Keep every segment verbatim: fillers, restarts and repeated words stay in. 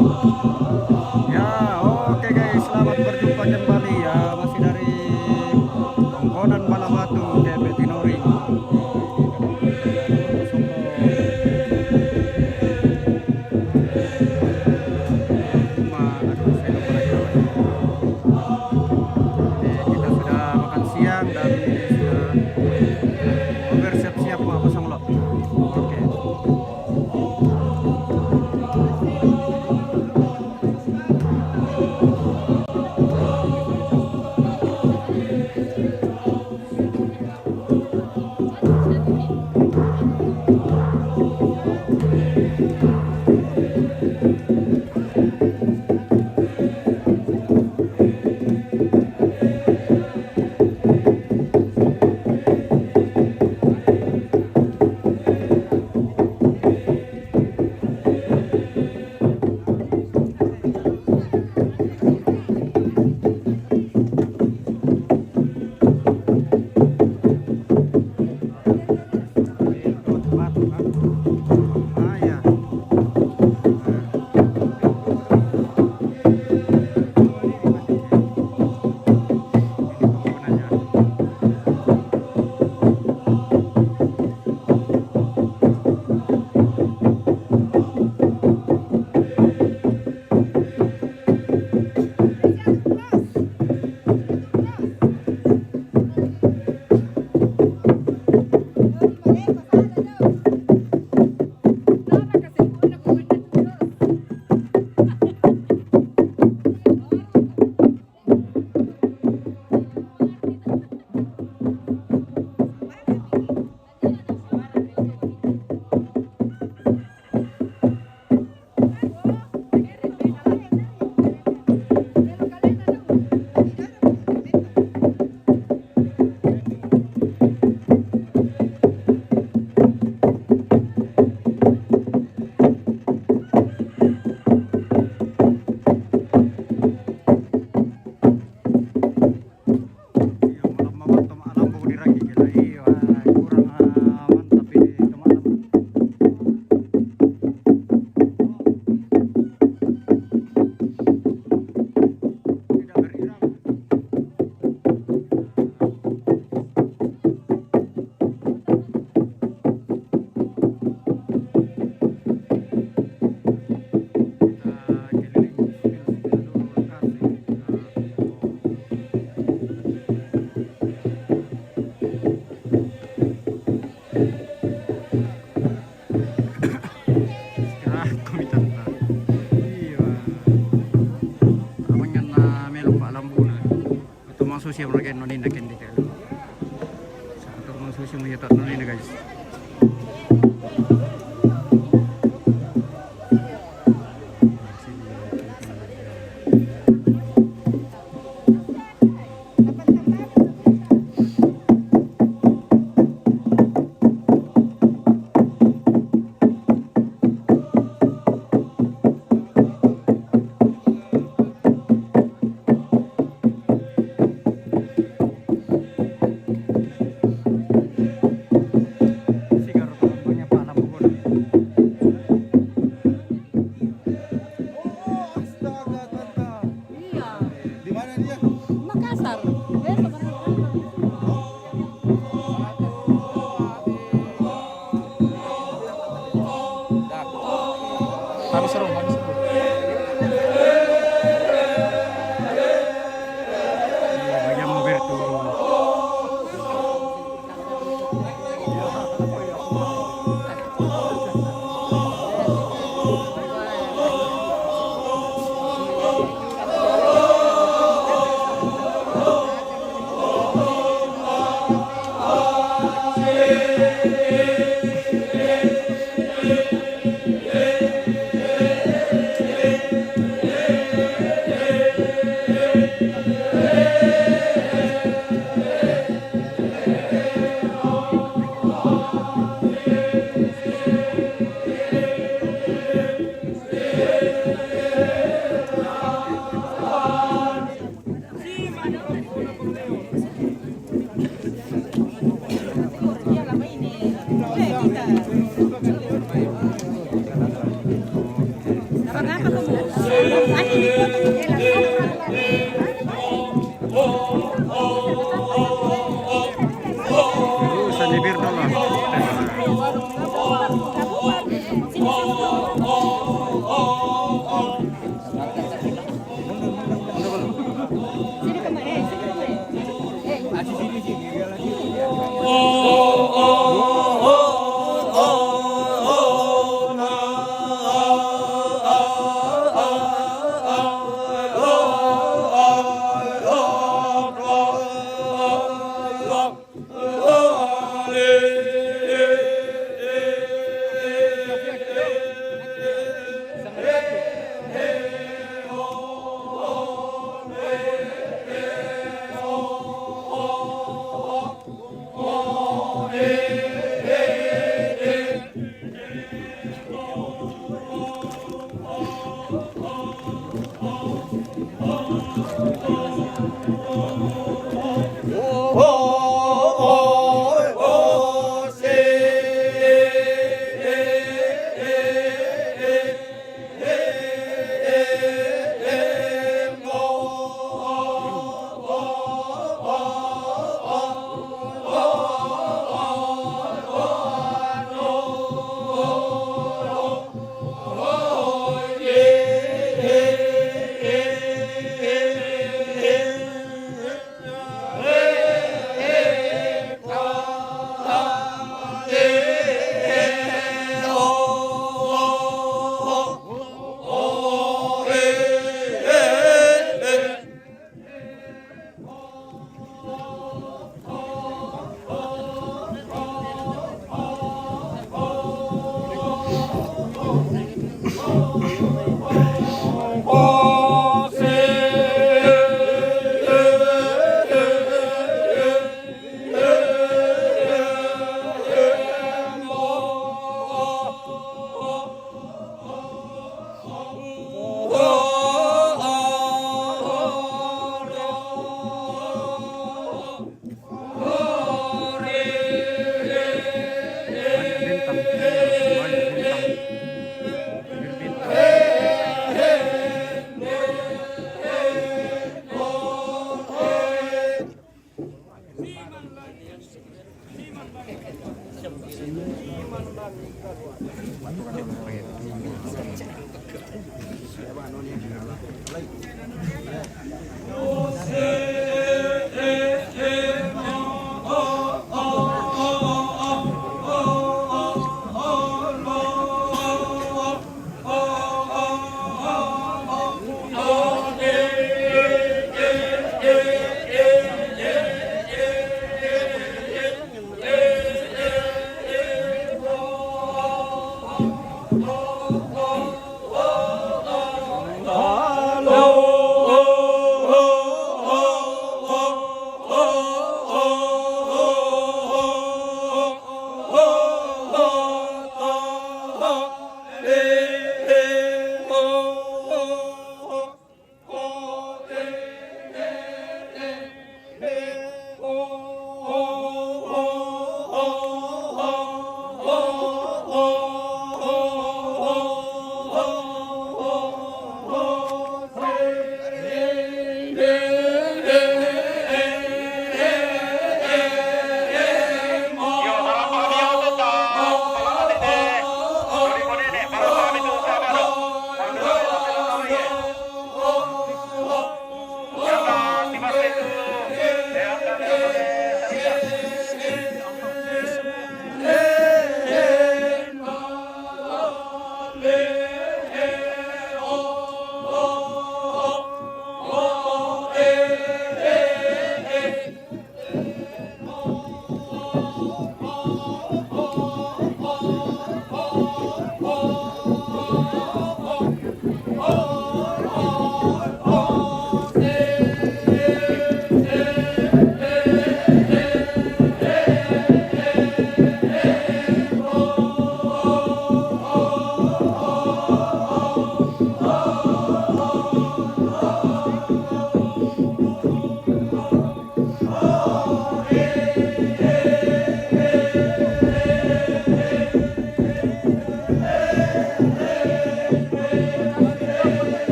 Ya, oke guys, selamat berjumpa kembali ya, masih dari Tongkonan Balabatu, K P Tinori. Cuma, aduh, saya lupa lagi namanya. Oke, kita sudah makan siang dan ini sudah bersiap-siap mau ke Songlo. Oke. Iya, malam mawar toma alam bau diraki gila. Iya, kurang, ah, mantap ini toma alam. Tidak berirang. Kita keliling spill-spill dulu lokasi. Istirahat kami tanta. Iya. Abang yang na melo pa lambu na. Ito mga susi ang lagay no nina kendi telo. Sa ito mga susi mo yata no nina, guys.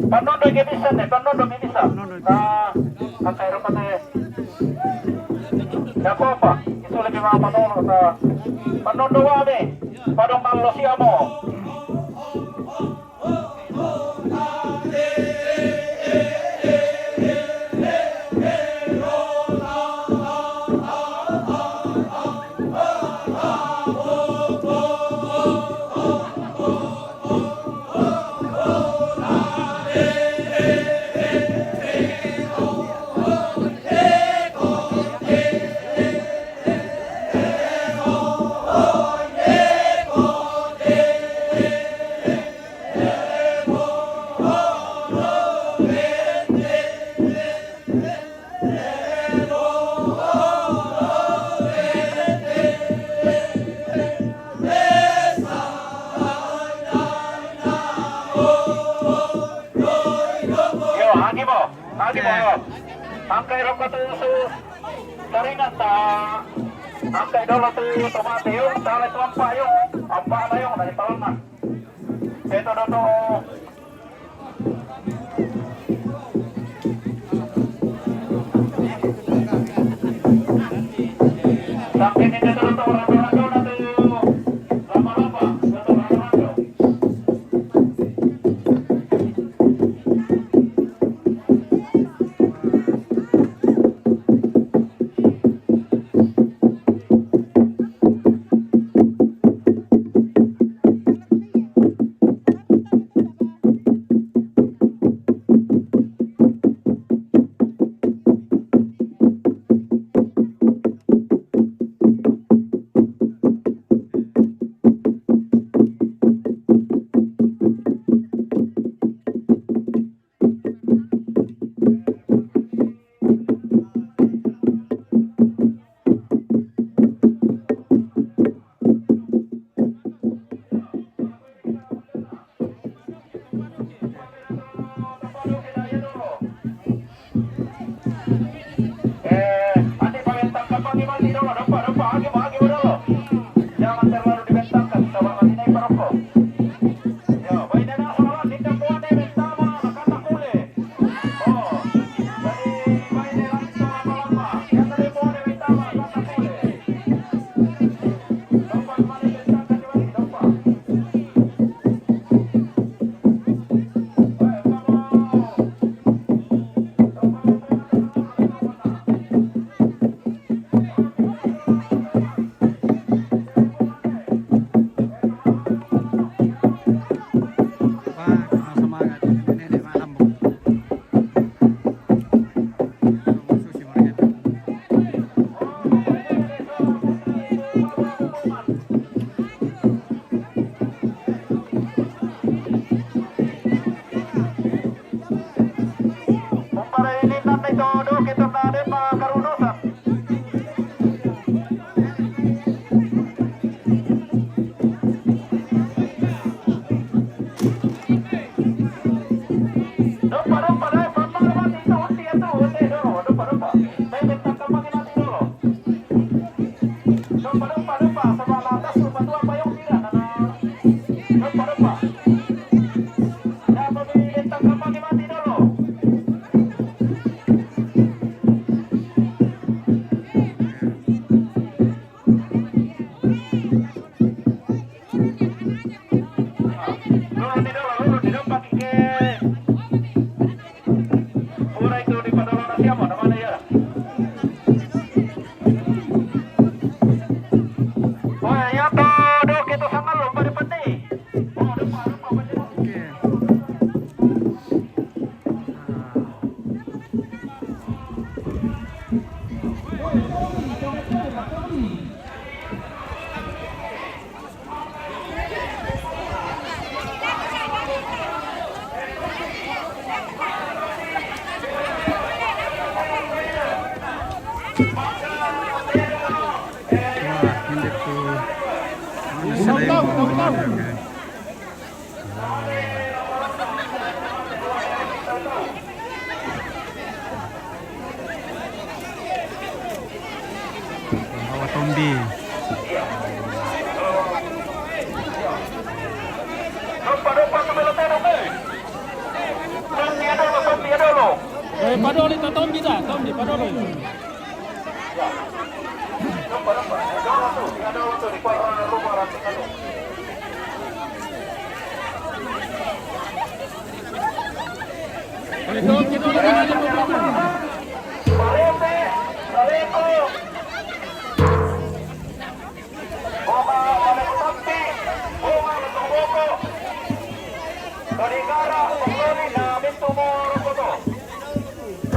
Panondo ke bisa ne, panondo ke bisa. Nah, kakai rupate. Tidak apa-apa, itu lebih lama dulu. Nah, panondo wame, padong malo siamo. Yo, hagimo, hagimo yo. Angkai roko tu su taringan ta. Angkai dolo tu tomate yo, tale tu ampa yo. Ampa na yo, dari taon na. Seto doto. Lalu didampaki ke. Ora itu di Padolo na siamo, namanya ya. Oh, ya to, dok itu sama lo pada peti. Oh, depan, depan, depan. Oke. Nah. Wah, hindi ko ano sila yung mga ano, eh. Bawa Tombi. Eh, padolo ito, Tombi da, Tombi, padolo ito.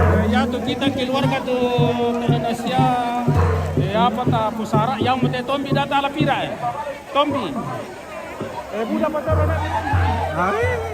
Eh, ya tu kita keluarga tu, tu Indonesia. Eh, apa ta pusara yang mete Tombi data ala pira, eh? Tombi. Eh, buda pasar anak. Hai.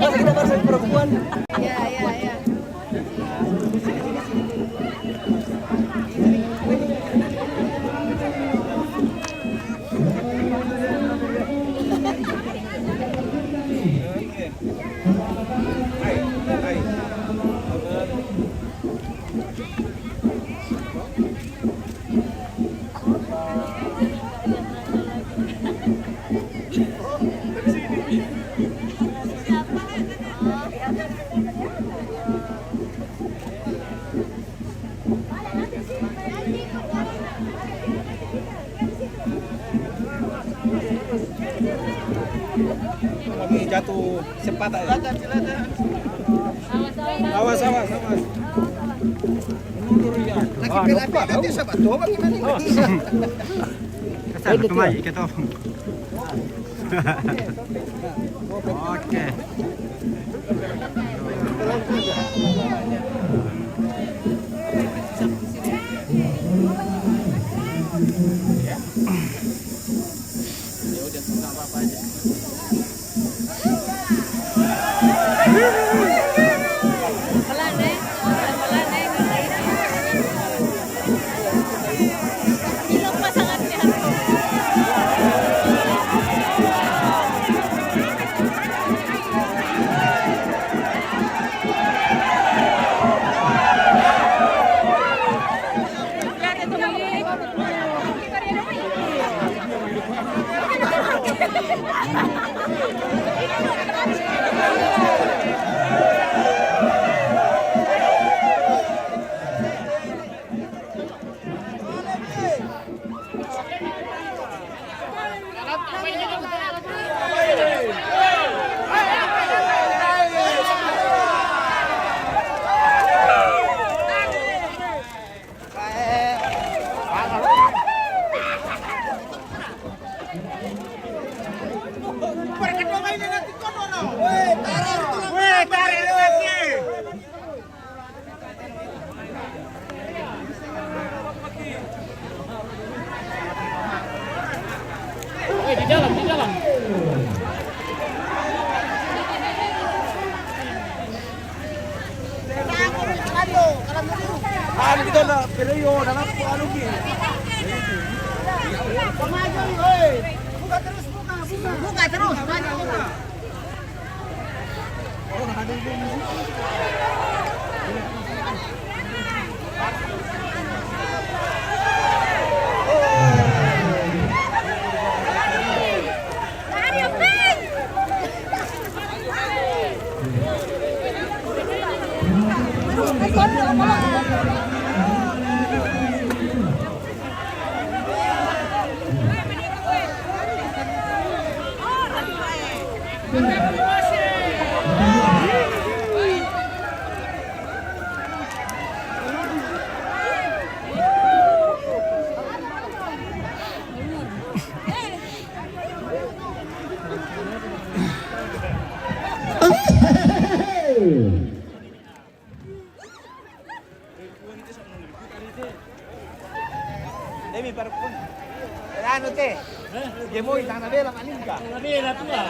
Masa kita baru perempuan? Ya, ya, ya. Ini jatuh sepatah ya. Awas, awas, awas. Lagi pela-pela dia sahabat tuh bagaimana ini? Kasih kembali kita. Oke. Anu kita nak pelayo dalam anu ki. Buka terus, buka, buka. Buka terus, buka, buka. Demi para pun. Anu te. Dia mau di tanah bela maning ka. Tanah bela tua.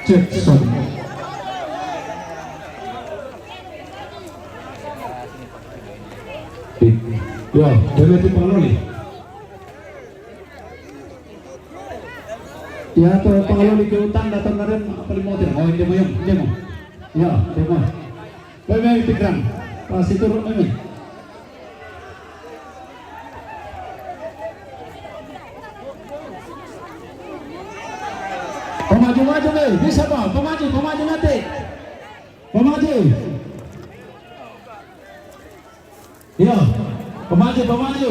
Cek, sorry. Ya, debe tu pangaloli. Ya, tu pangaloli ke utang datang karen paling mau tengok. Oh, ini mau, ini mau. Ya, ini mau. Baik, baik, Fikran. Pas itu, Ruk, ini. Pemaju-maju, eh. Bisa, Pak. Pemaju, pemaju nanti. Pemaju. Iya, pemaju, pemaju.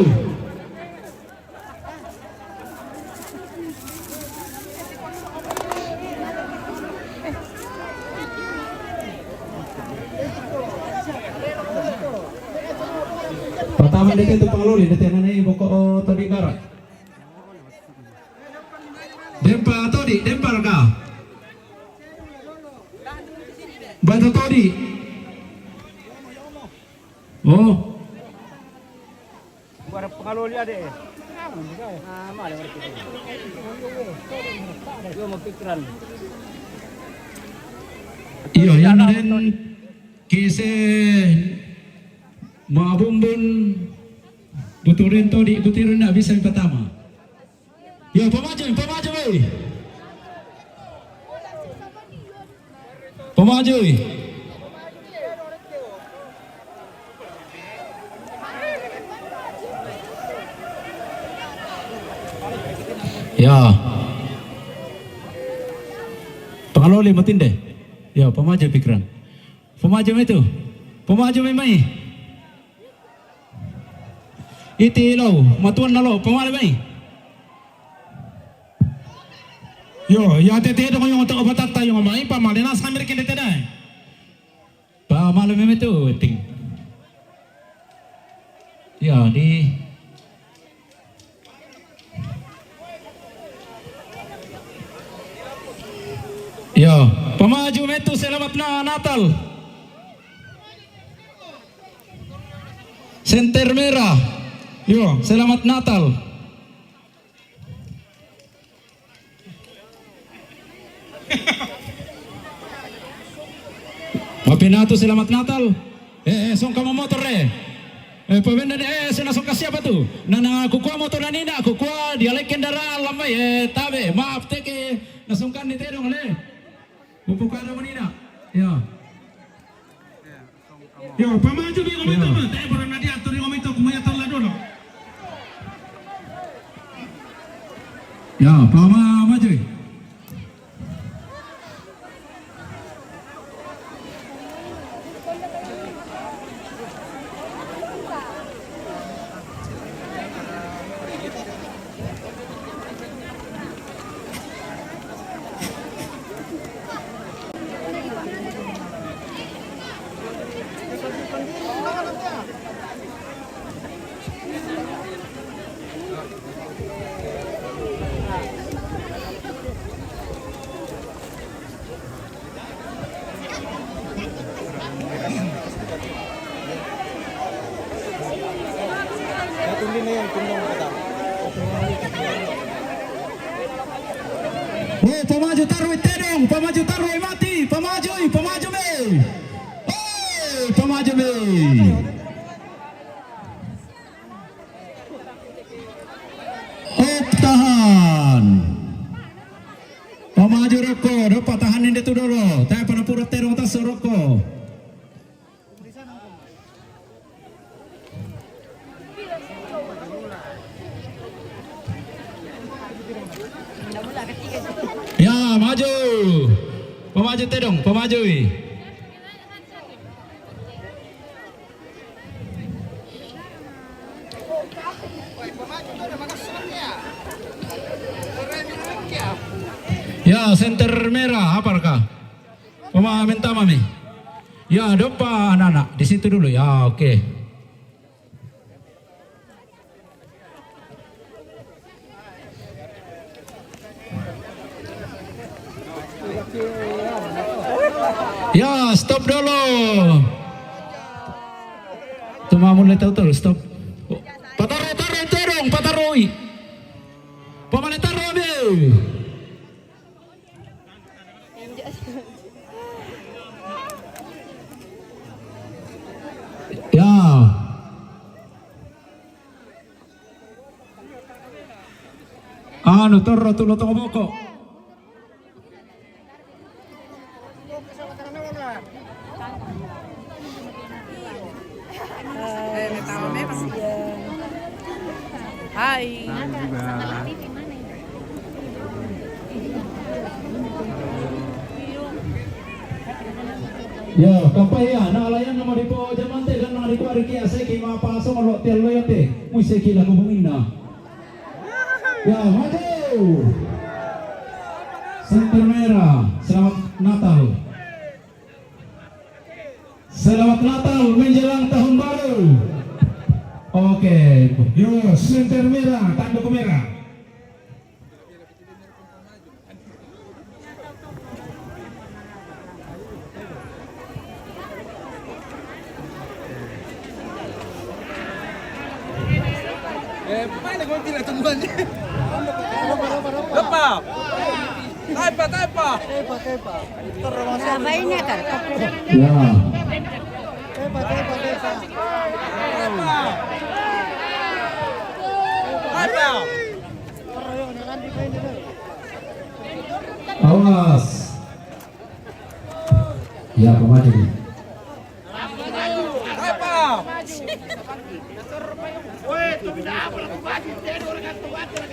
Pertama dia tu pangaloli, dia tiada naik pokok, oh, tadi barat. Dempa todi, dempa ka. Batu todi. Oh. Buat pengaloli ada. Iyo, yang den kise mabumbun buturin todi, buturin na bisa yang pertama. Yo, pemaju, pemaju, eh. Pemaju, eh. Ya. Pangaloli matinde. Ya, pemaju pikiran. Pemaju itu. Pemaju mai. Iti lo, matuan na lo, pamale mai. Yo, ya tete dong yung to batata yung mai, pamale na samir kende tedai. Pamale meme tu, ting. Ya, di. Ya, pemaju metu selamat na Natal. Center merah. Yo, selamat Natal. Mapinatu selamat Natal. Eh, eh, songka motor eh. Eh, pabenda eh, sena songka siapa tu? Nana kukua motor nani na kukua dia lagi kendaraan lambai eh, tabe maaf teke na songka ni tedong le. Pupukada manina. Ya. Yo, pamaju mi komito ma, te pura na diatur mi komito kumaya tala dulu. Ya, pamaju. Oh, pamaju taruh tedong, pamaju taruh mati, pamaju, pamaju me. Oh, pamaju me. Oh, tahan. Pamaju roko, dapat tahan ini tu dulu. Tapi pada pura tedong tas roko. Ya, maju. Pemaju tedong, pemaju. Ya, center merah, apa raka? Pemain tama mi. Ya, depan anak-anak. Di situ dulu. Ya, oke. Ya, stop dulu. Tumamun le tau, stop. Pataru, taru, terong, patarui. Pamale taru, abe. Ya. Anu, torro tu lotong boko. Hai. Ya, kapai ya, na layan nama dipo jamante dan na dipo ariki asai ki ma paso malo tial loyote, muise ki lagu bumina. Ya, maju. Center merah, selamat Natal. Selamat Natal menjelang tahun baru. Oke, yo, center merah, tanduk merah. Eh, mana kau tidak temuan? Lepas. Taipa, taipa. Ya. Taipa. Awas. Ya, pemaju.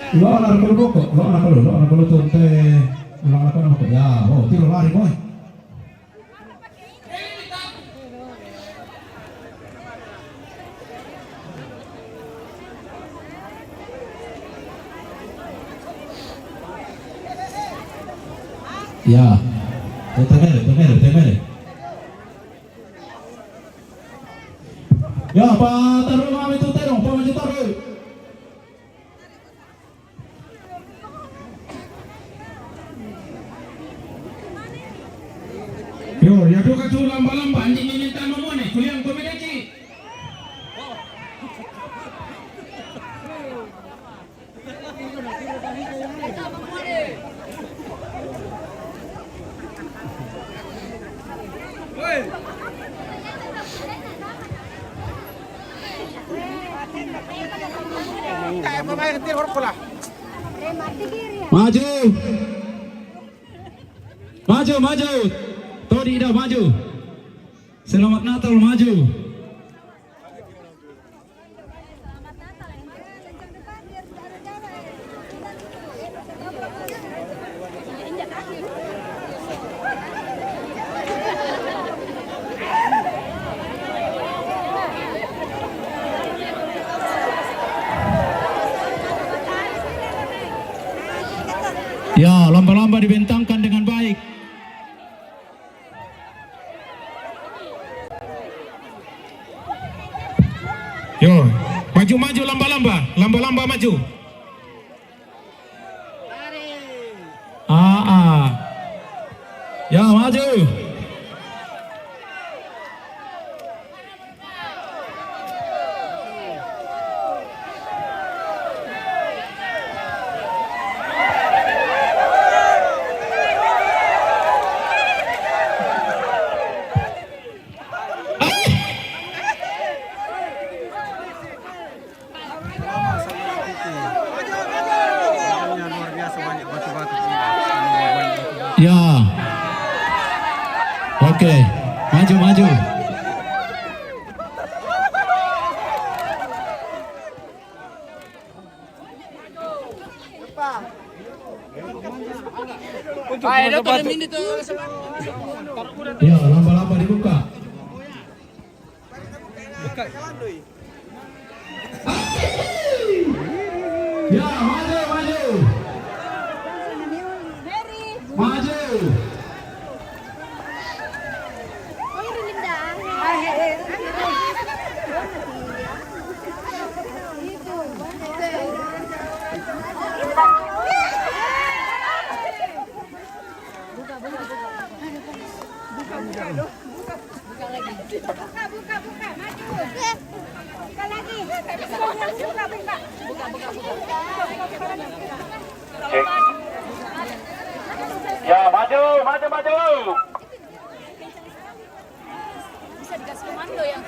Lo anak kalo boko, lo anak kalo, lo anak kalo tuh, te, ulang anak kalo boko. Ya, oh, tiro lari, boy. Ya. Eh, temere, temere, temere. Ya, pa taru mami tu terong, pa maju taru. Yo, ya toka tu lamba-lamba, anjing ini tama mone, kuyang komedaki. Maju. Maju, maju. Todi dah maju. Selamat Natal, maju. Ya, lamba-lamba dibentangkan dengan baik. Yo, maju-maju lamba-lamba, lamba-lamba maju. Ah, ah. Ya, maju. Ya. Oke. Maju, maju. Ya, lamba-lamba dibuka. Ya, maju, maju. Maju. Cek. Ya, maju, maju, maju. Bisa dikasih komando ya.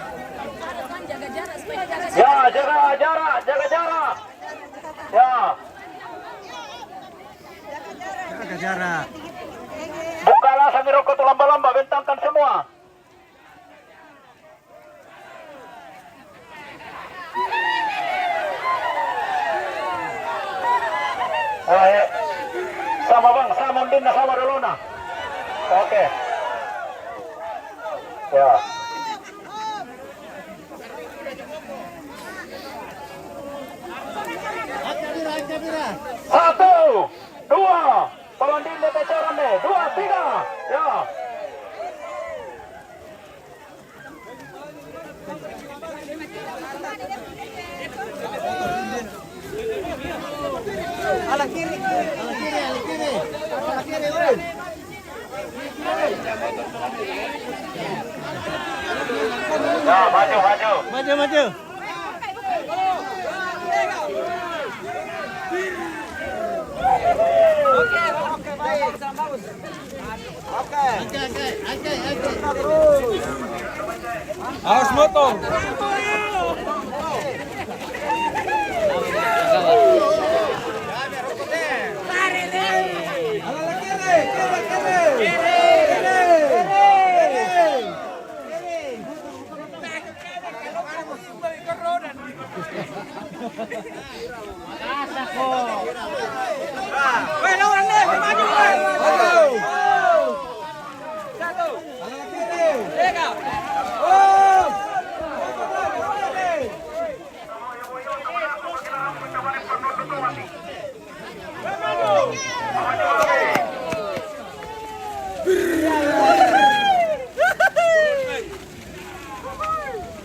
Jaga jarak, supaya jaga jarak. Ya, jaga jarak, jaga jarak. Ya. Jaga jarak. Bukalah sambil rokok tuh lamba-lamba, bentangkan semua. Eh, sama bang, sama Bina, sama dulu nah. Oke. Ya. Satu, dua, Palandin de Pecaran de, dua, tiga, ya. Ala kiri, ala kiri, ala kiri. Ala kiri, woi. Ya, maju, maju. Maju, maju. Oke, oke, baik. Oke. Oke, oke, oke, oke. Awas motor.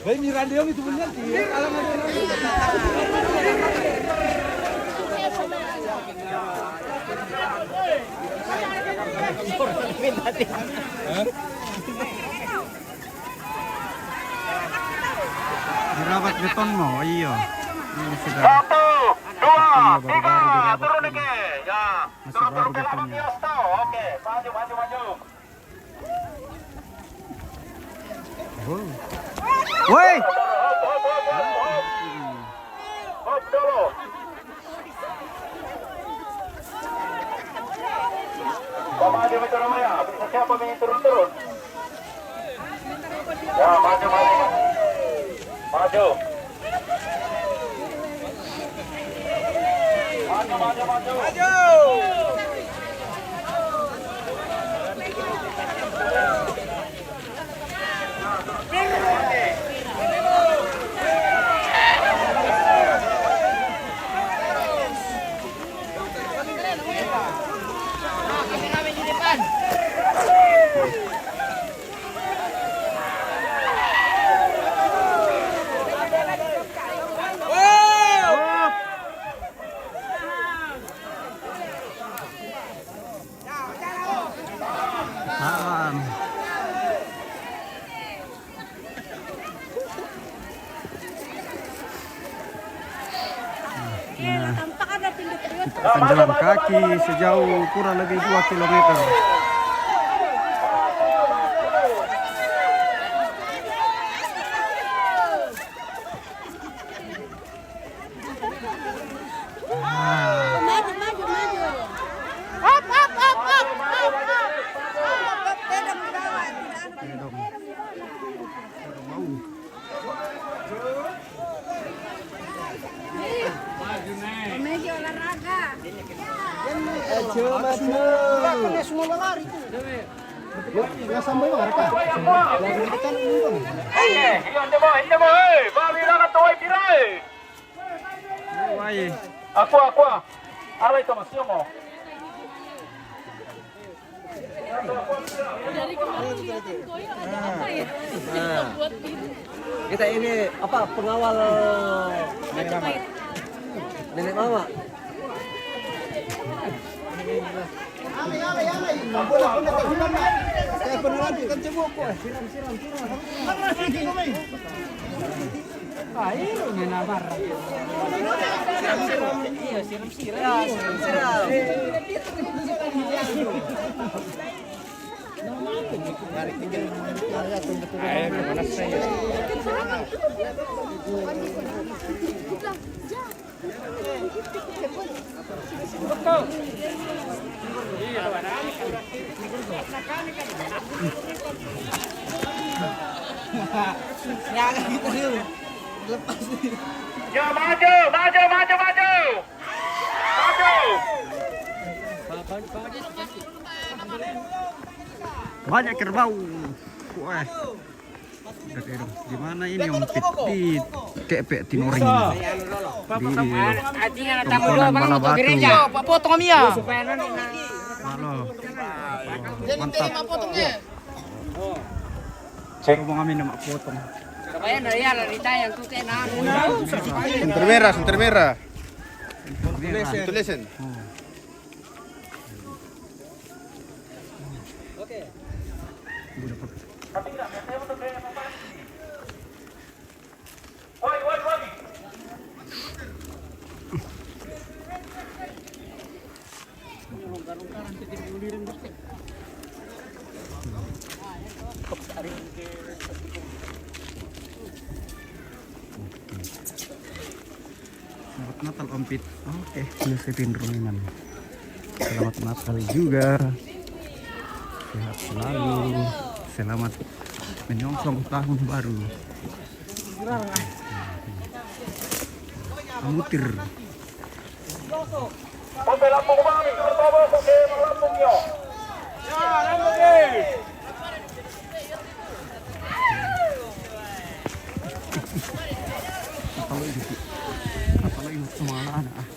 Bai, Miranda yang itu benar sih. Alam ada. Hah? Dirabat beton mo, iya. Ini sudah. Satu, dua, tiga, turun dikit. Ya, masih turun, baru turun, betonnya. Oke, maju, maju, maju. Wow. Woi. Hop, hop, hop, hop, hop. Hop dulu. Maju, maju, Romeo. Bisa siapa yang turun-turun? Ya, maju, maju. Maju. Maju, maju, maju. Maju. Salam. Nah, kita akan jalan kaki sejauh kurang lebih dua kilometer. Ah. Maju, maju, maju. Up, up, up, up, up, up. Up, up, pedang di bawah. Pedang. Pedang bau. Meja olahraga. Maju, maju. Belakangnya semua lari tuh. Nggak sampai lari, Pak. Yang dekat ini, Pak. Eh, iya, ini, Pak, ini, Pak. Eh, Pak, bilang atau, eh, Pirai. Wai. Aqua, aqua. Alay, toma, sí, mo. Dari kemarin ngeliatin Koyo ada apa ya? Nah. Buat ini. Kita ini apa, pengawal nenek mama? Nenek mama. Alay, alay, alay. Saya pernah lanjutkan cebok, Pak. Siram, siram, siram. Iya, siram-siram. Ya, maju, maju, maju, maju. Maju. Banyak kerbau. Wah. Udah kayak dong. Di mana ini, Om Pit? Di Kepek Tinoring. Di Tongkonan Balabatu. Pak potong, Om, ya. Halo. Mantap. Cek, mau kami nama potong. Sunter merah, sunter merah. Sunter merah. Sunter merah. Oh. Selamat Natal, Om Pit. Oke, Josephine Ruminan. Selamat Natal juga. Sehat selalu. Selamat menyongsong tahun baru. Amutir. Oke, lambung, Bang, itu bertambah, oke, lambung, yo. Ya, lambung, eh. Apa lo itu? Apa lo itu semua anak?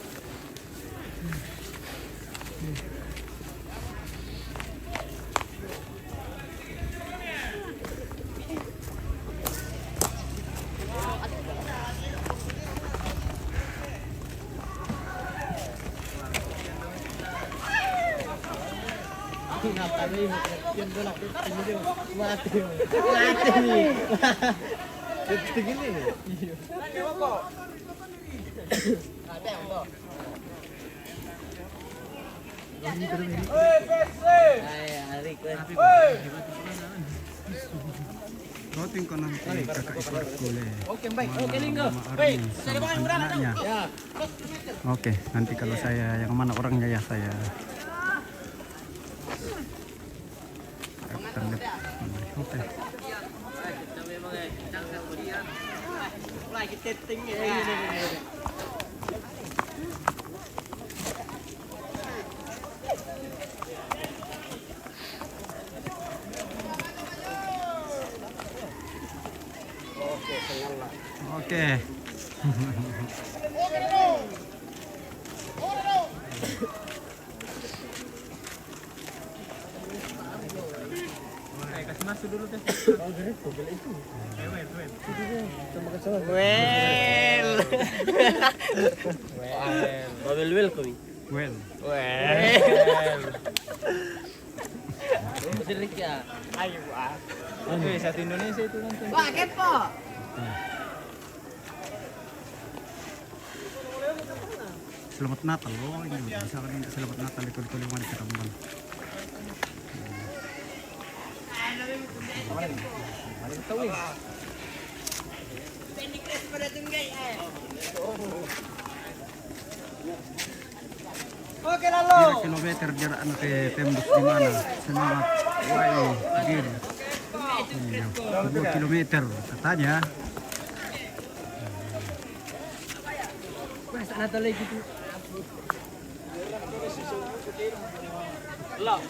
Voting ko nanti kakak ipar ko le. Oke, baik. Oke, Linggo. Baik, saya sama anaknya. Ya. Oke, nanti kalau saya yang mana orangnya ya saya. Oke. Oke. Kasih masuk dulu, teh. Well. Well. Well, welcome. Well. Well. Sedikit ya. Ayo, ah. Oke, satu Indonesia itu nanti. Wah, kepo. Selamat Natal, oh, ini bisa kan ini selamat Natal di kulit-kulit mana kita. Oke, lalu. Pira kilometer jarak anu ke tembus di mana? Semangat. Wai, gir. Iya, dua kilometer katanya. Mas, ada lagi tuh. Lah.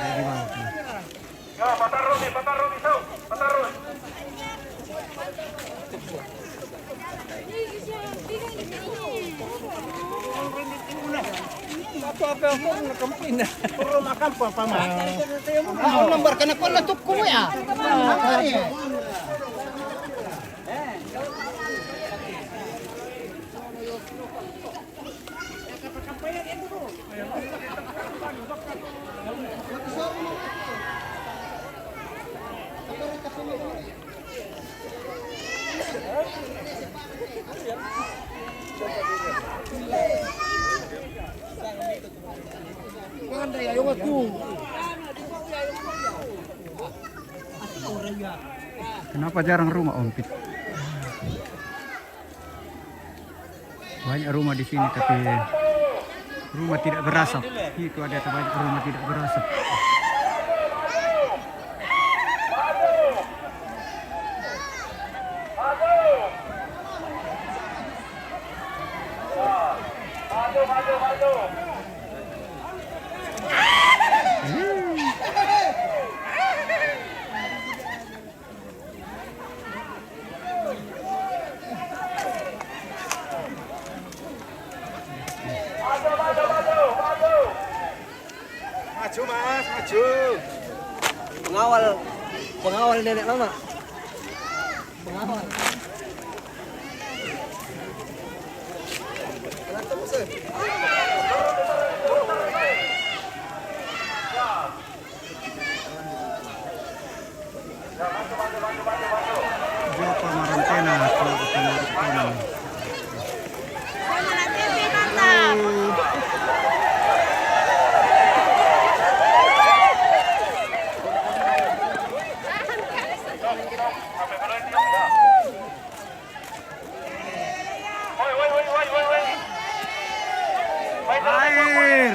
Lagi mau. Ya, patarun nih, patarun nih, Sau. Patarun. Apa, apa, apa, nakampin na. Puro makampo, apa, ma? Ah, nomor ka na pala tukko ya. Kenapa jarang rumah, Om Pit? Banyak rumah di sini, tapi rumah tidak berasap. Itu ada, banyak rumah tidak berasap. Maju, Mas, maju. Pengawal, pengawal nenek lama. Pengawal. Joko Marantena, kalau ketemu di kanan. Air.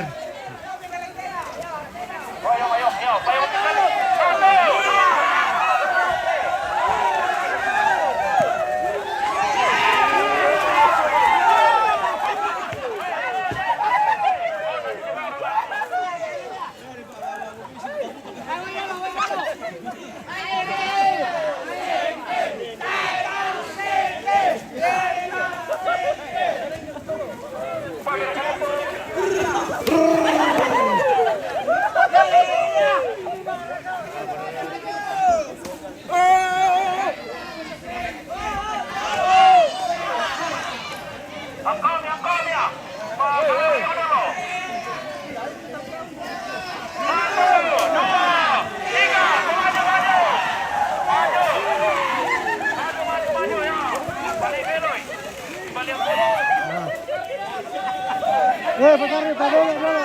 Eh, Pak Karim, Pak Dolo, Dolo,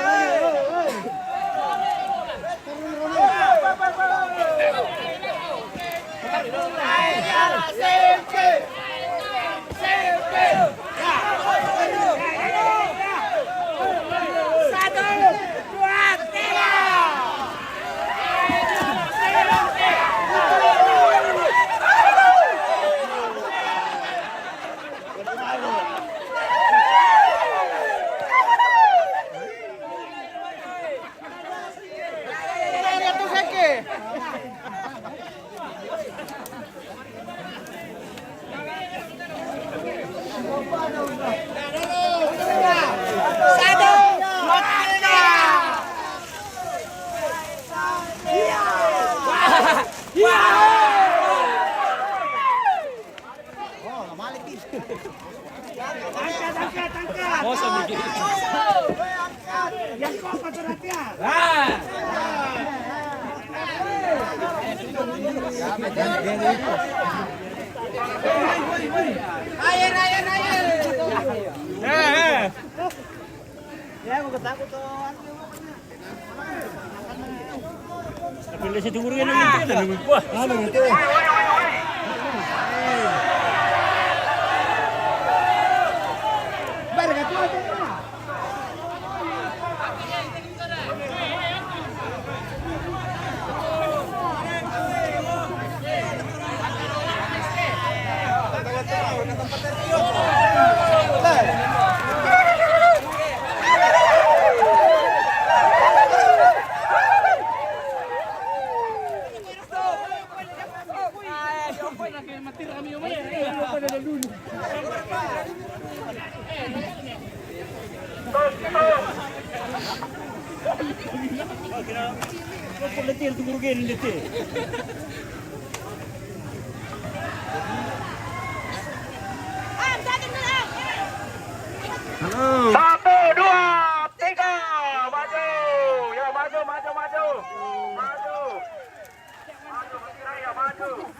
lagi, eh, eh. Angkat, angkat, angkat. Kosong dikit. Yang kau kotor hati, ah. Ah. Air, air, air. Eh, eh. Ya, gua ketakut tuh. Tapi lihat situ guru yang nunggu, ada nunggu. Wah. Ada nunggu. Baru ketua tuh. Halo. Satu, dua, tiga, maju. Ya, maju, maju, maju. Maju. Maju, Bagi Raya, maju.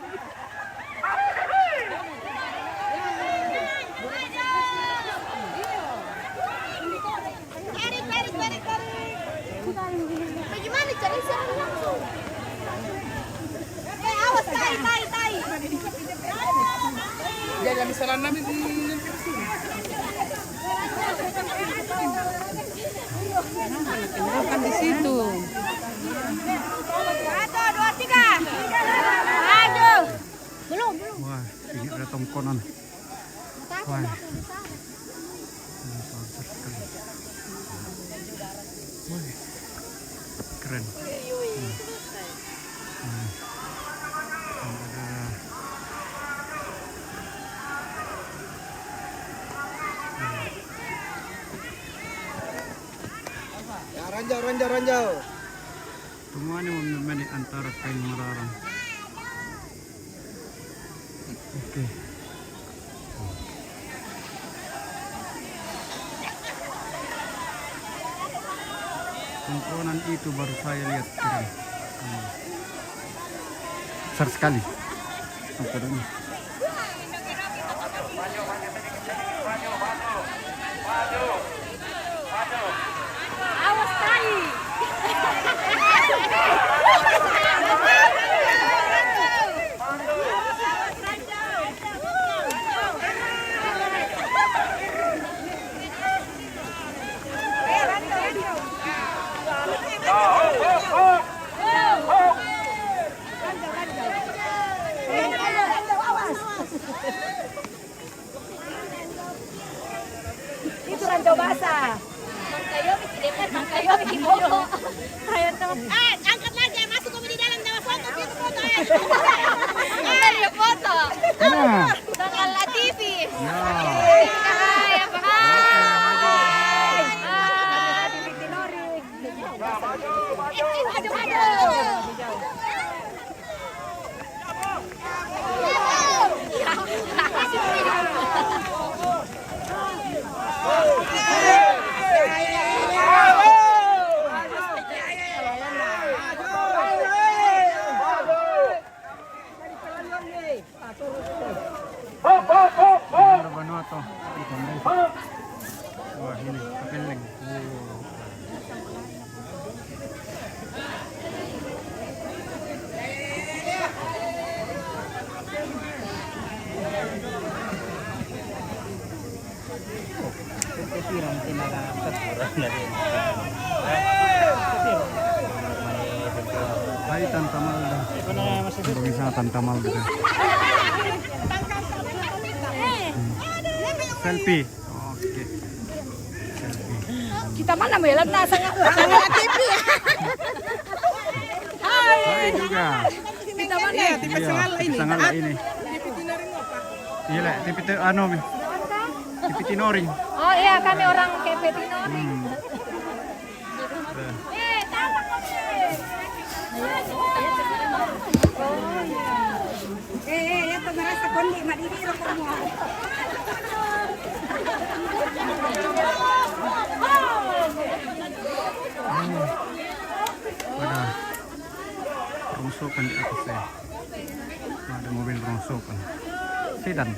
Bukan di situ. Satu, dua, tiga. Maju. Belum, belum. Wah, ini ada tongkonan. Wah. Ini besar sekali. Wah. Keren. Wah. Wah. Ada. Ya, ranjau, ranjau, ranjau. Semuanya memilih antara kain melarang. Oke. Tongkonan itu baru saya lihat, keren. Hmm. Besar sekali tongkonannya. Awas, tai. Itu ranjau basah. Ayo, teman. Eh, angkat lagi, masuk kami di dalam, dapat foto, kita foto, eh. Ada foto. Nah. Tanggal Latifi. Ya. Hai, apa kabar? Hai. Hai. Maju, maju. Ada Vanuatu. Wah, ini, kapeleng. Hai, Tanta Malda. Pemirsa, Tanta Malda. Hmm. Selfie. Oke. Selfie. Kita mana, Mel? Nah, sangat, sangat T V. Hai. Hai juga. Kita mana? Iya, T V. Iya, Sengala ini. Sengala ini. Iya, lek, T V T, anu, Mi. T V T Noring. Oh iya, kami orang T V T Noring. Hmm. Eh, tahu kami. Oh iya. Eh, eh, ya, tuh merasa kondi, mak, ini rokokmu. Ada rongsokan di atas, ya. Ada mobil rongsokan. Sedan.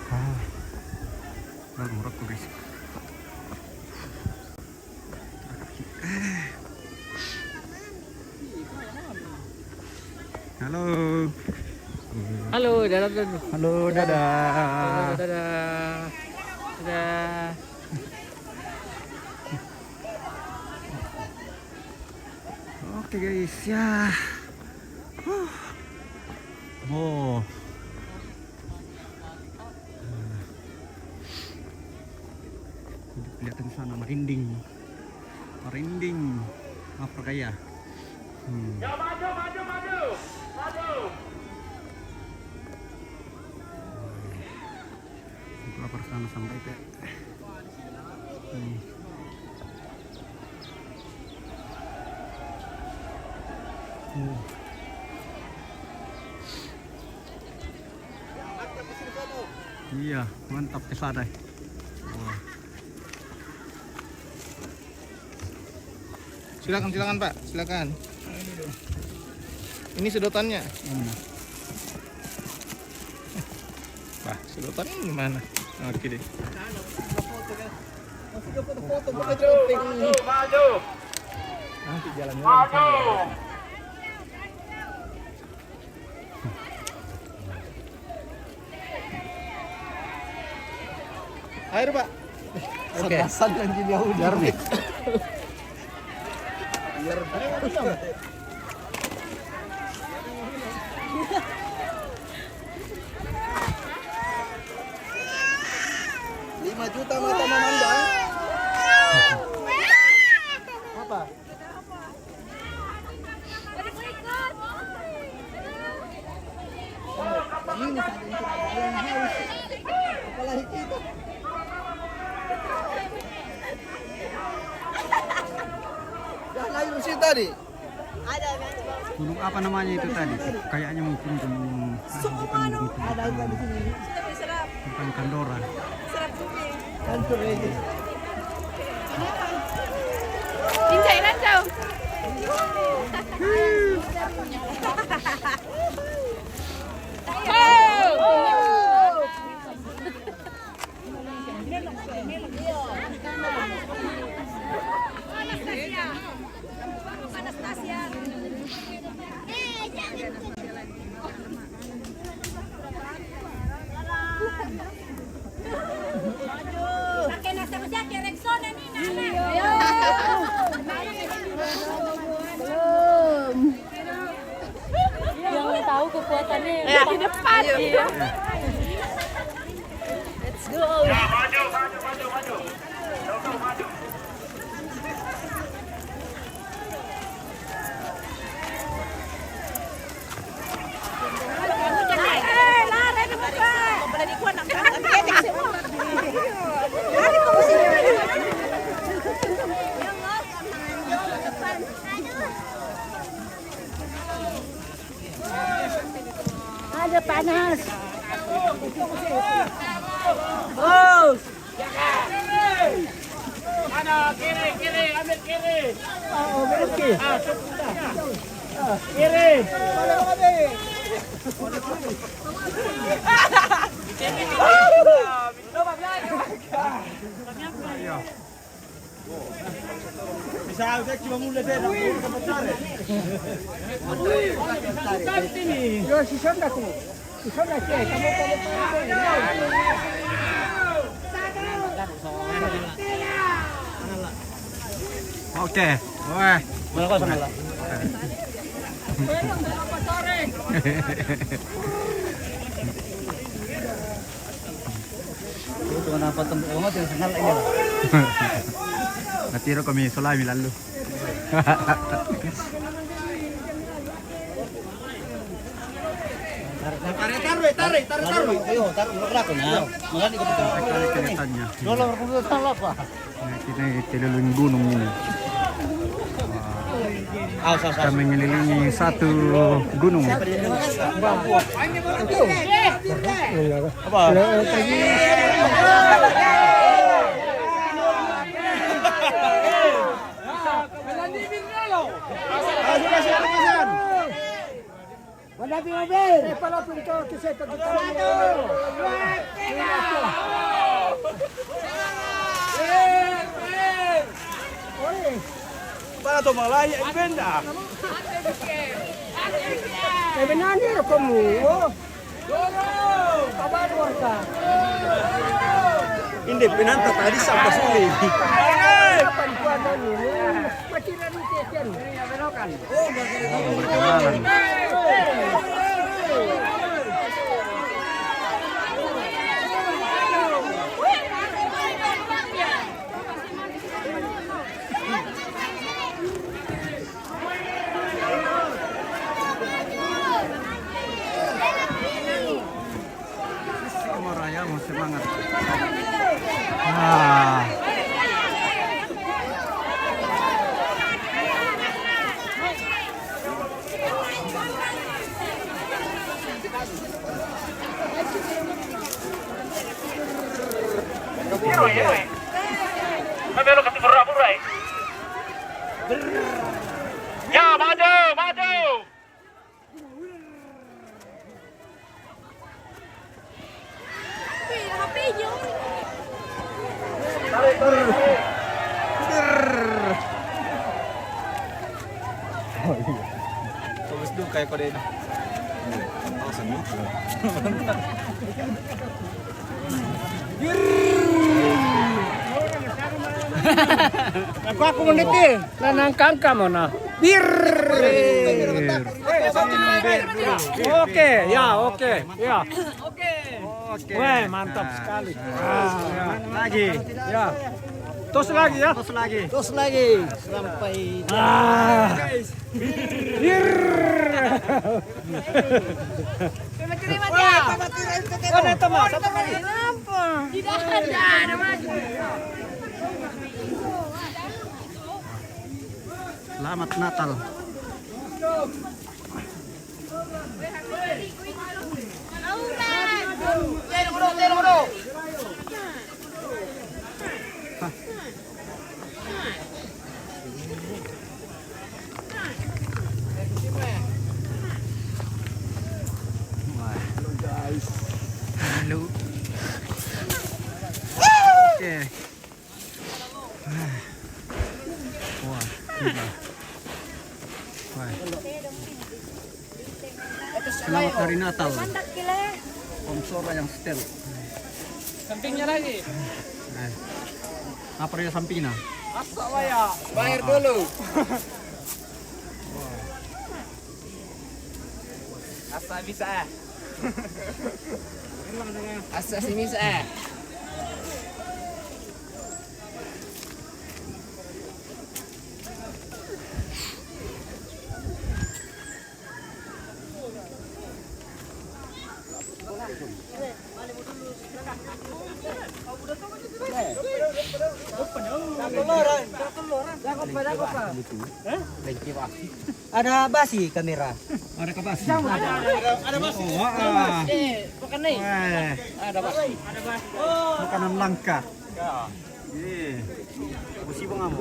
Ah, baru rokok, guys. Halo. Halo, dadah dulu. Halo, dadah. Halo, dadah. Dadah. Oke, guys, ya. Huh. Oh. Kelihatan sana merinding. Merinding. Apa kaya? Hmm. Ya, maju, maju, maju. Maju. Itu apa sana sampai, Teh? Hmm. Hmm. Iya, mantap ke sana. Wah. Silakan, silakan, Pak, silakan. Ini sedotannya. Hmm. Wah, sedotannya gimana? Oke deh. Masih ke foto-foto, bukan syuting. Maju, maju. Nanti jalan-jalan. Maju. Air, Pak. Oke. Satasan yang gini ya udah. Biar nih. Biar. Lima juta mata memandang. Apa? Ini saja yang tidak ada yang haus. Apalagi kita. Dah lahir si tadi. Gunung apa namanya itu tadi? Kayaknya mungkin gunung, ah, bukan gunung. Ada juga di sini. Bukan Kandora. Kantor ini. Cincai Rancau. Pakai nasa kerja, kayak Rexona nih, Nana. Belum. Yang tahu kekuatannya yang di depan. Iya. Let's go. Ada panas. Terus. Mana kiri, kiri, ambil kiri. Oh, oke. Ah, cukup dah. Ah, kiri. Bisa, saya cuma mulai saya nak buka besar. Yo, si Sonda tu. Si Sonda tu, kamu, kamu, kamu. Oke, wah. Mana kau sana lah? Itu kenapa tem-, oh, tidak kenal ini lah. Natiro kami sulami lalu. Tarik, tarik, tarik, tarik, tarik. Ayo, tarik, tarik, tarik. Nah, malah dikit. Tarik, tarik, kelihatannya. Dulu berputar apa? Nah, kita keliling gunung ini. Wah. Kita mengelilingi satu gunung. Apa? Wala di mobil. Eh, pala pinto, kasi pag-, Oy. Para to malaya, ibenda. Eh, benani ra komu. Oh. Kabar warga. Hindi, pinanta tadi sa basuli. Kapan kuan ini? Matiran ni Teten. Sama raya mau semangat. Ah. Ya, maju, maju. Oh, iya. Bagus dong kayak kode ini. Iya. Oh, senyum. Aku, aku meniti. Lanang kangka mana? Bir. Oke, ya, oke, ya. Oke. Weh, mantap sekali. Ah. Lagi. Ya. Tos lagi ya. Tos lagi. Tos lagi. Sampai. Ah. Bir. Terima kasih, Mas, ya. Mana itu, Mas? Satu kali. Kenapa? Tidak ada, ada, Mas. Selamat Natal. Halo. Oke. Wah, gila. Wah. Selamat Hari Natal. Mantap, gila. Om Sora yang setel. Sampingnya lagi. Eh. Apa dia sampingnya? Asal lah ya. Bayar dulu. Asa bisa, eh. Asa si bisa, eh. Ada basi kamera. Ada ka basi? Ada, ada, ada basi. Oh, ah. Eh, makan nih. Weh. Ada basi. Ada basi. Makanan langka. Ya. Iya. Basi bang amo.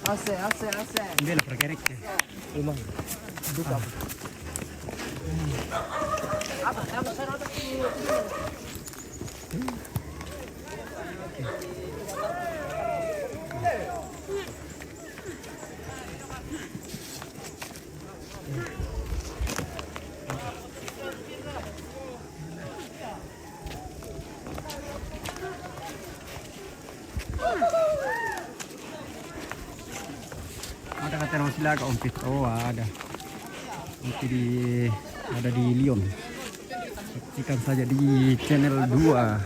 Ase, ase, ase. Bela perkerek. Rumah. Duka. Ada kata nama sila ka Ompit. Oh, ada. Nanti di, ada di Lyon. Saksikan saja di channel dua.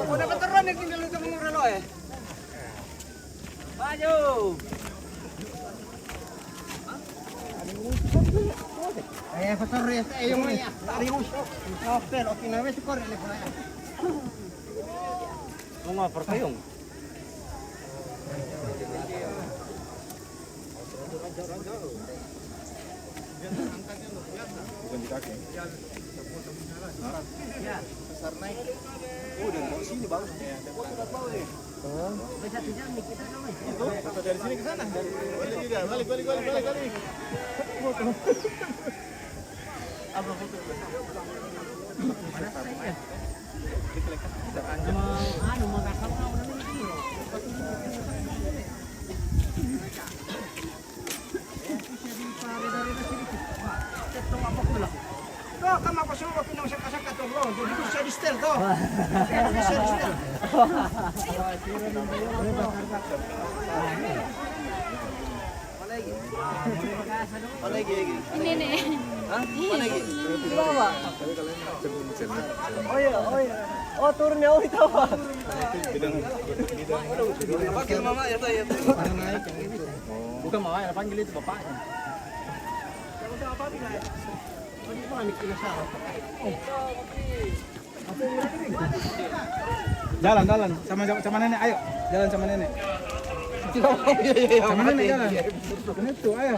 Udah veteran yang tinggal itu mengurus lo, eh. Maju. Eh, pastor, eh, yung may, ah, tari mo siya. Pastor, okay na, may sukor, ano pa na yan? Mga perkayong. Bukan di kaki. Hah? Besar naik. Oh, dari bawah sini bagus. Itu, dari sini ke sana. Balik, balik, balik, balik, balik. Apa foto? Mana saya? Anu, mau kasar mau udah. Tuh, kamu aku suruh pinang saka-saka tuh, lo. Jadi bisa di-setel tuh. Bisa di-setel. Ini nih. Hah? Mana lagi? Di bawah. Oh iya, oh iya. Oh, turunnya, oh, itu apa? Pakai mama ya, ya. Bukan mama yang panggil, itu bapaknya. Jalan, jalan. Sama, sama, sama nenek, ayo. Jalan sama nenek. Sama nenek jalan. Nenek tuh, ayo.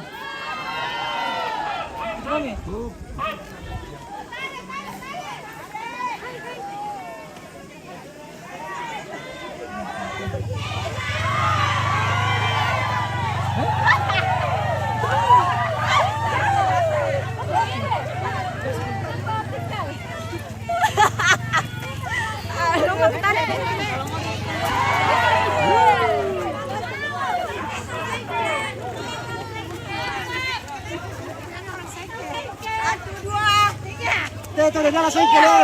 Satu, dua, tiga. Te, te, dala sengke, lo.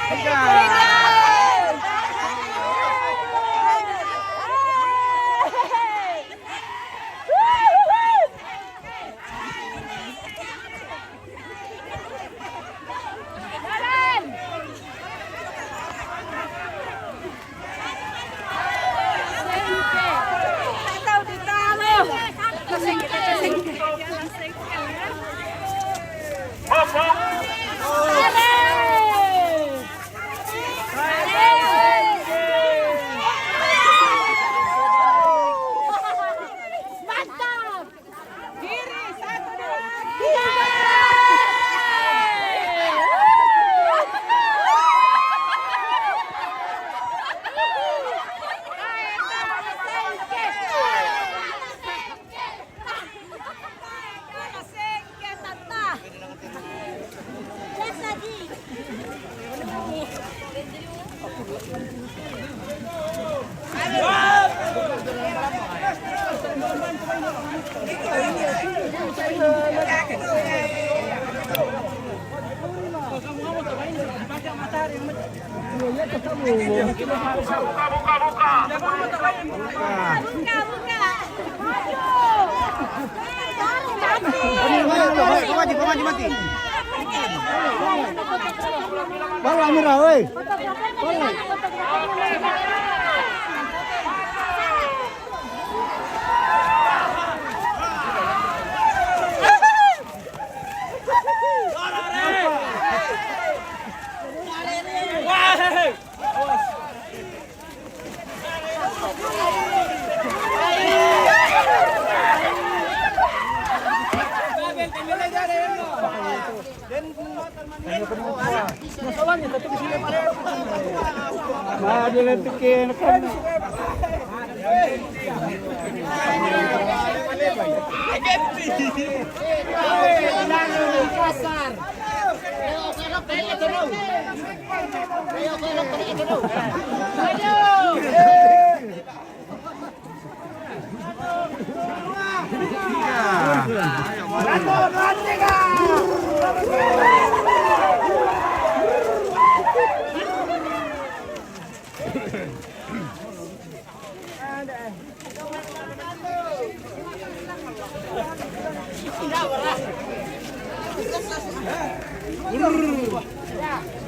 Tiga. Mantap! Kiri, satu, dua, tiga. Buka, buka, buka. Buka, buka. Maju. Maju, maju, maju, maju. Bala mira, woi. Bala.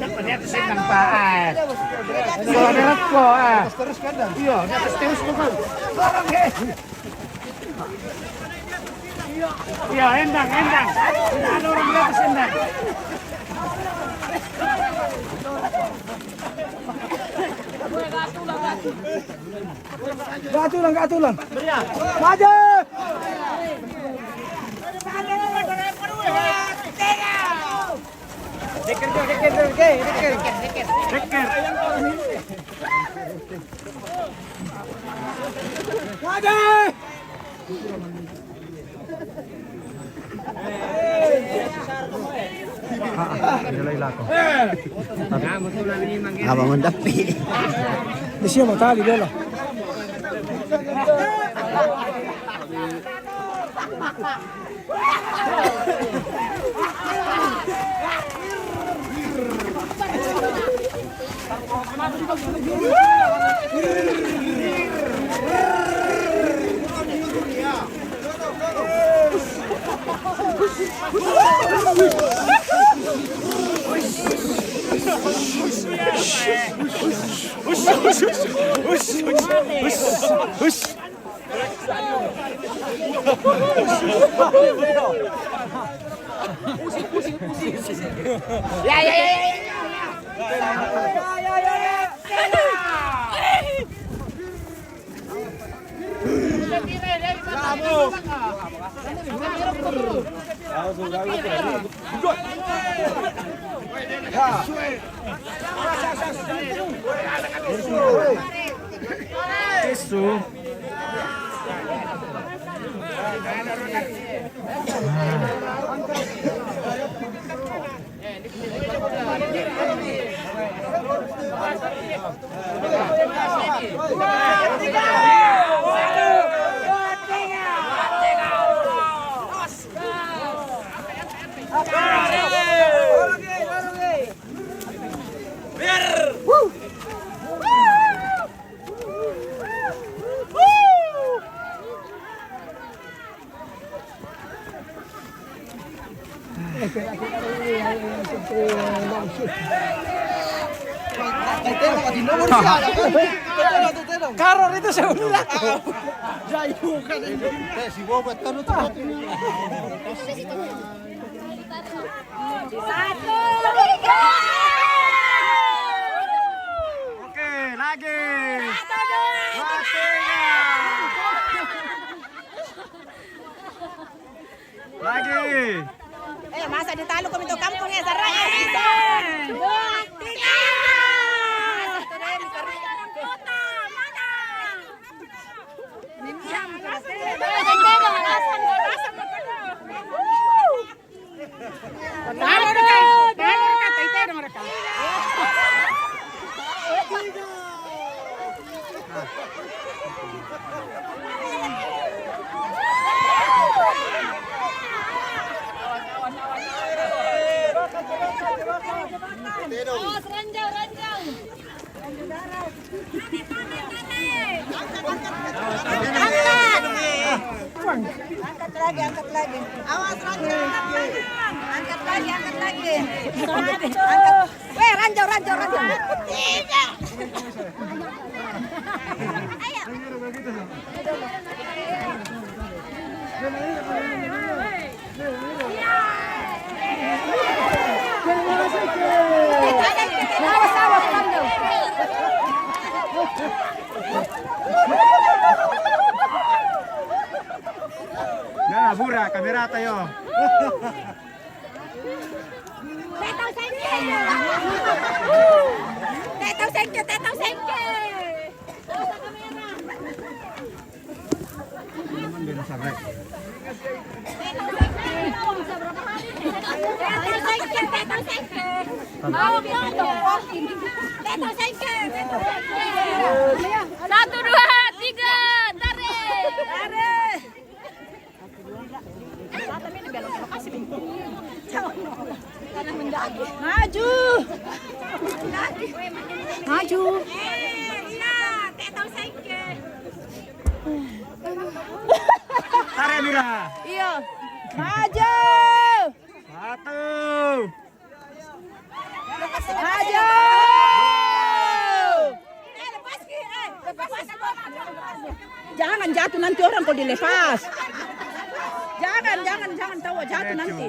Dapat di atas sendang, Pak. Eh. Kalau ada rokok, ah. Terus, terus, kadang. Iya, di atas terus, Pak. Iya, endang, endang. Ada orang di atas endang. Gak tulang, gak tulang. Maju. Deker, deker, deker, deker. Deker. Maju. Nilai lako. Abang mendapi. Di sini mau tali dia lah. Ya, ya, ya, ya. Isso. Karo rito sa ulo. Jayo ka na. Eh, si Bobot, ano to? Satu, tiga. Oke, lagi. Satu, dua, tiga. Lagi. Eh, masa di talo kami tu kampung ya, Sarah? Dua, tiga. Talo dekat, talo dekat, itu dong dekat. Awas, ranjau, ranjau. Angkat lagi, angkat lagi. Awas, ranjau. Angkat lagi, angkat lagi. Angkat. Weh, ranjau, ranjau, ranjau. Tiga. Ayo. Na, bura, kamera tayo. Tetaw Sengke! Tetaw Sengke! Tetaw Sengke! Satu, dua, tiga, tarik. Tarik. Maju. Maju. Tarik, Mira. Iya. Maju. Satu. Maju. Jangan jatuh nanti orang kalau dilepas. Jangan, jangan, jangan tahu jatuh nanti.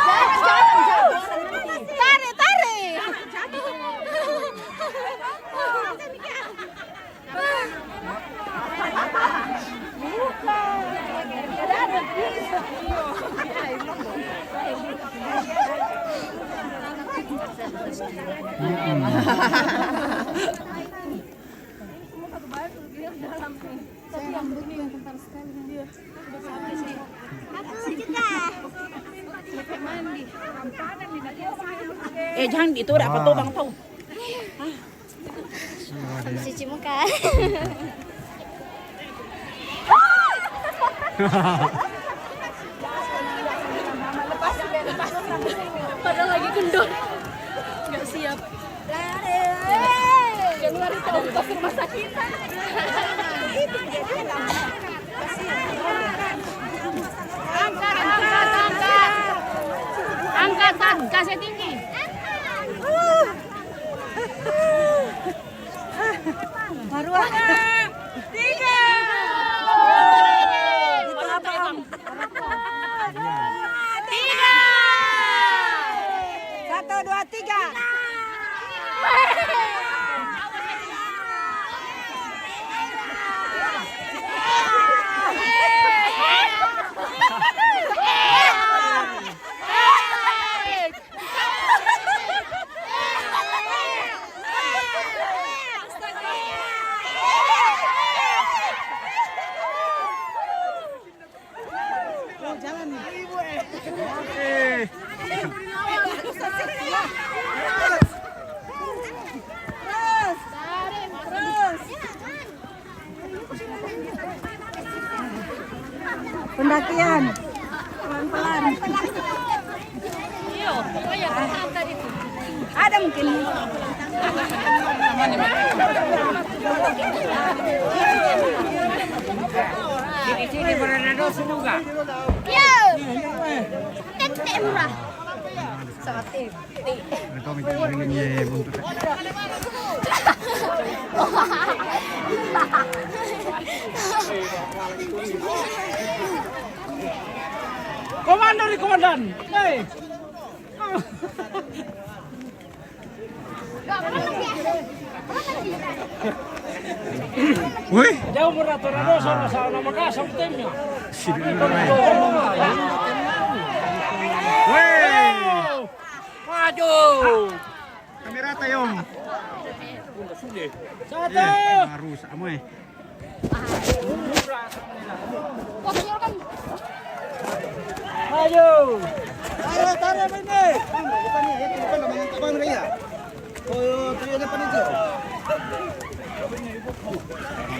Jangan, jangan, jangan. Tarik, tarik. Eh, jangan gitu, udah apa tuh, Bang, tau? Cuci muka. Padahal lagi kendor. Nggak siap. Januari tahun pas rumah sakit. Angkat, angkat, angkat. Angkat, angkat, kasih tinggi. Baru ah. Tiga. Oke. Pendakian. Pelan-pelan. Ada mungkin. Sini, sini, Bernardo, semoga. Iya. Tete murah. Sangat tinggi. Mereka minta ini, buntut. Komandan, komandan. Hei. Woi. Jauh berat, orang dosa, masalah nama kasar timnya. Si dulu, Rai. Woi. Maju. Kamera tayong. Satu. Eh, harus, amoy. Ayo. Tarik, tarik, ini. Bukan, bukan, ya, itu bukan namanya kawan, ya. Oh, itu ada panitia.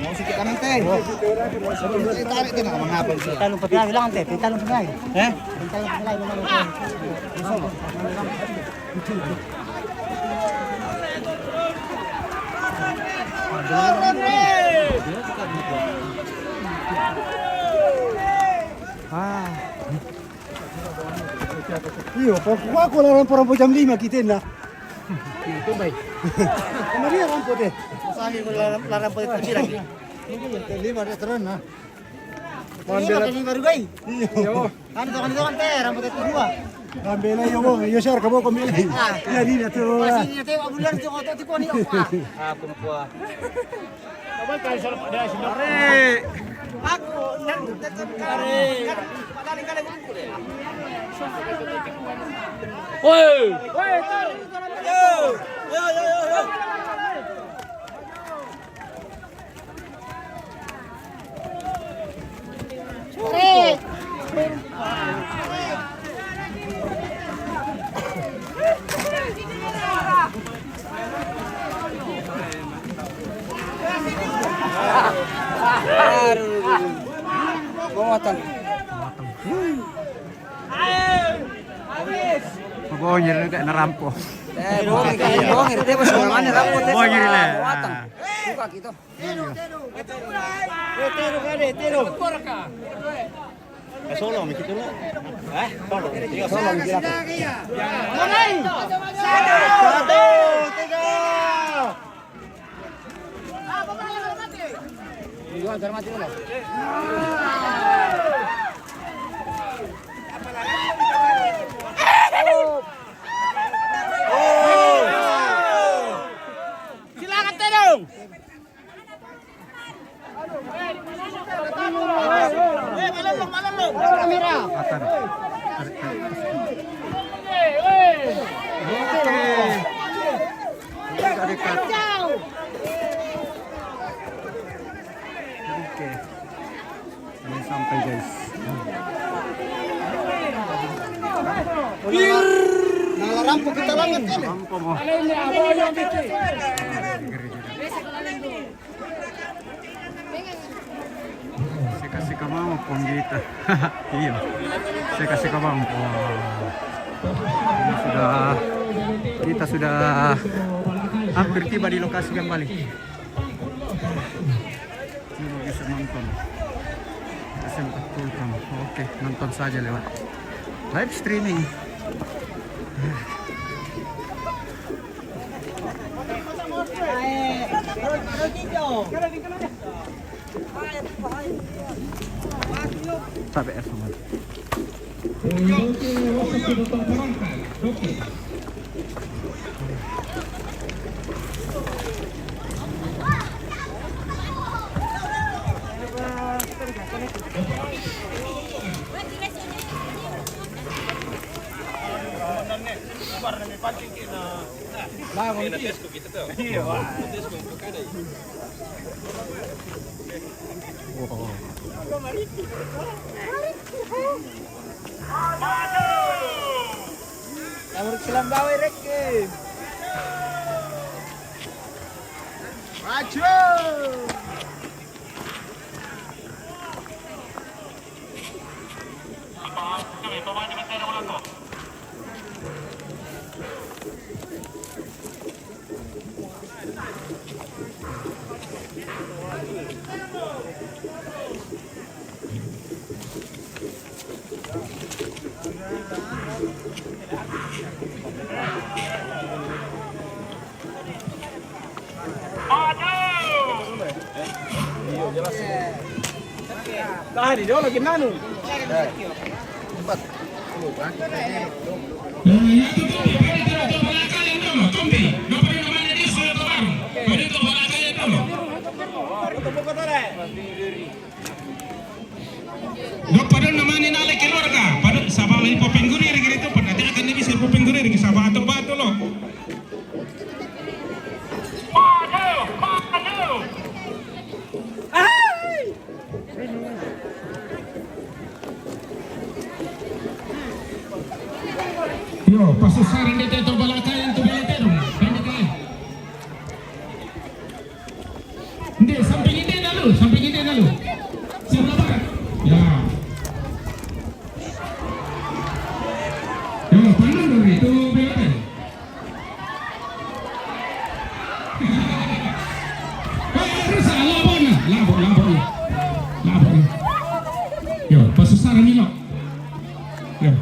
Mau sedikit kanan, teh. Tarik, teh, nah, mengapa sih? Pinta lupa bilang, teh. Pinta lupa bilang. Eh? Pinta lupa bilang, mana, teh? Ah. Iyo, pa kuaku la rampo-rampo jam lima kita na. Itu baik. Kemarin rampo teh. Usaha ko la, la rampo teh, bilang. Jam lima dia terus na. Iya, makan lima juga, i. Iyo. Kan itu, kan itu, kan teh, rampo teh dua. Ambil aja, Bang. Iyo, share ke Bang, ambil. Ah. Iya, dia tuh. Masih dia tuh, bulan itu, kau tuh, kau nih, wah. Ah, perempuan. Are. Aku, nang, tetap kare. Woi. Woi, tarik, tarik. Yo, yo, yo, yo, yo. Aduh. Mau matang. Mau nyeri kayak narampo. Eh, bohong, bohong, bohong, dia masih orang mana rampo, dia mau matang. Buka gitu. Tero, tero. Eh, tero, kade, tero. Eh, solo, mi kita lo. Eh? Solo, mi kita. Satu, tiga. Dua, jangan mati dulu. Silakan, tero. Oke. Dekat-dekat. Oke. Ini sampai, guys. Nah, rampo kita langit ini. Rampo mo. Sika-sika mama pong kita. Iyo. Sika-sika mama pong. Ini sudah, kita sudah hampir tiba di lokasi kembali. Ini bisa nonton. S M empat Tulkam. Oke, nonton saja lewat live streaming. Tabe es, teman. Wow. Amur kilam bawe reke. Maju. Tahan, dia lagi nanu. Eh, ya, tutup, ya, pada itu, itu belakang yang dulu, tumpi. Nggak pada namanya dia, saya ke baru. Pada itu belakang yang dulu. Nggak pada namanya nale keluarga. Pada sabab lagi popeng guri, gitu, pada dia akan bisa popeng guri, sabab atau batu lo. Yo, pasusaran dia teto balakaya tu bela terung. Pendek ai. Inde, samping inde lalu, samping inde lalu. Sebelah barat. Ya. Yo, pandang dulu itu bela terung. Eh, rusak, labok na. Labok, labok na. Labok na. Yo, pasusaran ni lo. Yo.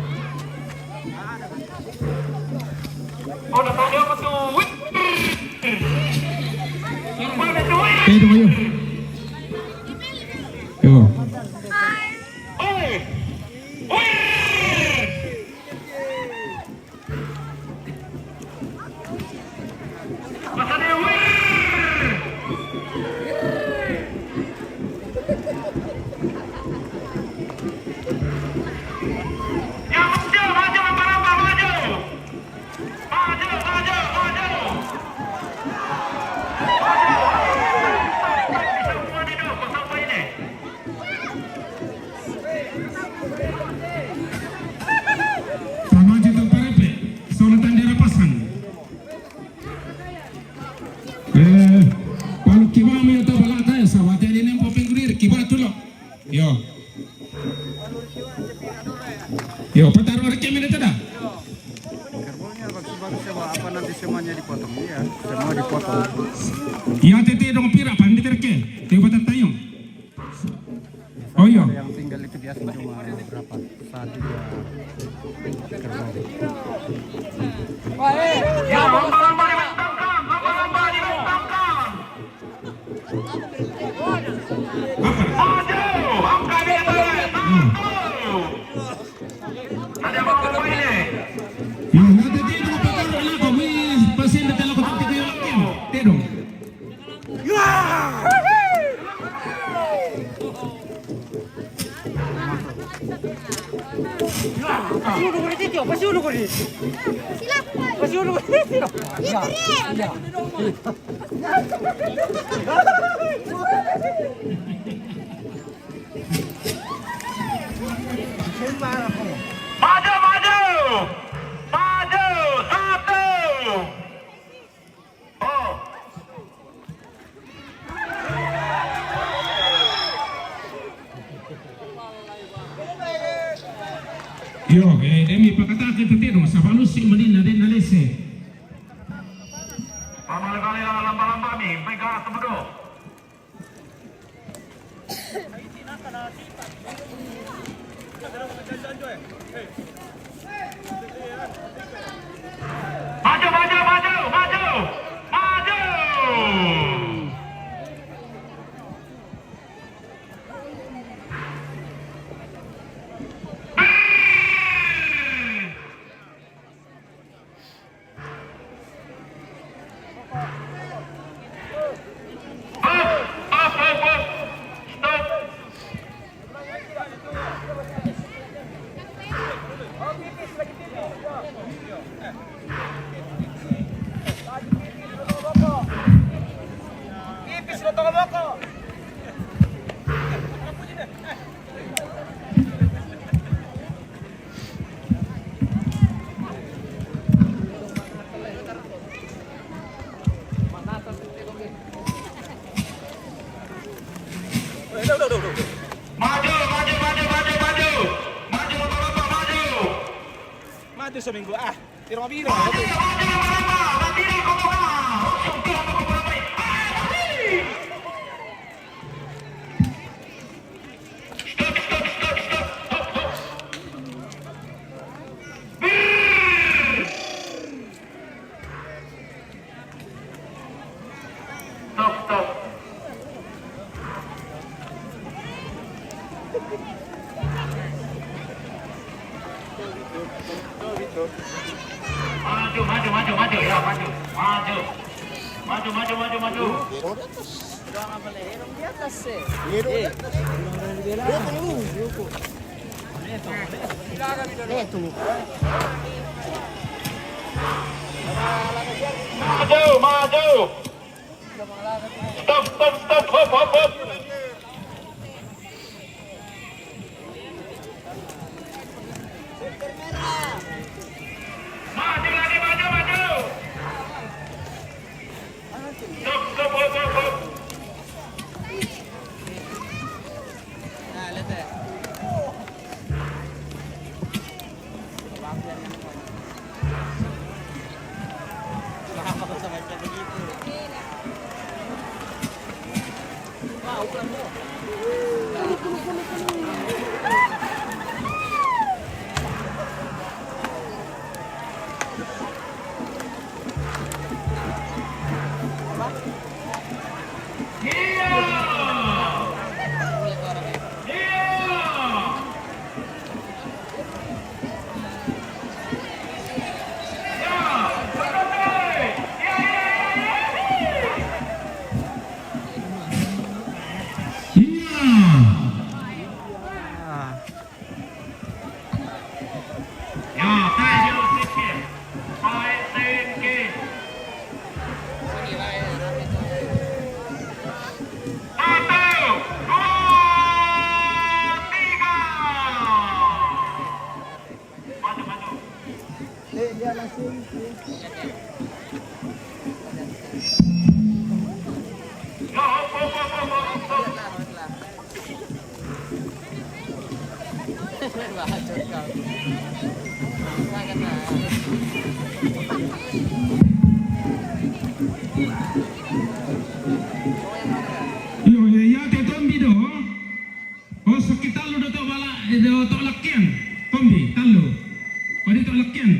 Pero yo. Yo. Tama aja tu parepe, sono tandera pasang. Eh, kalau kiba mi atau balakaya, sawate ini popeng guri, kiba tu lo. Yo. Yo, pataru ada kemene tada. Kerbaunya bagus-bagus semua, apa nanti semuanya dipotong? Iya, semua dipotong. Iya, tete dong pira, pandai terke. Tete batatayong. Oh, iya. Yang tinggal itu biasa cuma berapa? Satu, dua. Kerbau. Ya, lomba-lomba dibentangkan, lomba-lomba dibentangkan. Maju, angka dia tarik. Satu. Ada apa ini? Yo, nanti dia dulu pakai anak kami, pasti nanti lo ketemu kita yang lain. Dia dong. Pasi ulo ko rito, pasi ulo ko rito. Pasi ulo ko rito. Maju, maju. Maju, satu. Oh. Yo, eh, demi pakatake tetero, sabalusi manina de nalese. Pamale-pale la lamba-lamba mi, pega tebedo. Maju, maju, maju, maju. Maju. Itu seminggu ah. Tiro mabiro. Stop, stop. Maju, maju, maju, maju, ya, maju. Maju. Maju, maju, maju, maju. Maju, maju. Stop, stop, stop, hop, hop, hop. Maju lagi, maju, maju. Stop, stop, hop, hop, hop. Nah, lihat ya. Iyo, iyo, iya, te tombi do. Oh, saki tallu do to bala, eh, do to lakian. Tombi, tallu. Kodi to lakian.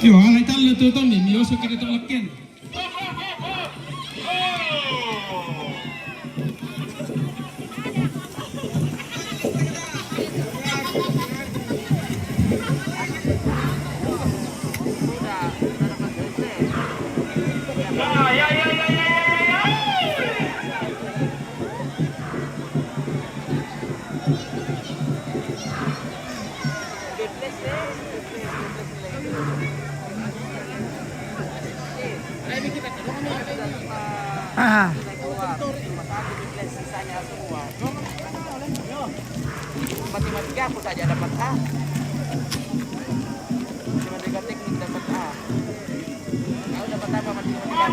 Iyo, alai tallu tu tombi, mi oso kiri to lakian. Ah. Matematika aku saja dapat A. Matematika teknik dapat A. Kau dapat apa matematika?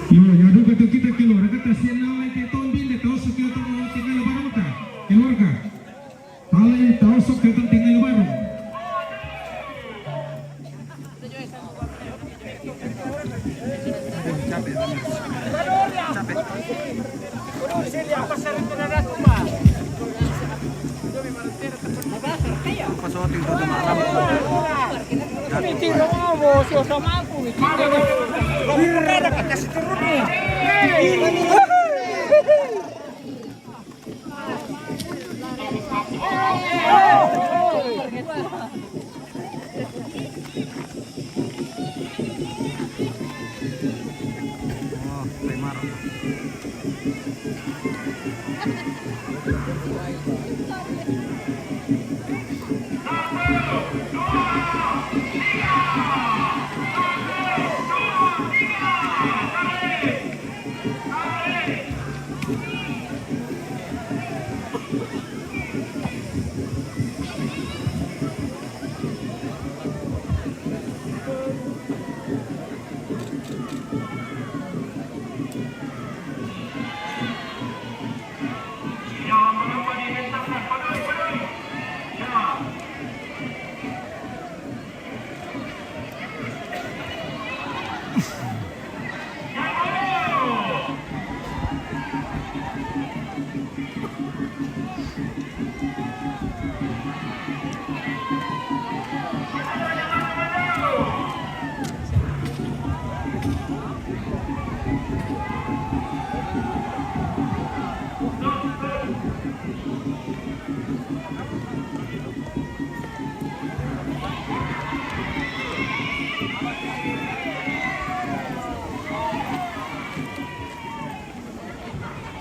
Yo, yo, duka tu kita keluar, kata sian nama ke tombin de tau suki otak mau tinggal barang ta. Keluarga. Paling tahu sok kita tinggal baru. Capek. Capek. Kau suatu itu malam. Ini tidak mau, bos, sama aku. Kasih turun nih.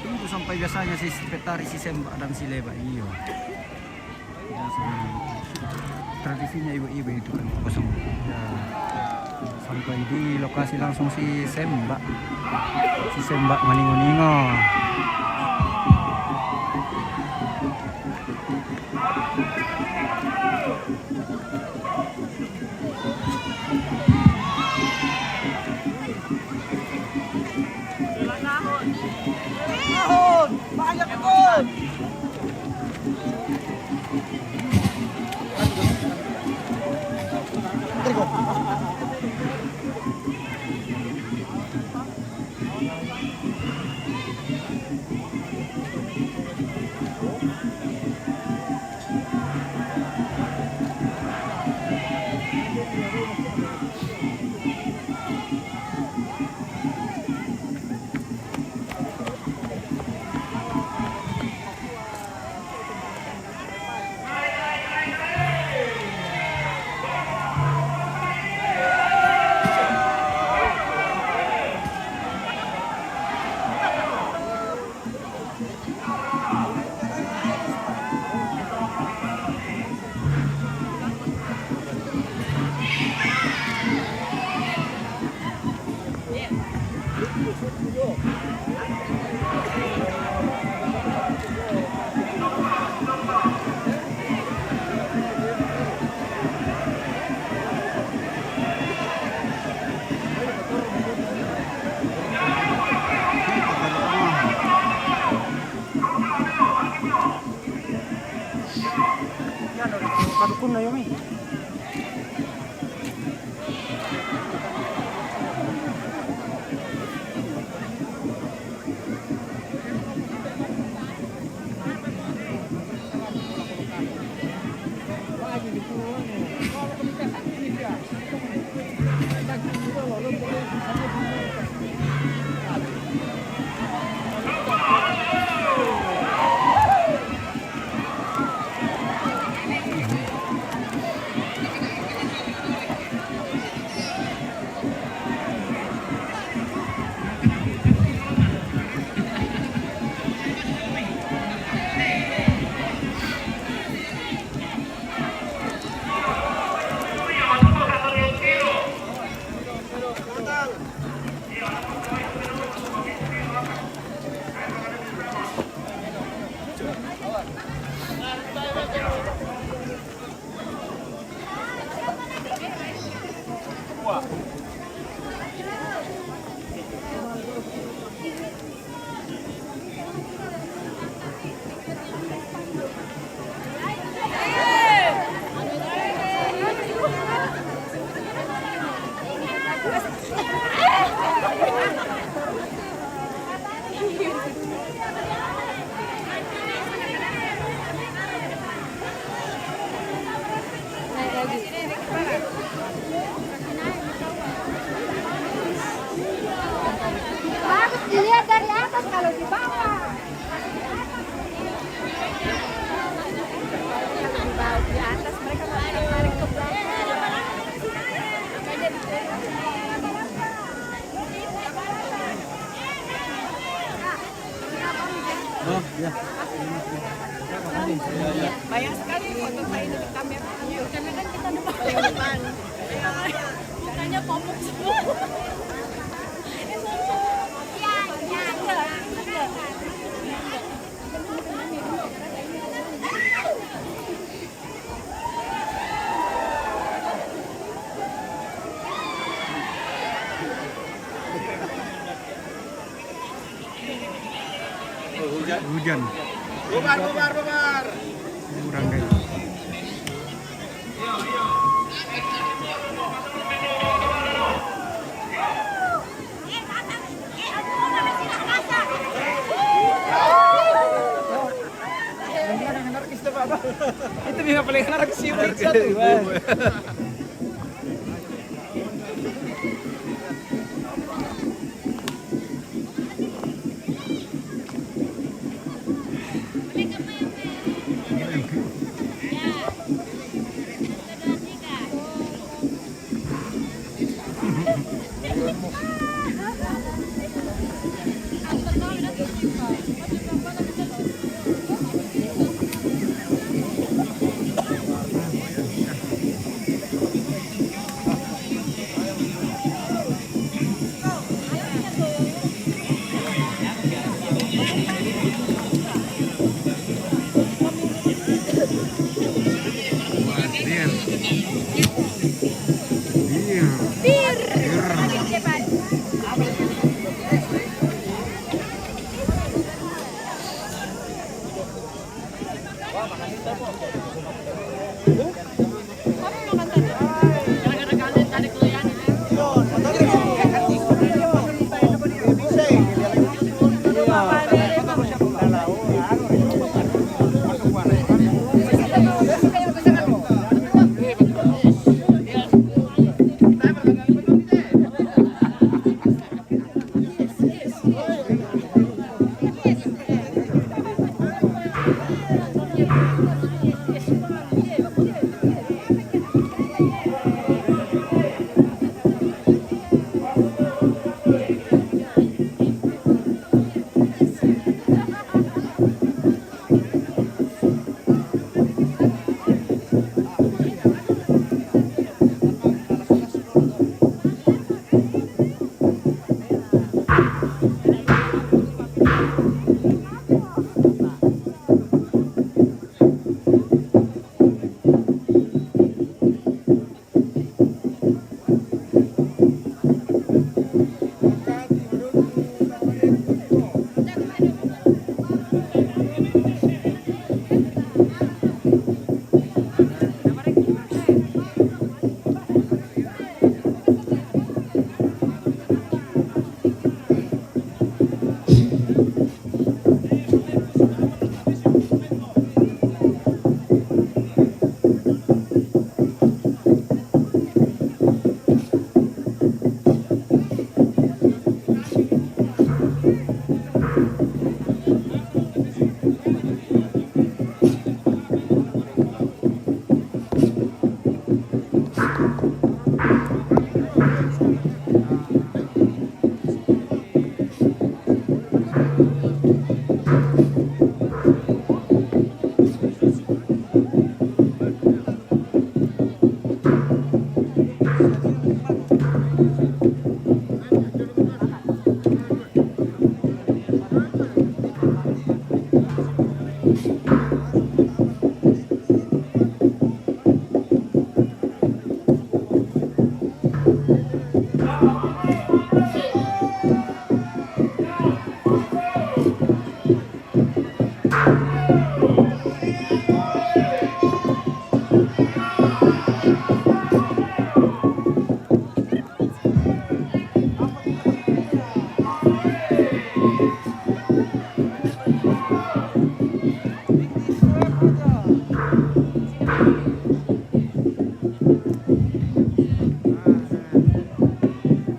Tunggu sampai biasanya si sekretaris, si Semba dan si Leba, iyo. Ya, tradisinya ibu-ibu itu kan kosong. Ya, sampai di lokasi langsung si Semba. Si Semba maningo-ningo. Banyak, Bun. Yan, kadukunna, Yomi. Bagus dilihat dari atas, kalau di bawah. Kalau di bawah, di atas, mereka nggak tarik ke belakang. Makanya di sini. Banyak sekali foto saya dengan kamera. Karena kan kita depan. Depan. Mukanya komuk semua. Hujan. Bubar, bubar, bubar. Kurang deh. Itu memang paling anarkis, satu.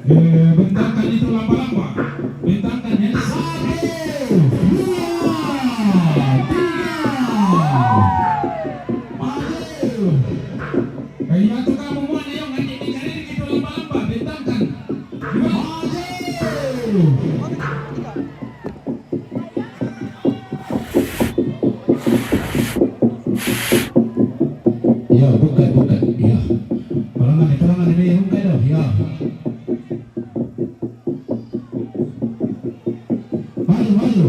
Eh, bentangkan itu lampa-lampa. Bentangkan ya. Satu, dua, tiga. Maju. Kayu batu kamu muat, ayo, nganti dicari itu lampa-lampa. Bentangkan. Maju. Maju, maju.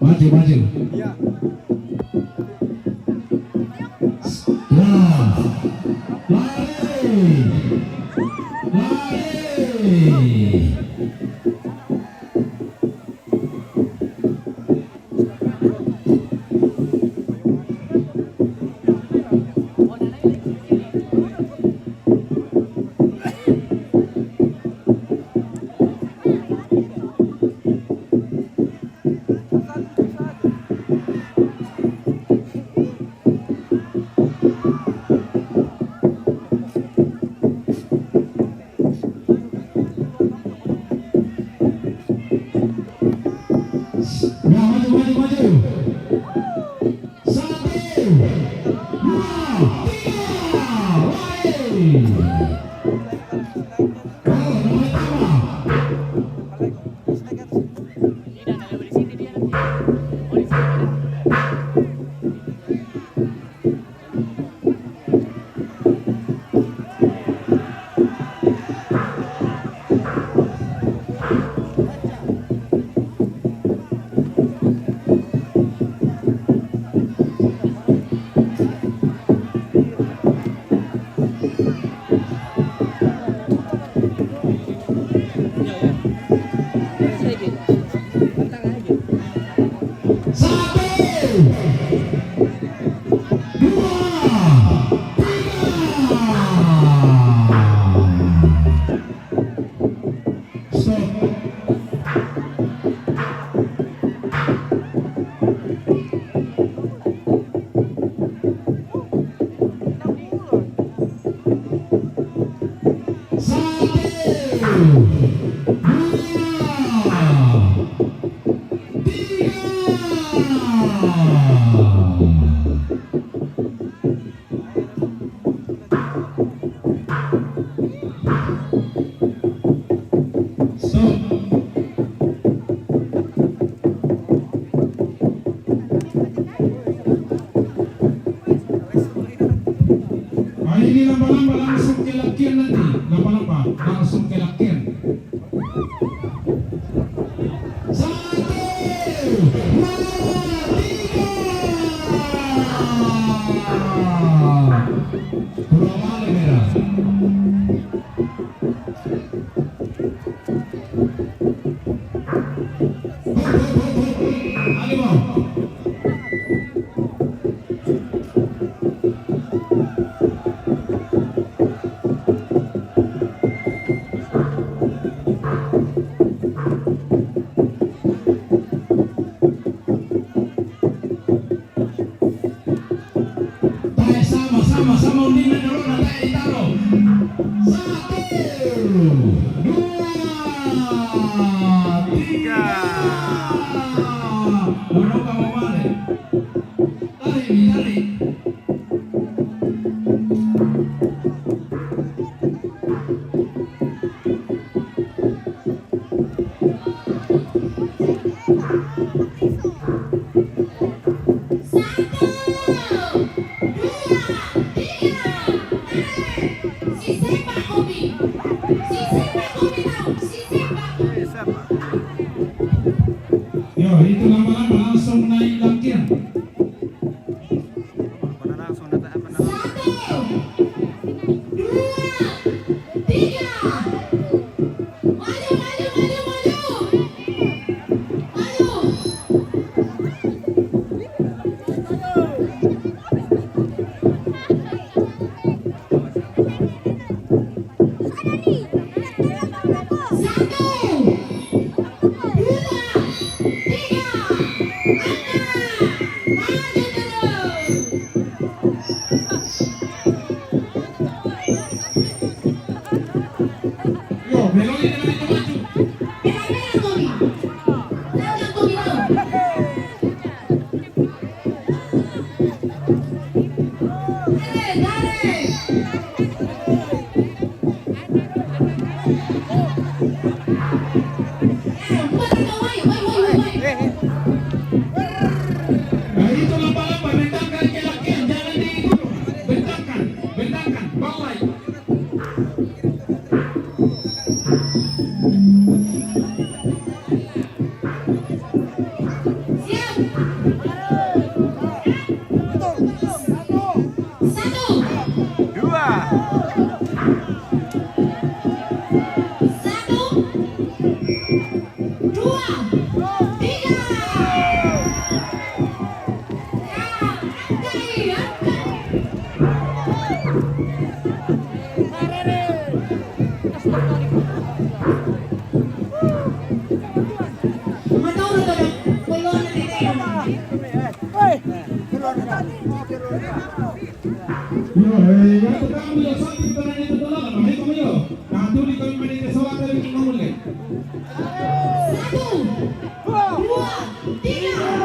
Maju, maju. Ya. Lari. Lari. Ya, maju, maju, maju. Satu, dua, tiga, lari. Oh, nomor lima. Satu, dua, tiga. Stop. Satu, dua, tiga. Stop. Ah, ini lamba-lamba langsung ke lakian nanti. Lamba-lamba langsung ke lakian. Satu, dua, tiga. Pulang balik merah. Tae sama, sama, sama undina dulu, na tae ditaro. Satu, dua, tiga. Udah kamu balik. Tarik, tarik. Satu, dua, tiga, tarik. Si sepak, Obi. Si sepak, Obi, tahu. Si sepak. Yo, itu lamba-lamba langsung naik lakian. Satu, dua, tiga. Maju, maju, maju, maju. Maju. Satu, dua, tiga. Angkat. Maju terus. Yo, belok ini, maju, maju. Belok, belok, Tommy. Belok, Tommy, belok. Dale, dale. Eh, un poco de guay, guay, guay, guay, guay. Nah, itu lamba-lamba, minta ke lakian, jangan di itu. Yo, eh, ya tocamos los otros, pero en este lado, no hay como yo. Católico, hermanito, eso va a ser un hombre. Satu, dua, tiga.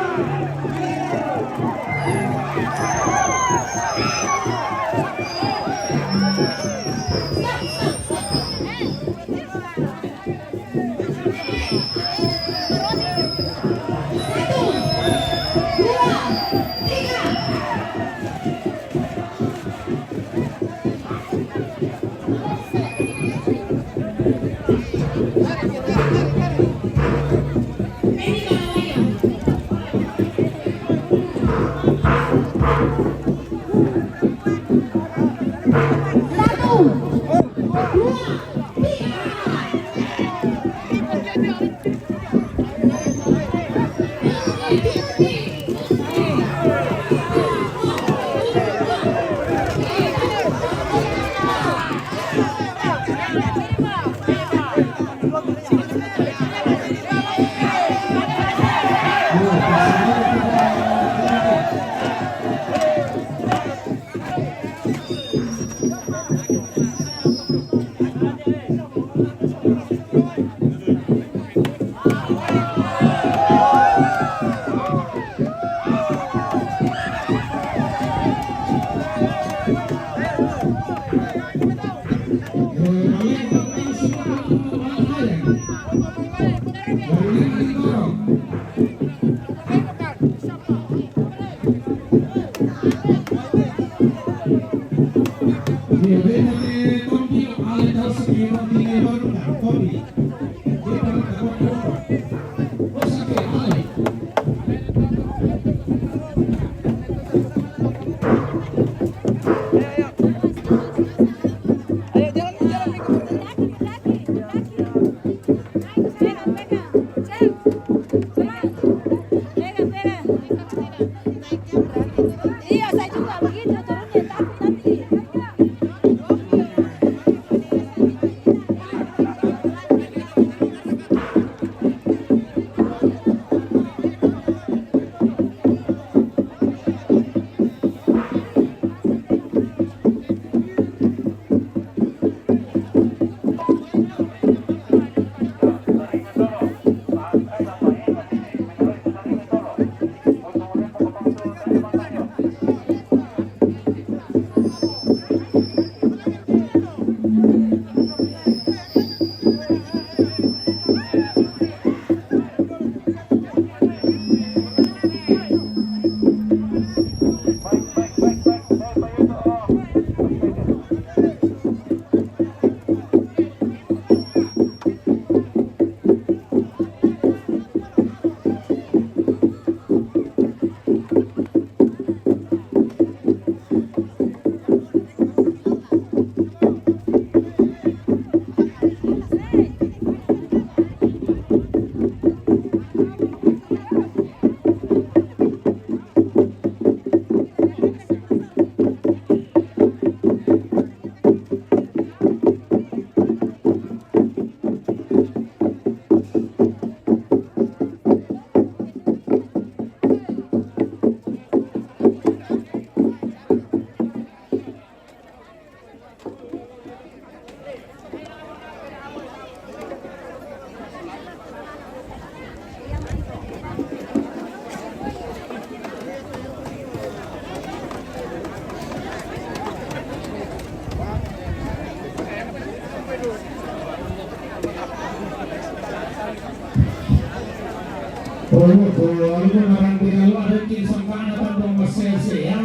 Oyo, oyo, algo narante kalo ada kin sangkana tanpa masese ya.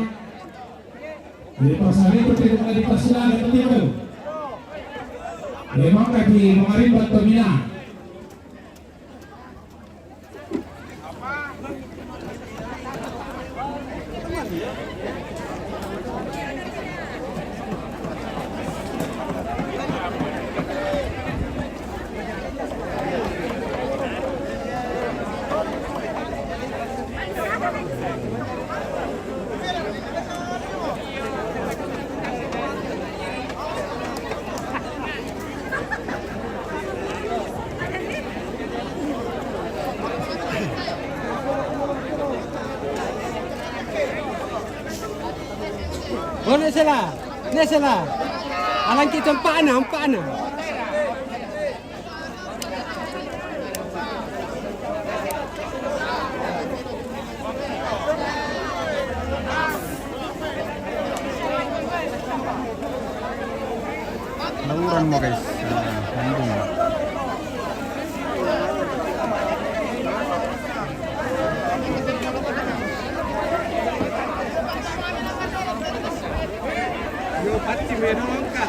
Di pasar itu tidak ada di pasar ada betul. Memang kaji mengarim bantu mina. Nesela, nesela. Alangki tempana, empana. Nauran mo, guys. Ah, nandun. Yo, pati meron ka.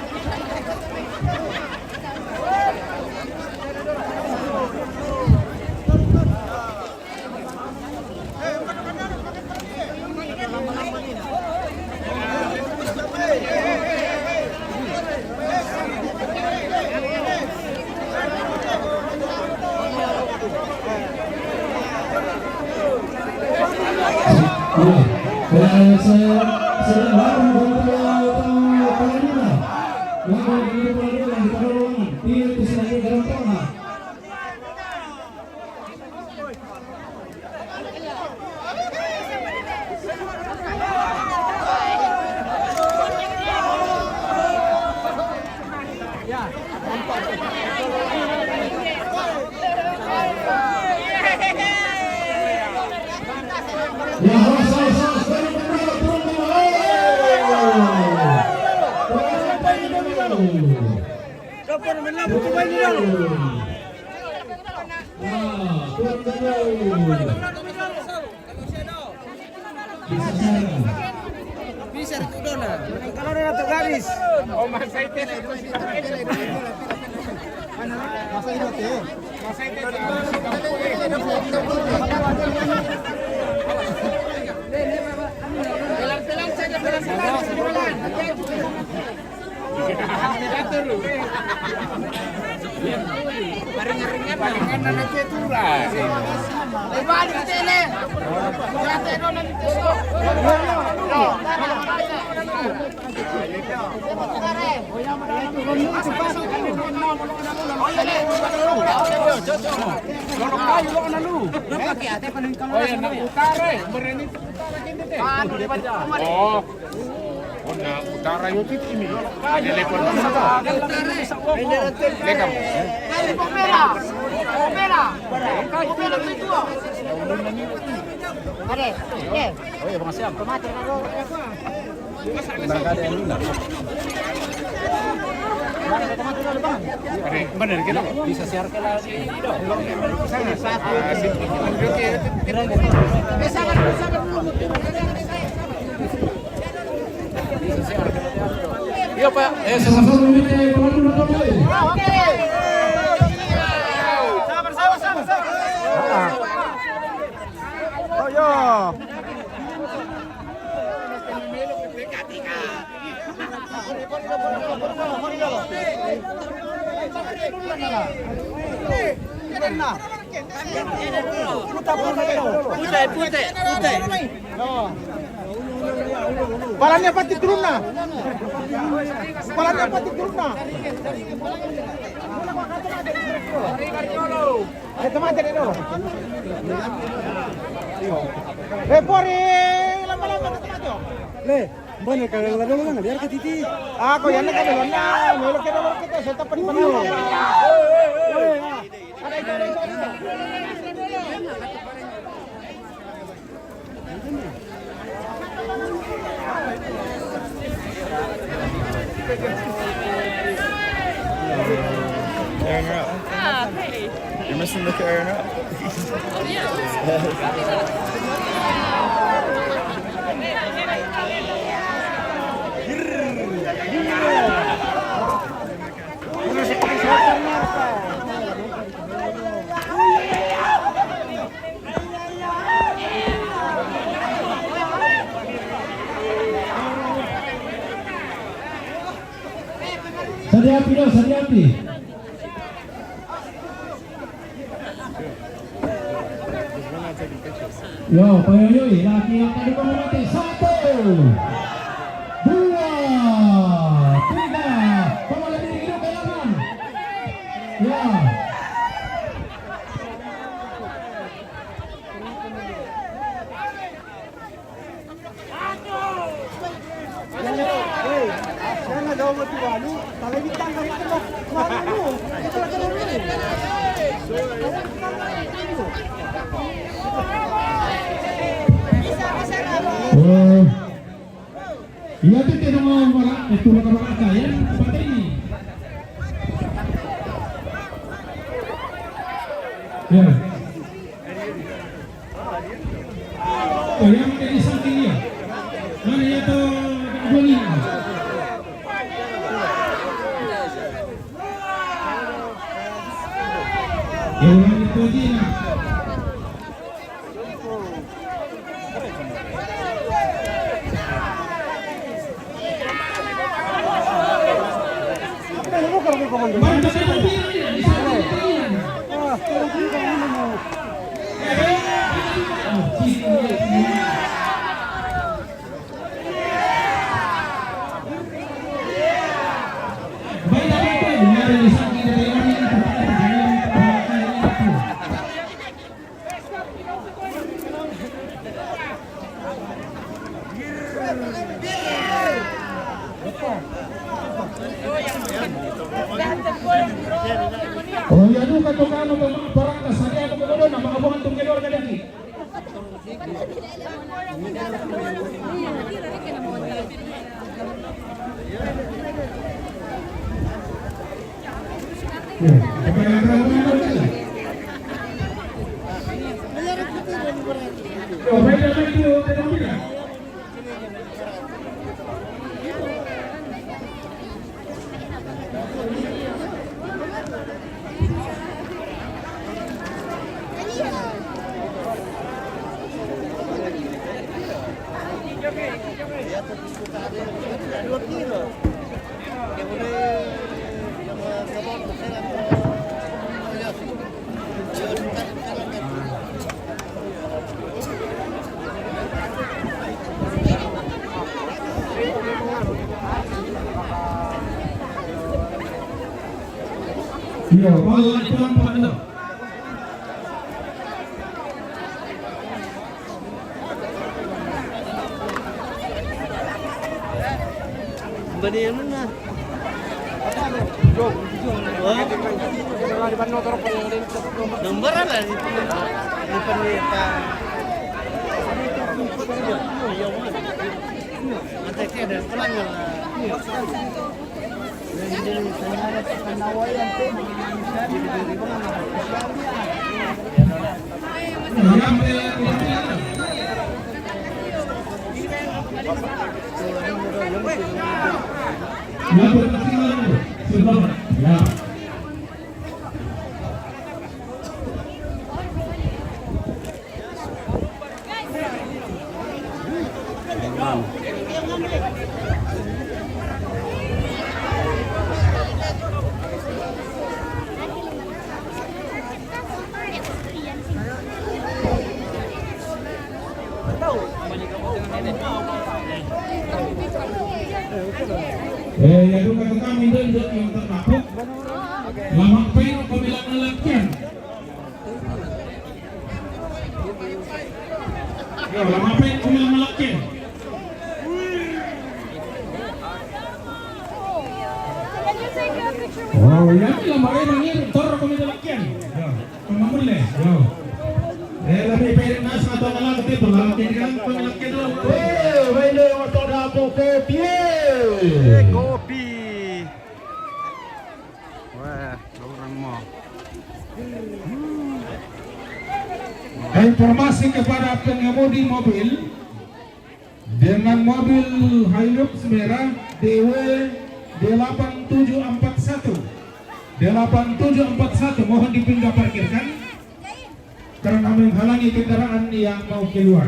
Bisa, bisa. Bisa, Ratu Dona. Kalau ada Ratu Gadis. Oh, Mas Said. Mas Said, eh. Pelan-pelan saja, pelan-pelan. Oh. Ona utara yo titi mi. Ada lepon. Lekam. Ada. Eh. Oh ya, Bang Siam. Tomato na. Ada, benar kita. Bisa share ke lagi. Iya, Pak. Eh, sama-sama. Sabar, sabar, sabar, sabar. Oh, yo. Pute, pute, pute. Balannya pati turun na. Balannya pati turun na. Eh, tomate de nuevo. Eh, pori, lama-lama tomate. Le, bueno, que la luego van a liar que titi. Ah, ko yan na kami, yan na. Melo ke dolor kita, sa tapan pa na. Aaron up. Ah, hey. You're missing the Aaron up. Oh, yeah. Sadiapi do, sadiapi. Yo, payoyoi, laki yang tadi mau mati. Satu, dua, tiga. Kembali diri hidup ke lapangan. Ya. Oh. Iya, tu dia nama orang, itu orang orang kaya, apa tadi? Ya. Oh, yang ada di samping dia. Mana ya tu, Doni? Yang mana tu dia? Oh, ya, nu ka tokano ka mga barangka, sa kaya ko ko doon, ang mga buhantong keluarga dati. Iya, malah itu nampak tu. Bani yang mana? Wah. Nomor lah itu. Depan ni, Pak. Iya, Wan. Mata saya ada pelanggan lah. Ya. Eh, ya, duka tu kami dun, dun, yang terpapuk. Lama pay ko bilang lalakyan. Yo, lama pay ko bilang lalakyan. Oh, yan, lama pay mangir, toro ko bilang lalakyan. Yo, pamamuli, yo. Eh, lami pay na sa ato nga lang, ito, pamamuli lang, pamamuli lang. Eh, may na yung ato na po, kopi. Eh, kopi. Wah, orang mo. Informasi kepada pengemudi mobil dengan mobil Hilux merah D W delapan tujuh empat satu. Delapan tujuh empat satu, mohon dipindah parkirkan karena menghalangi kendaraan yang mau keluar.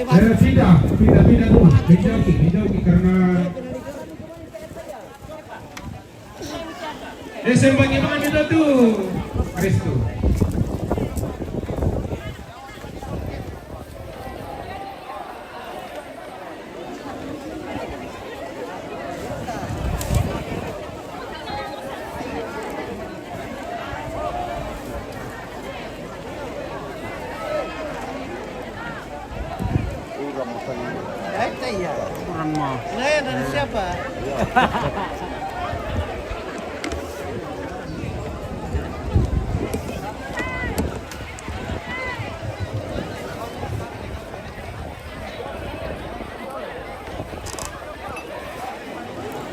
Pero pindah, pindah, pindah tu. Pindah, pindah karena S M bagi mana tu? Kristo. Iya. Kurang mau. Nah, dari siapa?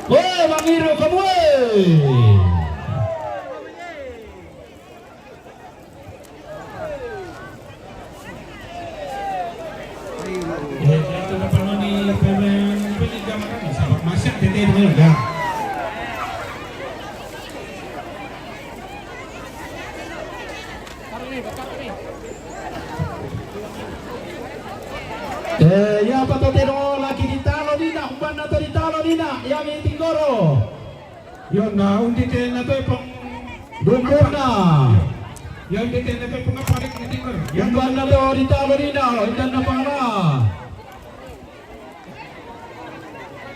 Woi, mangiru kamu, woi. Eh, itu dapat noni pemain apa ni, jam makan ni? Sabab masak tete dulu dah. Eh, ya, apa tu tero lagi di talo ni nak, umpan atau di talo ni nak, yang ini tinggoro. Yo, na, undi te na to pang. Dumbur na. Yo, undi te na to pang apa ni tinggoro. Umpan na to di talo ni nak, umpan na pala.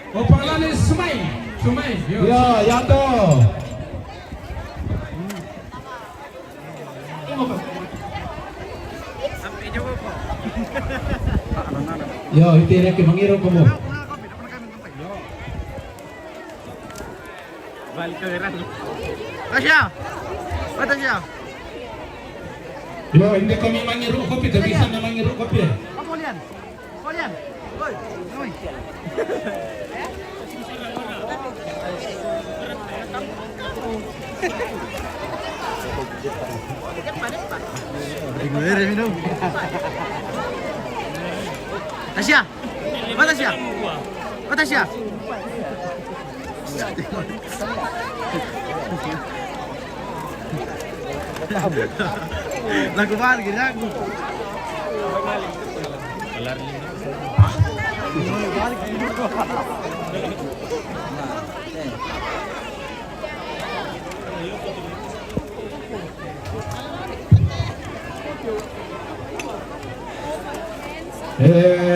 Oh, pangalanan Sumay. Sumay. Yo. Ya, ya to. Yo, iti na ke mangiru kamu. Balik kamera. Tasya. Oh, Tasya. Yo, hindi kami mangiru kopi, tapi sana mangiru kopi. Kamu, Lian. Kalian. Woi. Woi. Tasya. Mana Tasya? Mana Tasya? Lagu balik, lagu. Eh,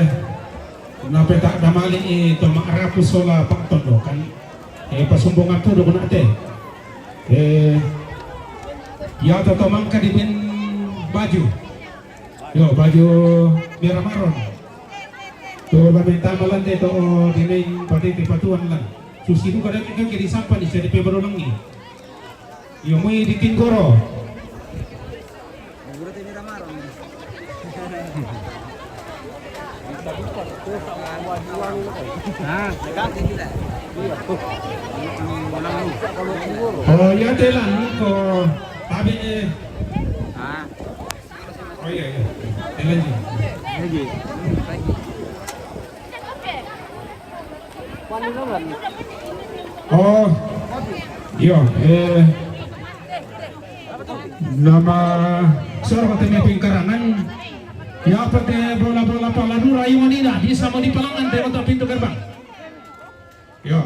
Napeta damali i to ma'rapu sola pa'tondokan. E, pasumbungan tudu' na'te. E, ya to to mangka di bin baju. Yo, baju merah maron. To lamentama lante to dinaing patiti patuan lan. Susi duka daki kaki di sampan i sedi pe baru langi. Iyo, mui di tinggoro. Oh, iya, telan ko tabe. Oh, iya, iya. Telan ji. Oh, iyo, eh, nama sorong te me pingkarangan, ya, pake bola-bola pala dura, iyo, manina, bisa mau dipalangan, te, untuk pintu gerbang. Iyo.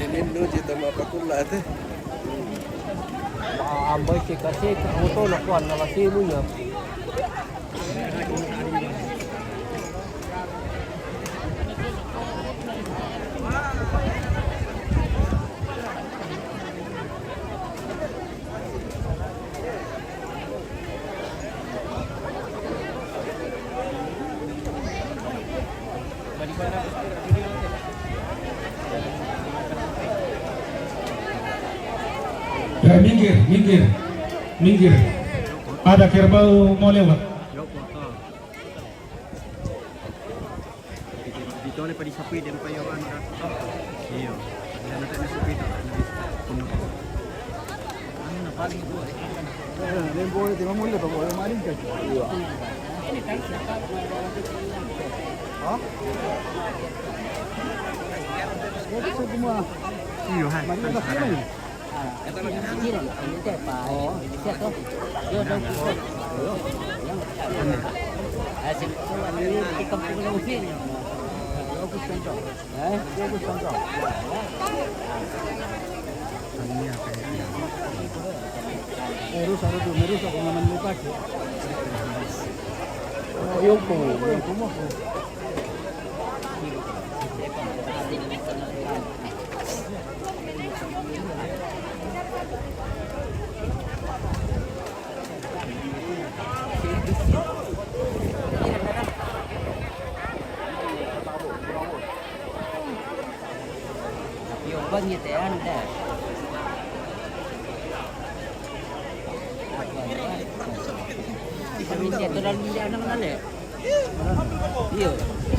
Ini nu ji tama pakulla te. Ambai ke kasi, moto na kuan na lasi mu ya. Ya, minggir, minggir, minggir. Ada kerbau mau lewat. Dito na pa di sapi, di pa yung ano na. Iyo. Yan na tayo na sapi ito. Puno. Ano na, paling ito eh. Yan po, di mamuli pa po, yung maling ka. Ha? Iyo, ha. Maling ka sila eh. Kira, kira pa. Siya to. Yo, daw po. Ano? Di kampung Leuhin. Eh? Eh, rusak itu, merusak pemahaman lupa. Oh, yoko, yoko mo. Yung bang gitu ya, udah. Kami dia terlalu dia anak-anak. Iya,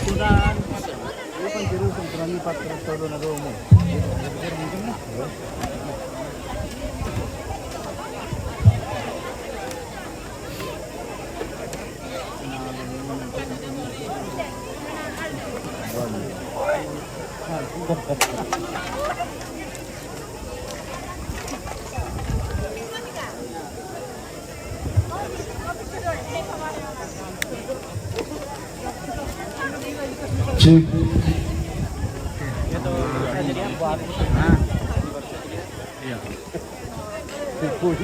kurang. Ini kan terus yang kurang empat ratus tahun ada umur. Cek.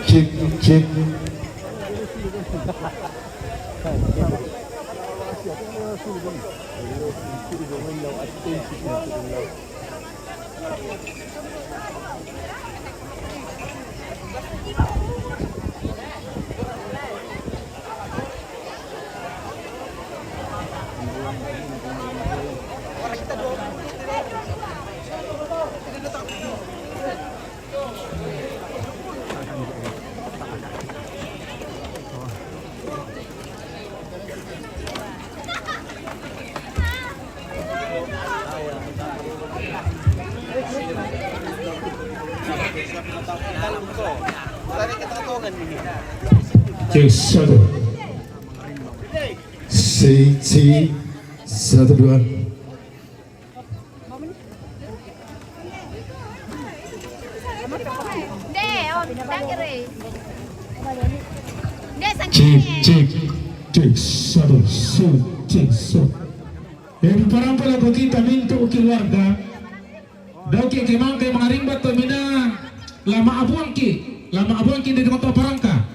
Cek, cek. Cek satu. Si, si, satu, dua. Cek, cek, cek, satu, su, cek, su. Jadi parang pala ko kita mintu keluarga. Doke ke mangke mangarimbat to mina lama abuangki, lama abuangki di koto parangka.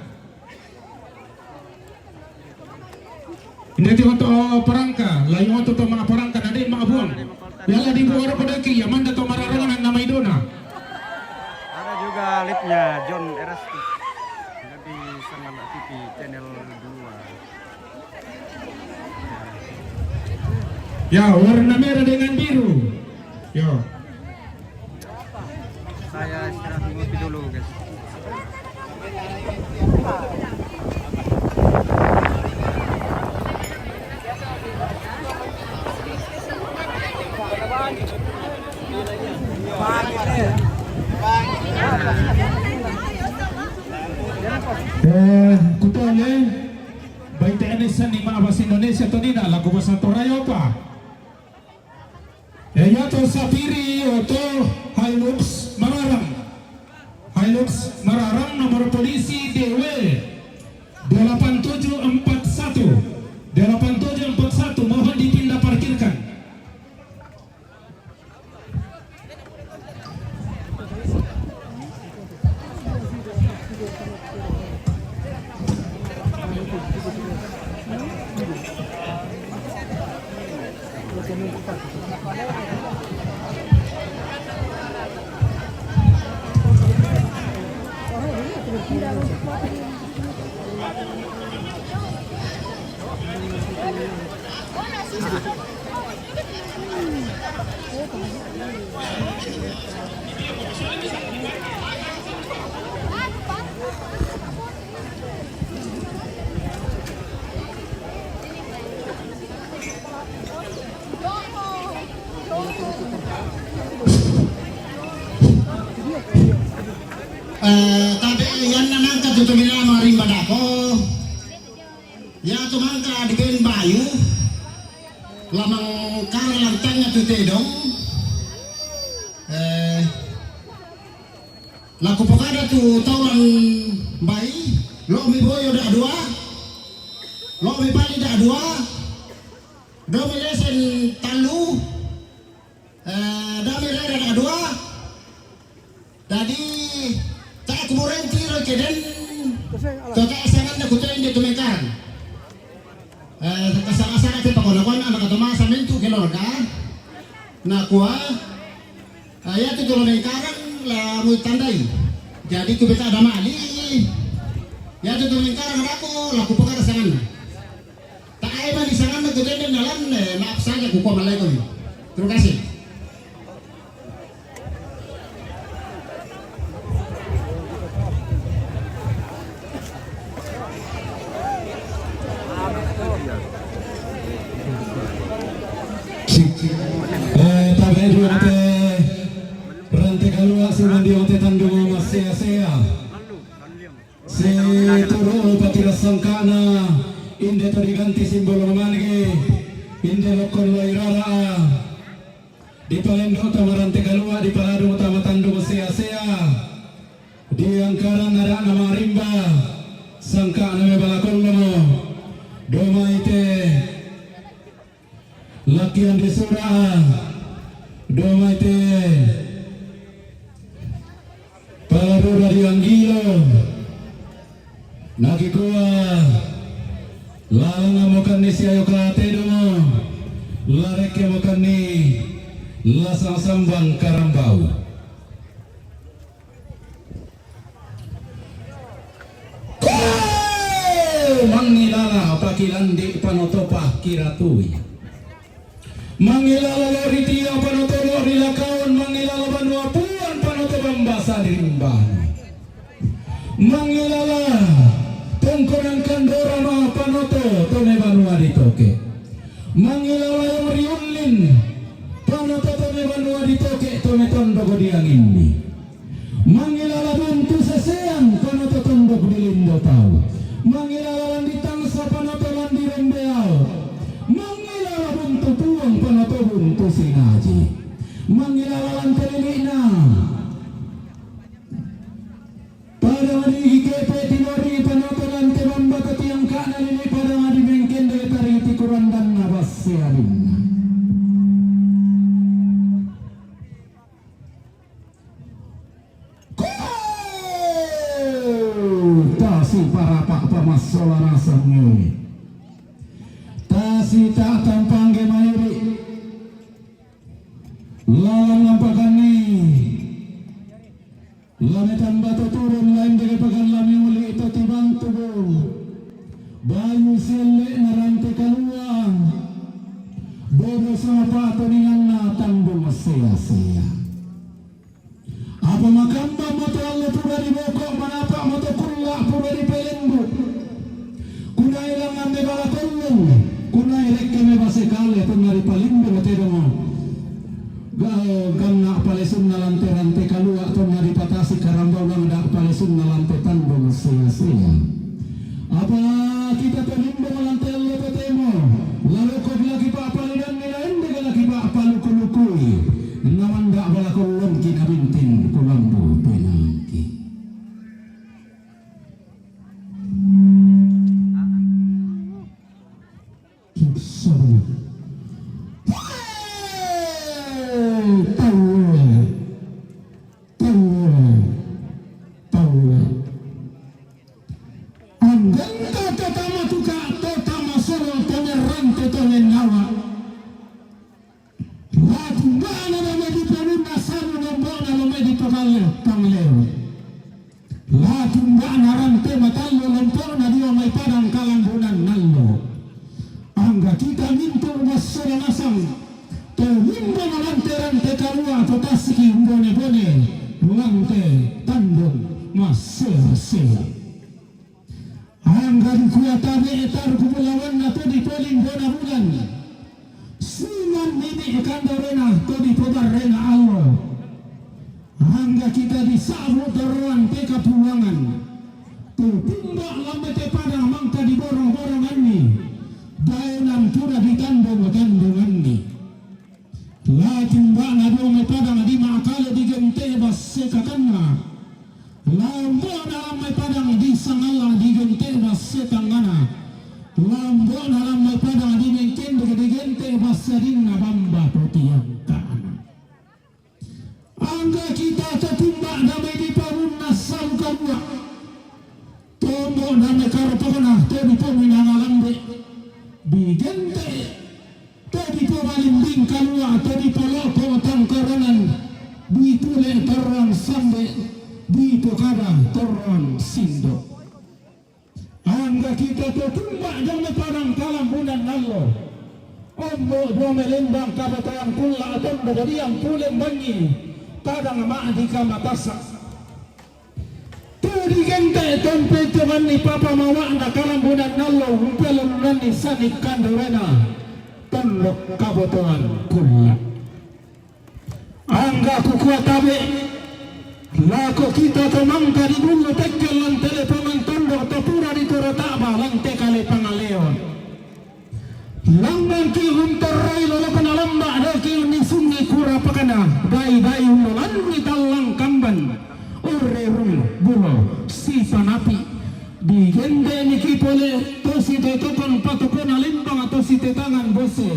Inde ti oto parangka, layu oto to ma parangka, nade ma buang. Yala di buang ro kodaki, ya manda to mararangan nama idona. Ada juga live-nya John Erastus. Jadi sama Anak T V channel dua. Ya, warna merah dengan biru. Yo. Saya istirahat ngopi dulu, guys. Eh, kutole, baita ene sani ma bahasa Indonesia to nina, lagu bahasa Torayo apa? Yato Safiri oto Hilux Mararang. Hilux Mararang, nomor polisi D W delapan tujuh empat satu. Delapan tujuh empat satu, mohon dipindah parkirkan. Eh, tapi yan na mangka tutumila marimba dako. Ya, tumangka di Ben Bayu. Lamang kara lantangnya tu tedong. Eh, laku pokada tu tauan bai. Lo mi boyo da dua. Lo mi pali da dua. Dua mi lesen tallu, eh, dua mi leren dua. Dadi, ta' kuburenti ro keden, to ta' sanganna kutoen de tumengkarang. Eh, kasanga-sanga te pakona-kona, anak atau masa mentu keluarga. Nakua, eh, ya tu tolo mengkarang la mui tandai. Jadi ku beta ada mali. Ya tu tolo mengkarang aku, la ku pekara sanganna. Ta'ai mani sanganna ku tenden nalan, eh, maaf saja ku koma lagi. Terima kasih. Eh, tabe' duang te Rante Kalua' simandiong te Tandung Massea-sea. Situru' patirassangka'na inde to diganti simbolo manege, inde lokkon loirara'a. Dipalendo tama Rante Kalua', dipaladung tama Tandung Sea-sea. Diangkaran ada'na marimba, sangka'na mebala kollomo. Domai te Lakkian di sura, domai te palarura di anggilo. Nakikua, lalanga mokanni siayo katedomo, larekke mokanni lasang sambang karambau. Ko! Mangilala pakilandi panoto pakiratui. Mangilala lori tia panoto lori lakaon, mangilala banua puan panoto bambasa dirimbana. Mangilala tongkonan kandorama panoto tone banua ditoke. Mangilala yang riullin panoto tone banua ditoke tone tondoko dianginni. Mangilala buntu sesean panoto tondok di lindo tau. Mangilala landi tangsa panoto landi rembeau. Mangilala buntu puang panoto buntu sinaji. Mangilala lante lili'na. Pada madi ikepe tinori panoto lante mambata tiangka'na lili pada madi mengkende tari tikurandanna basse adinna. Ko! Tasi parapa' pamassola nasangnge. Tasi ta' tampangge mairi. Lalang nampakanni. Lame tamba to turun lain dege pakan lame uli to tibantu bo. Bayu sielle narante kalua. Bobo sama pato ninganna tambung sia-sia. Apa makamba moto allo pura di boko, manapa moto kulla pura di pelembu. Kunai langan me bala kollong, kunai rekke me base kale, punna ri palimbu moto domo. Ga-, ganna palesunna lante rante kalua, punna ri patasi karambau gangda palesunna lante tandung sia-sia. Apa kita penimbang lante allo totemo, la roko laki pa'palidanni na endega laki pa'paluku-lukui, namanda bala kollongki nabinting kulambu penangki. Sabar. Hei, taue. Taue. Taue. Anggenta totama tuka, totama solo, tone rante, tone nawa. Latumbana lomedi ponunna sanu lombona lomedi tokalle pangleo. Latumbana rante matallo lompona dio mai padang kalambunan nallo. Angga kita mintu massola nasang. To limbana lante rante kalua to tasiki umbone-bone lante tandung massela-sela. Angga dikua tabe e taruku bulawanna to dipoling bona bulan. Siman nini kandorena to dipobarrena allo. Angga kita disabu toroan teka pulangan. To timba lambe te padang mangka diborong-boronganni. Daenang pura ditandong-tandonganni. La timba'na dua mai padang di ma'kale di gente basse kakanna. La ambo'na la mai padang di sangalla di gente basse tangngana. La ambo'na la mai padang di mengke Digente' bassiadinna bamba potiang kana. Angga kita to tumba' dame di pabunna salu kalua'. Tombo' dame karotona to dipominanga lambe'. Digente' to dipobalimbing kalua', to dipoloto tangkoronan. Dipule torrang sambe, dipokada torrang sindo. Angga kita to tumba' dame padang kalambunan allo. Ombo' dame lembang kabatoan kulla' tondo badiang pulen bangi padang ma'dika matasa. To digente' tompe tonganni papa mawa'na kalambunan allo umpelonnanni sani kandorena tondok kabatoan kulla'. Angga kukua tabe' lako kita to mangka di bullu tekkel lan telepongan tondok to pura di toro ta'ba lan te kale pangaleon. Langnganki' untorroi lolokona lamba' doki' unnisungi kura pakana, dai-dai unnolanni tallang kamban, orrerung bulo sipanapi'. Digende'niki' pole to sitotokon patokona lembang to sitetangan bose,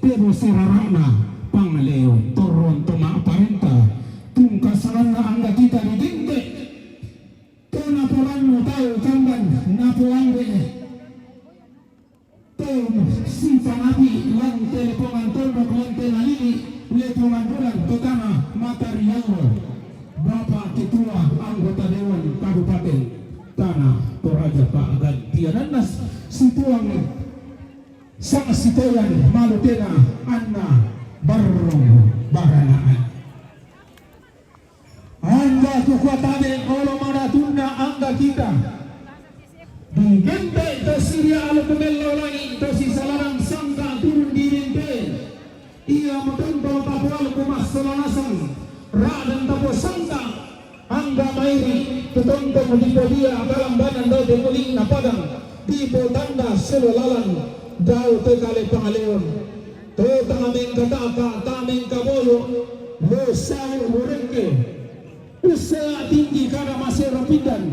te bose rara'na pangleo torron to ma'parenta. Tungka salanna angga kita digente' to naporannu tau kamban napoambe'. Tau sipanapi' lan telepongan tondok lan te nalili' lepongan bulan to tana matariallo. Bapak Ketua Anggota Dewan Kabupaten Tanah Toraja pa'gantiananna situang sangsitoyan malutena Anna Barrong Barana'an. Angga kukua tabe' olo madatunna angga kita. Digente' to sidia' alu kumellau langi' to sisalarang sangka turun di rinte'en. Ia motonto tapoalu kumassola nasang ra'dan taposangka angga mairi' tutontong dipodia kalambanan dao te kuli'na padang dipotanda solo lalan dao te kale pangaleon. To tamengkata'ka tamengkaboyo lo sau' burengke. Ussea' tinggi kada masero pindan.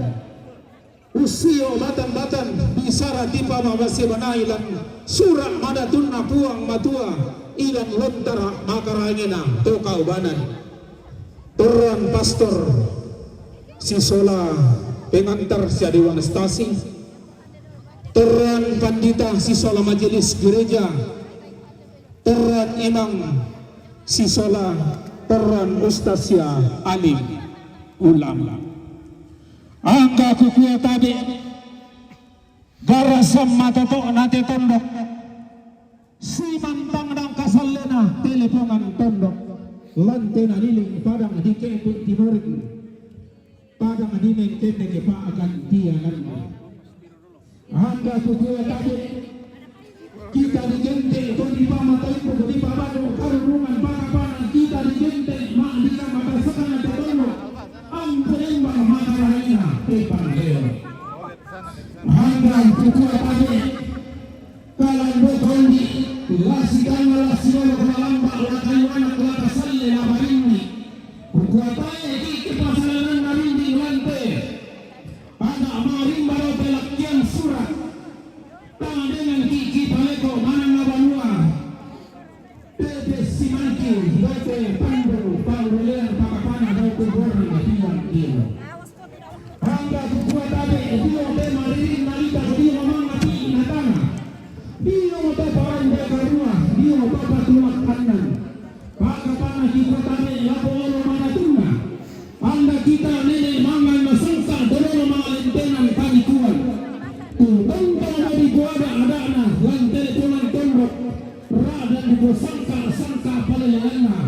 Ussio' batan-batan bisara tipamabase banai lan sura' madatunna Puang Matua ilan lontara' makarangena to kaubanan. Torran pastor sisola pengantar sia dewan stasi, torran pandita sisola majelis gereja, torran imam sisola, torran ustaz sia alim ulama. Angga kukua tabe' garasang matoto'na te tondok simantang dangkasallena telepongan tondok lan te nalili' padang dikepe' timoring padang dimengkendeke pa'gantiananna. Angga kukua tabe' kita digente' to dipamataimbu dipabanu karurungan pakapana kita digente' ma'dika matasakana te tondok ampu lembang makarahina te pangaleon. Angga kukua tabe' kalambo kondi lasi danga lasi lolo kalamba lakayuana lakasalle labarinni. Kukua tabe' kiki pasalananna rinding lante. Aga marimba dao pelakkian sura'. Tang dengan kiki paleko manang na banua. Tete simangki dao te pandu paurelean pakapana dao te borang tiang dio. Angga kukua tabe' dio te mariring nalita dio mangati natana. Dio to paranda karua, dio to patulak annan. Pakapana kikua tabe' lako olo madatunna. Angga kita nene' mangan masangka dololo mangalentenan panikuan. Tu tongtong dadi kuada ada'na lan telepongan tondok. Ra'dan diposangka-sangka paleleanna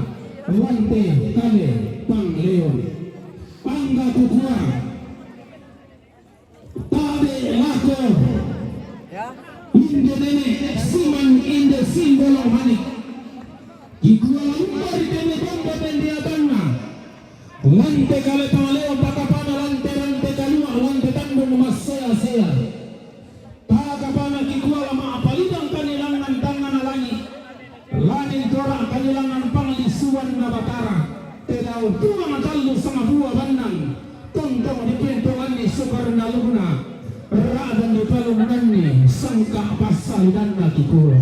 lan te kale pangleon. Angga kukua tabe' lako inde nene' siman inde simbolong manik. Kikua la umba ri tene tombo tendiatanna. Lan te kale pangaleon pakapana lan te rante kalua' lan te tandung massea-sea. Pakapana kikua la ma'palidang kanilangan tangngana langi'. Lanin tora kanilangan panglisuanna Batara, te dao Puang tallu sangabua bannang, tongtong dipentonganni sukarna lukna, ra'dan dipalunnanni sangka' passalidanna kikua.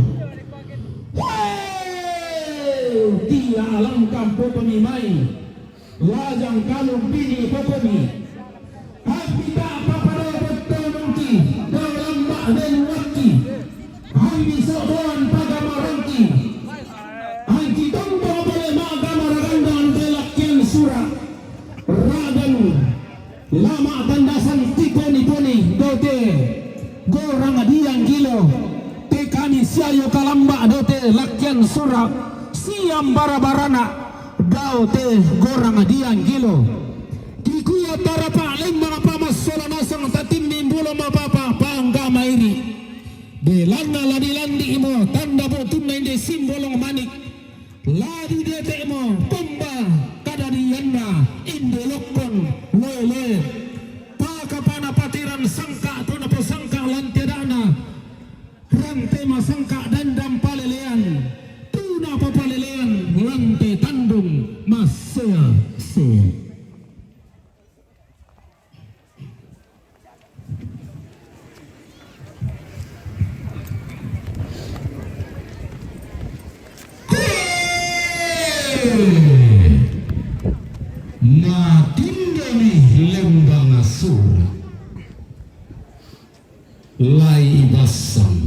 Alangkam pokomi mai, lajang kalung pini pokomi. Happita papadao pottonongki, dao lamba' denuakki, ambi so'doan pagamarangki. Angki tompo pole ma'gamara gandang te lakkian sura', ra'dan lama' tandasan tiponi-poni dao te gorang dianggilo, te kani siayo kalamba' dao te lakkian sura', siang bara-barana dao te gorang dianggilo. Kikua tarapa lembang pamassola nasang tatimmi mbulo mapapa panggamairi. Belanna la dilandi'mo tanda botunna inde simbolong manik. La didete'mo tomba kadadianna inde lokkon loe-loe. Pakapana patirang sangka' to naposangka' lan te ada'na. Rante masangka' dandang palelean, tu napapalelean lan te tandung massea-sea. Matindomi lembang sura', lai bassang.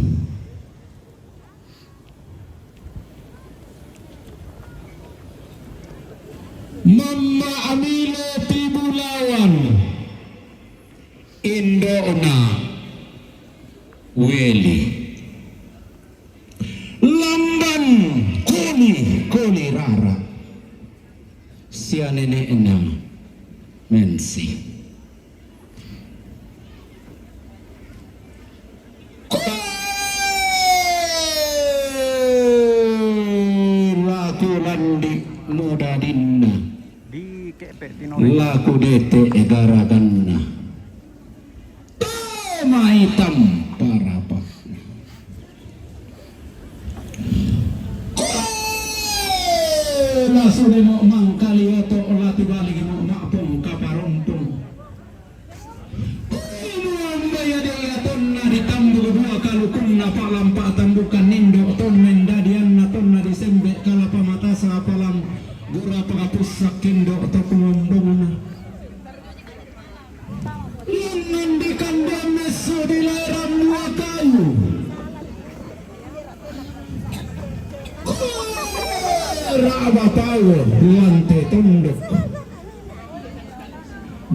Mamma Amilo Pibulawan, indo'na Weli. Lamban Koli, Koli Rara, sia nene'na Mensi. Koe laku landi' mudadinna, laku dete' garaganna, to maitam parapa'na. Koe la sudemo' mangkali oto', la tibaligimo' ma'pong kaparompong. Koe muambai ade' ia tonna ditambuk dua kalukunna pa'lampa' tambukan indo' to mendadianna, tonna disembe' kalapa matasa palang gura pakapussa' kindo' to kumombongna. Langngan dikandean messo di laeran mua kayu. Raba tau lan te tondok.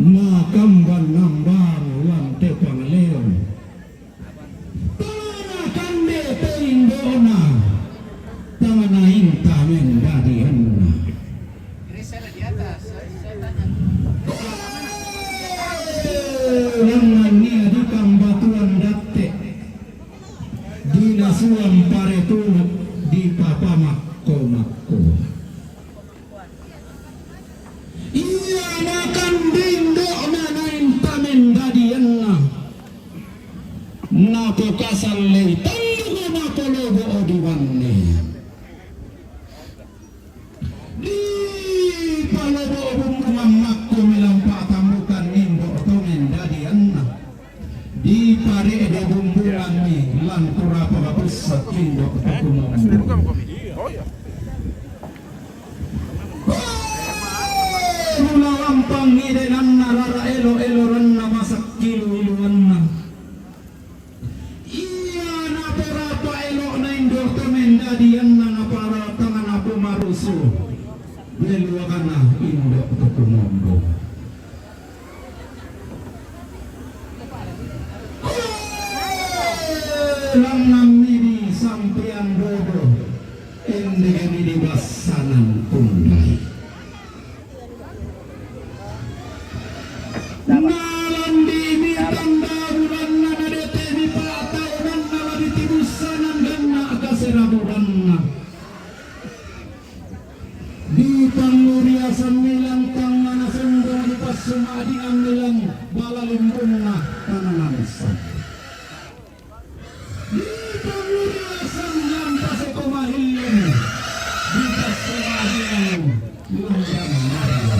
Makamban nambang lan te pangaleon. Tangana kande te indo'na, tangana inta mendadianna. Langngan ia dikambatuan datte', dinasuan paretunu' dipapamakko-makko. Ia makandindo' nanainta mendadianna, napokasallei tanduk napolobo' dibanne. Dipalobo' bumbungan makko melampa' tambukan indo' to mendadianna. Dipare'de bumbunganni lan kurapa kapussa' kindo' to kumombong. Rula lampang idenanna rara elo-eloranna masakkilu-iluanna. Ia naporapa elo'na indo' to mendadianna naparatang napomarusu. Beluakanna indo' to kumombong. Langngan midi sampean dodo, endega midi bassanan kundai. Nalan di mitanda bulanna nadete di pa'taunanna la ditibussanan ganna' kasera bulanna. Dipanguriasan milang tangngana sombong, dipassumadian milang bala limbunna tananansa. Dipanguriasan lampa seko mahilling, dipassumadian milang tananansa.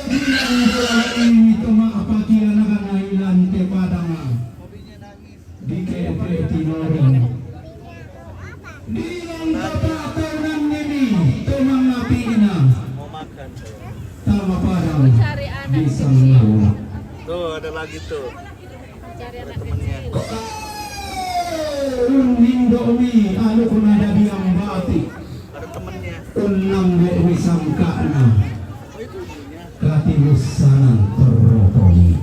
Bilang bola ini toma apakian akan ailan te padanga. Dike'ke' tinorong. Tuh, ada lagi tuh. Ada temennya. Unnindo mi anu kuna dadi ambati. Ada temennya. Unnambe mi sangka'na. Katilussanan torrotoni.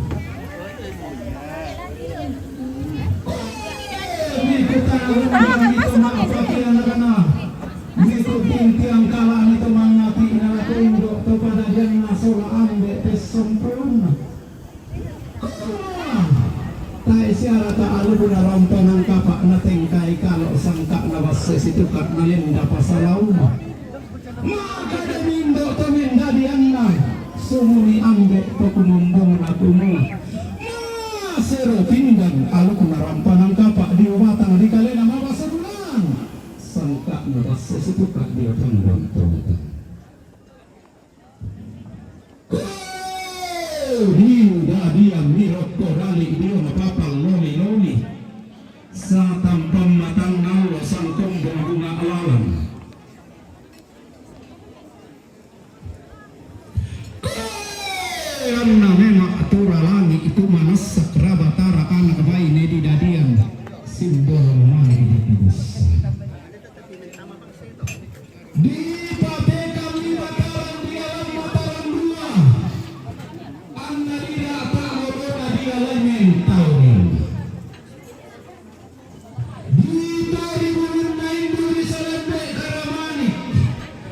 Mikutananna mito ma'pakianakna. Miku tintiang kala'na to mangngati'na lako indo' to padadianna sola ambe' pessompoanna. Tae' siara ta alukuna rampanang kapa' natengkai kalo' sangka'na basse situka' nalenda pasalauma. Ma'kada mi indo' to mendadianna, sumuni ambe' to kumombongna kumua, masero pindang alukuna rampanang kapa' dio batang ri kalena mabasa bulaan. Sangka'na basse situka' dio tondong-tondong. Dio dadian mi rokko dali' dio mapapang loli-loli. Satampang matang nallo sangkombong bunga lalang. Anna memang tura langi' itu manassa' rabatara anak baine di dadian simbolo mani di kudus. Dipatekammi Batara di alam mataran dua. Anna dirata' lolona di alai mentauning. Ditori bulunna indu' ri salembe' karamani.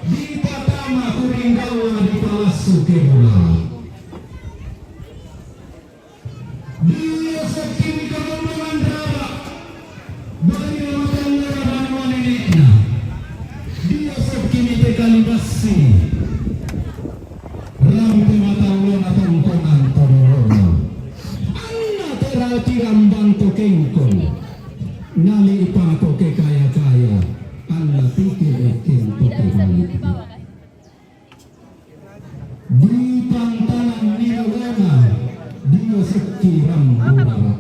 Dipatama kuringgalla dipalassu ke bulala. Dio sokki mikomondo mandrara, balia matallora banua nene'na. Dio sokki mite kalibassi, rampe matallona tongkonan todorona. Anna tera tirambang to kengkong, nalipa to ke kaya-kaya, anna tike kengkong ke balik. Di pantanan nilolona, dio sokki rambu bara'na.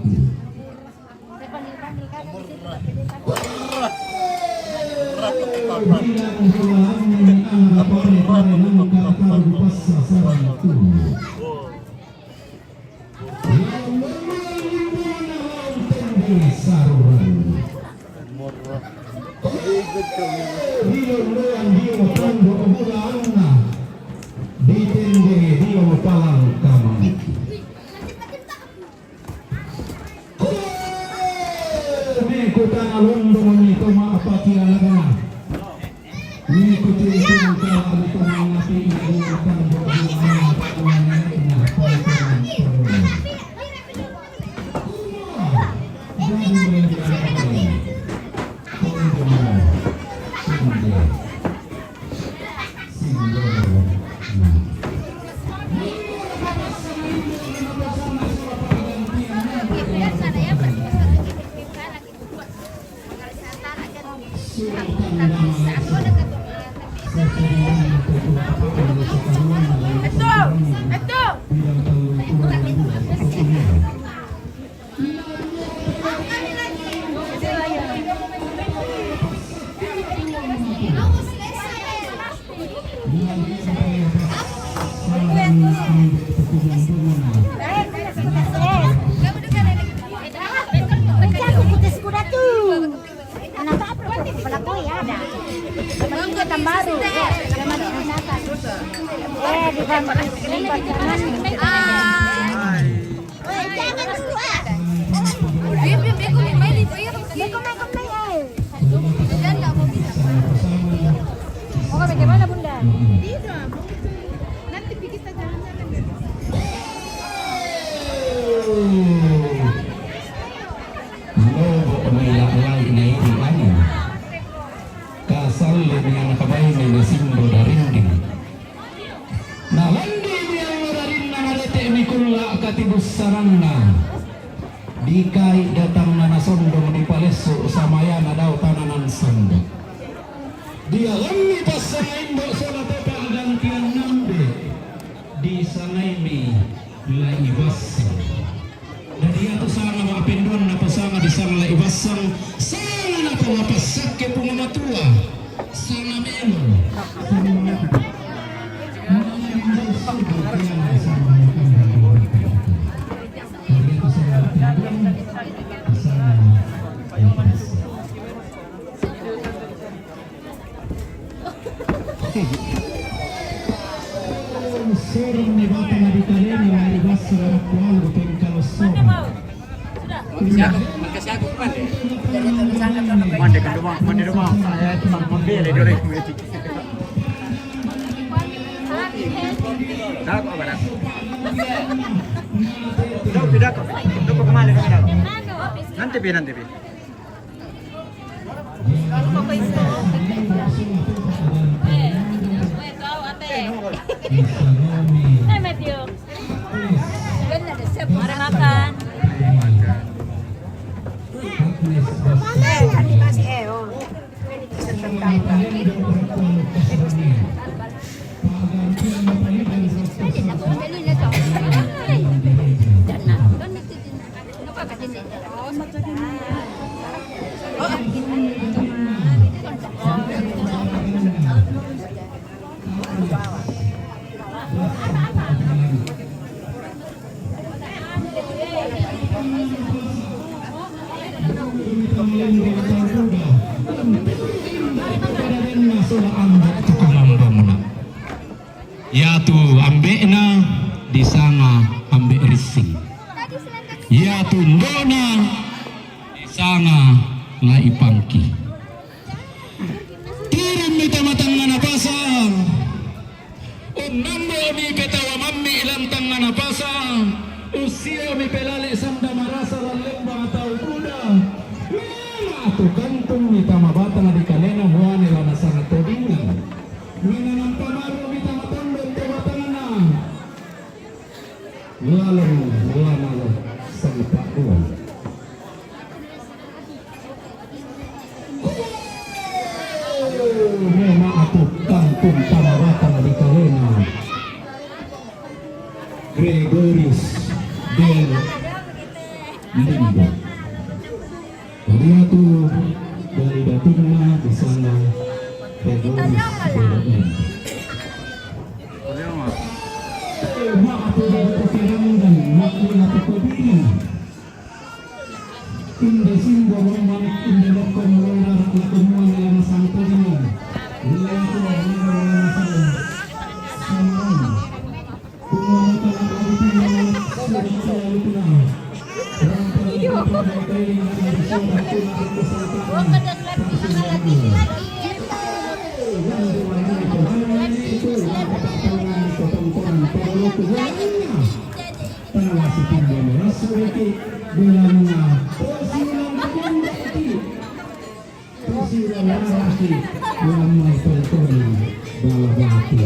Bilang hawalanna ni ana pare-pare nangka taru passa sarang tunu. Lao memang limbana lao tende saruran. Rilolloan dio tondok bulaanna, ditende dio palang kamangki. Mekutana londong ni toma apakianakna. Mikuti tungka ni toma ngati na dio tondok bulaanna. Anak apa? Pelaku ya ada. Baru. Eh, di Bang-, di Bang-, ah. Beko, beko, beko, eh. Mau bagaimana, Bunda? Tidak, mau itu. Nanti pergi kita jalan-jalan. Lobo' mai la'lai' naidi' anging. Kasalle' mi ana' baine nasimbo darinding. Nalandi' mi allo darinna nadete' mi kulla' katibussananna. Dikai' datanna nasondong dipalessu' samayana dao tananan sanda. Dialammi passala' indo' sola to pa'gantian ambe'. Disangaimi Lai' Bassang. Dadi iatu sanga ma'penduanna pasanga disanga Lai' Bassang, sanga napamapassakke Puang Matua, sanga melo. Sanga melo. Sorong ni Batang Adikalena, mari basa dalam kuala pengkalo sorong. Siap, makasih aku, Pak. Mande ke rumah, mande rumah. Saya cuma membeli dulu. Dah, kok, Pak? Dah, dah, kok. Dah, kok, kemana, dah? Nanti, Pi, nanti, Pi. Mari makan. Yatu ambe'na disanga ambe' rissing. Yatu ndo'na disanga lai pangki. Turunmi tama tangngana pasang. Unnambo'mi petawa mammi' lan tangngana pasang. Ussio'mi pelale sanda marasa lan lembang tau buda. Mela tu kantungmi tama batang dikalena muane la nasanga todingan. Menanam pamaru'mi tama tondon to batangna. Laleng lanalo sangpa'duan. Memang aku kantun tama batang dikalena Gregorius del Limbo. Jadi aku dari datunna disanga Gregorius del Limbo. Ma'a tu datu kirangdan, ma'a tu kodina. Inde simbo mamanik, inde lokko muloi rara' lako muane la nasanga todingan. Inde lako muloi rara' la nasanga todingan. Kumua mata la lagi tinggal la nasanga todingan. Tawasi pinda merasu iki, bilanna tosi ulang kebunda iki. Tosi ulang raraki, lamai tongkona bala batu.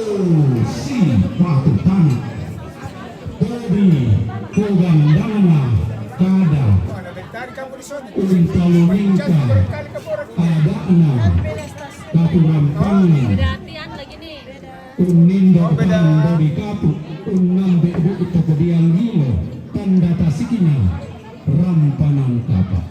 Tapi si patu tana. Jadi kogandana kada. Untaluningka ada'na katurampangan. Unnindo tando dikatu, unnambe bu'to kodiang lino, tanda tasikna rampanan kapa.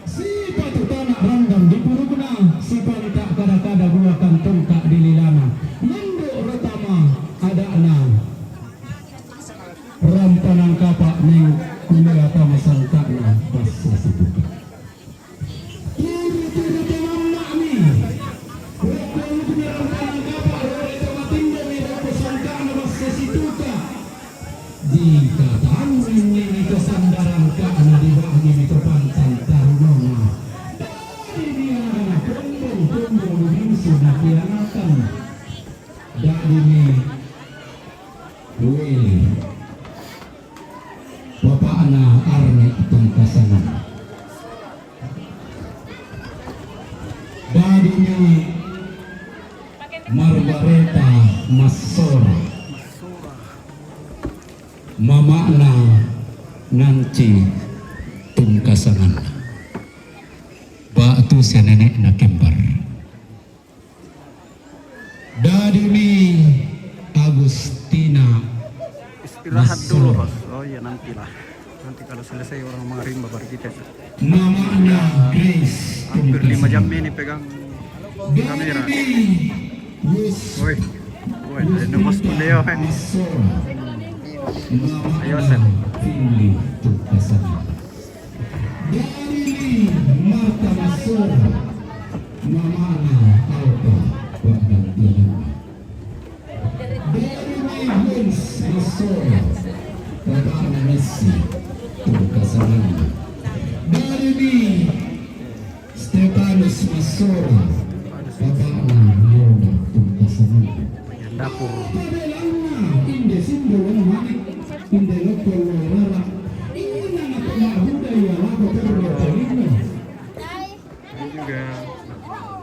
Sipatu tana randan di purukna, sipanta kada-kada buakan tongka di lilana. Mendo retama ada'na rampanan kapa neng kuliah tama sangkana basa situka. Turu-turu tamamma'mi. Rokko luku mirampanan kapa rore to matindomi rokko sangkana basa situka. Dikataanni mito sandarangkana diba'gimi to pantang tarunona. Dadi diana kombong-kombong dibinsu nakianakan. Dadi mi Weli. Bapa'na Arne Tungkasangan. Dadina Margareta Massora. Mama'na Nanci Tungkasangan. Ba'tu sia nene'na kembar. Dadimi Agustina. Istirahat dulu, Bos. Oh iya, nantilah. Nanti kalau selesai orang mengrimba baru kita. Namanya Grace. Hampir lima jam ini pegang kamera. Woi, woi, ada nembus beliau kan. Ayo, Sep. Dari Marta Mas Mamana Alpa paggantianna. Dari mi Hans Masoro, bapana Messi, tungkasanganna. Dari mi Stefanus Masoro, bapana Leonard, tungkasanganna. Dapur. Apa belangna inde simbolo manik, inde lokko lo rara. Ina na pemahuda ya lako terro terino. Ini juga.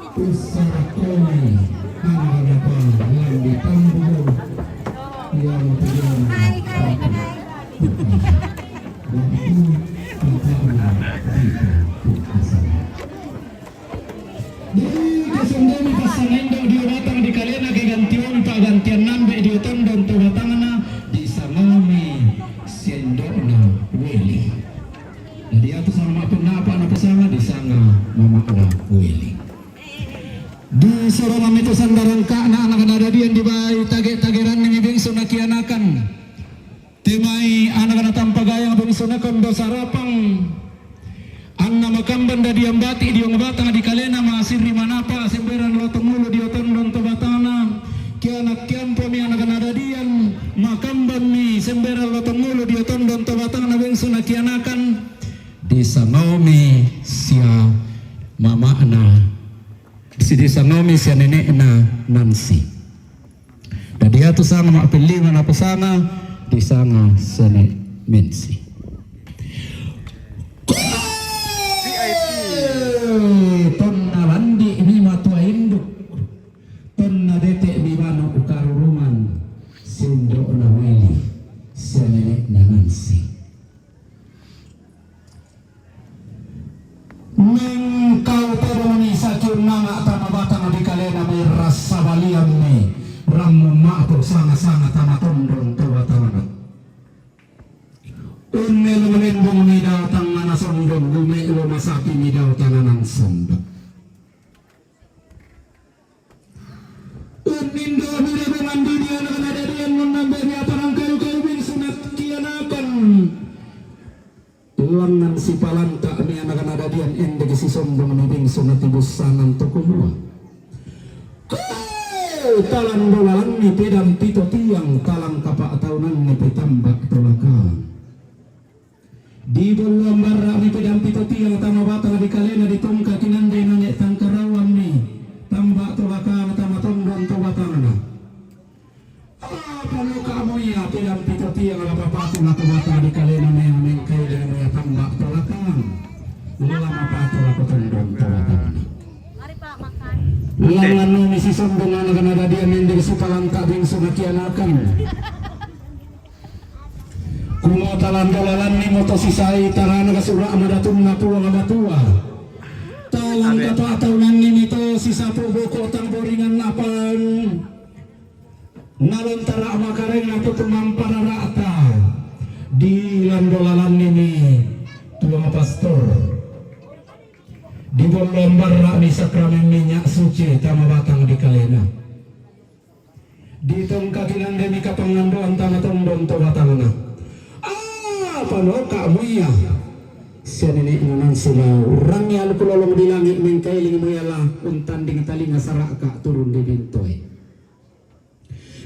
Pusara koni, ana-ana pa, yang ditambung. Yang tujuan. Hai, hai, hai. Waktu pertama kita putus. Di kasundami passanendo dio batang di kalena ke gantion pa gantian nambe dio tondon to batangna, disangomi siendokna Weli. Jadi atu sama mappennapa napasanga disanga mamana Weli. Di sorongami to sandarangkana anak nadadian dibai tage-tageranni mi bengsu nakianakan. Temai anak natampagayang bengsu nakon do sarapang. Anna makamban dadian bati diong batang di kalena masirri manapa semberan lotong mulu dio tondon to batangna. Kianak kiampo mi anak nadadian makamban mi semberan lotong mulu dio tondon to batangna bengsu nakianakan. Disangomi sia mamana, si disangomi sia nenekna Nansi. Dadi atu sanga mappellima napasanga disanga sene Mensi. Tonna landi mi matua induk, tonna dete mi manu karuruman, sendokna Weli, sene nenekna Nansi. Mengkau tedong ni sakiun nama tama batang di kalena mi rasa balian mi rammu ma'po sanga-sanga tama tondon to batangna. Unne lo melembong mi dao tangana sondong gume lo masapi mi dao tanganan sondong. Unnindo mire mangandini anak nadadian munnambe mi aparang kayu-kayu bingsu nakianakan. Langan sipalanta mi anak nadadian endek sisombong mi bingsu natibussangan to kumua. Kau talan dolalanni pedang pito tiang talang kapa taunanni petambak tolakang. Di bolloan barra'mi pedang pito tiang tama batang di kalena di tongka kinandai nane tangkarawammi tamba tolakana tama tondon to batangna. Apa loka moya pedang pito tiang la papatu lako batang di kalena mea mengkailena moya tamba tolakang. Lama patu lako tondon to batangna. Langan no misi sombong anak nadadian mendek sipalanta bingsu nakianakan. Kumo talan dolalanni mo to sisai tarana kasura madatunna Puang Matua. Talan kapa taunanni mi to sisapu boko tang boringan napan. Nalontara makareng naputu mampanarata. Di landolalanni mi Puang Pastor. Di bolloan barra mi sakramen minyak suci tama batang di kalena. Di tongka kinandemi kapangandoan tama tondon to batangna. Apa loka muia? Sia nenekna Nansi lao. Rangi aluku lolong di langi mengkailing muiala untanding talinga saraka turun di bintoi.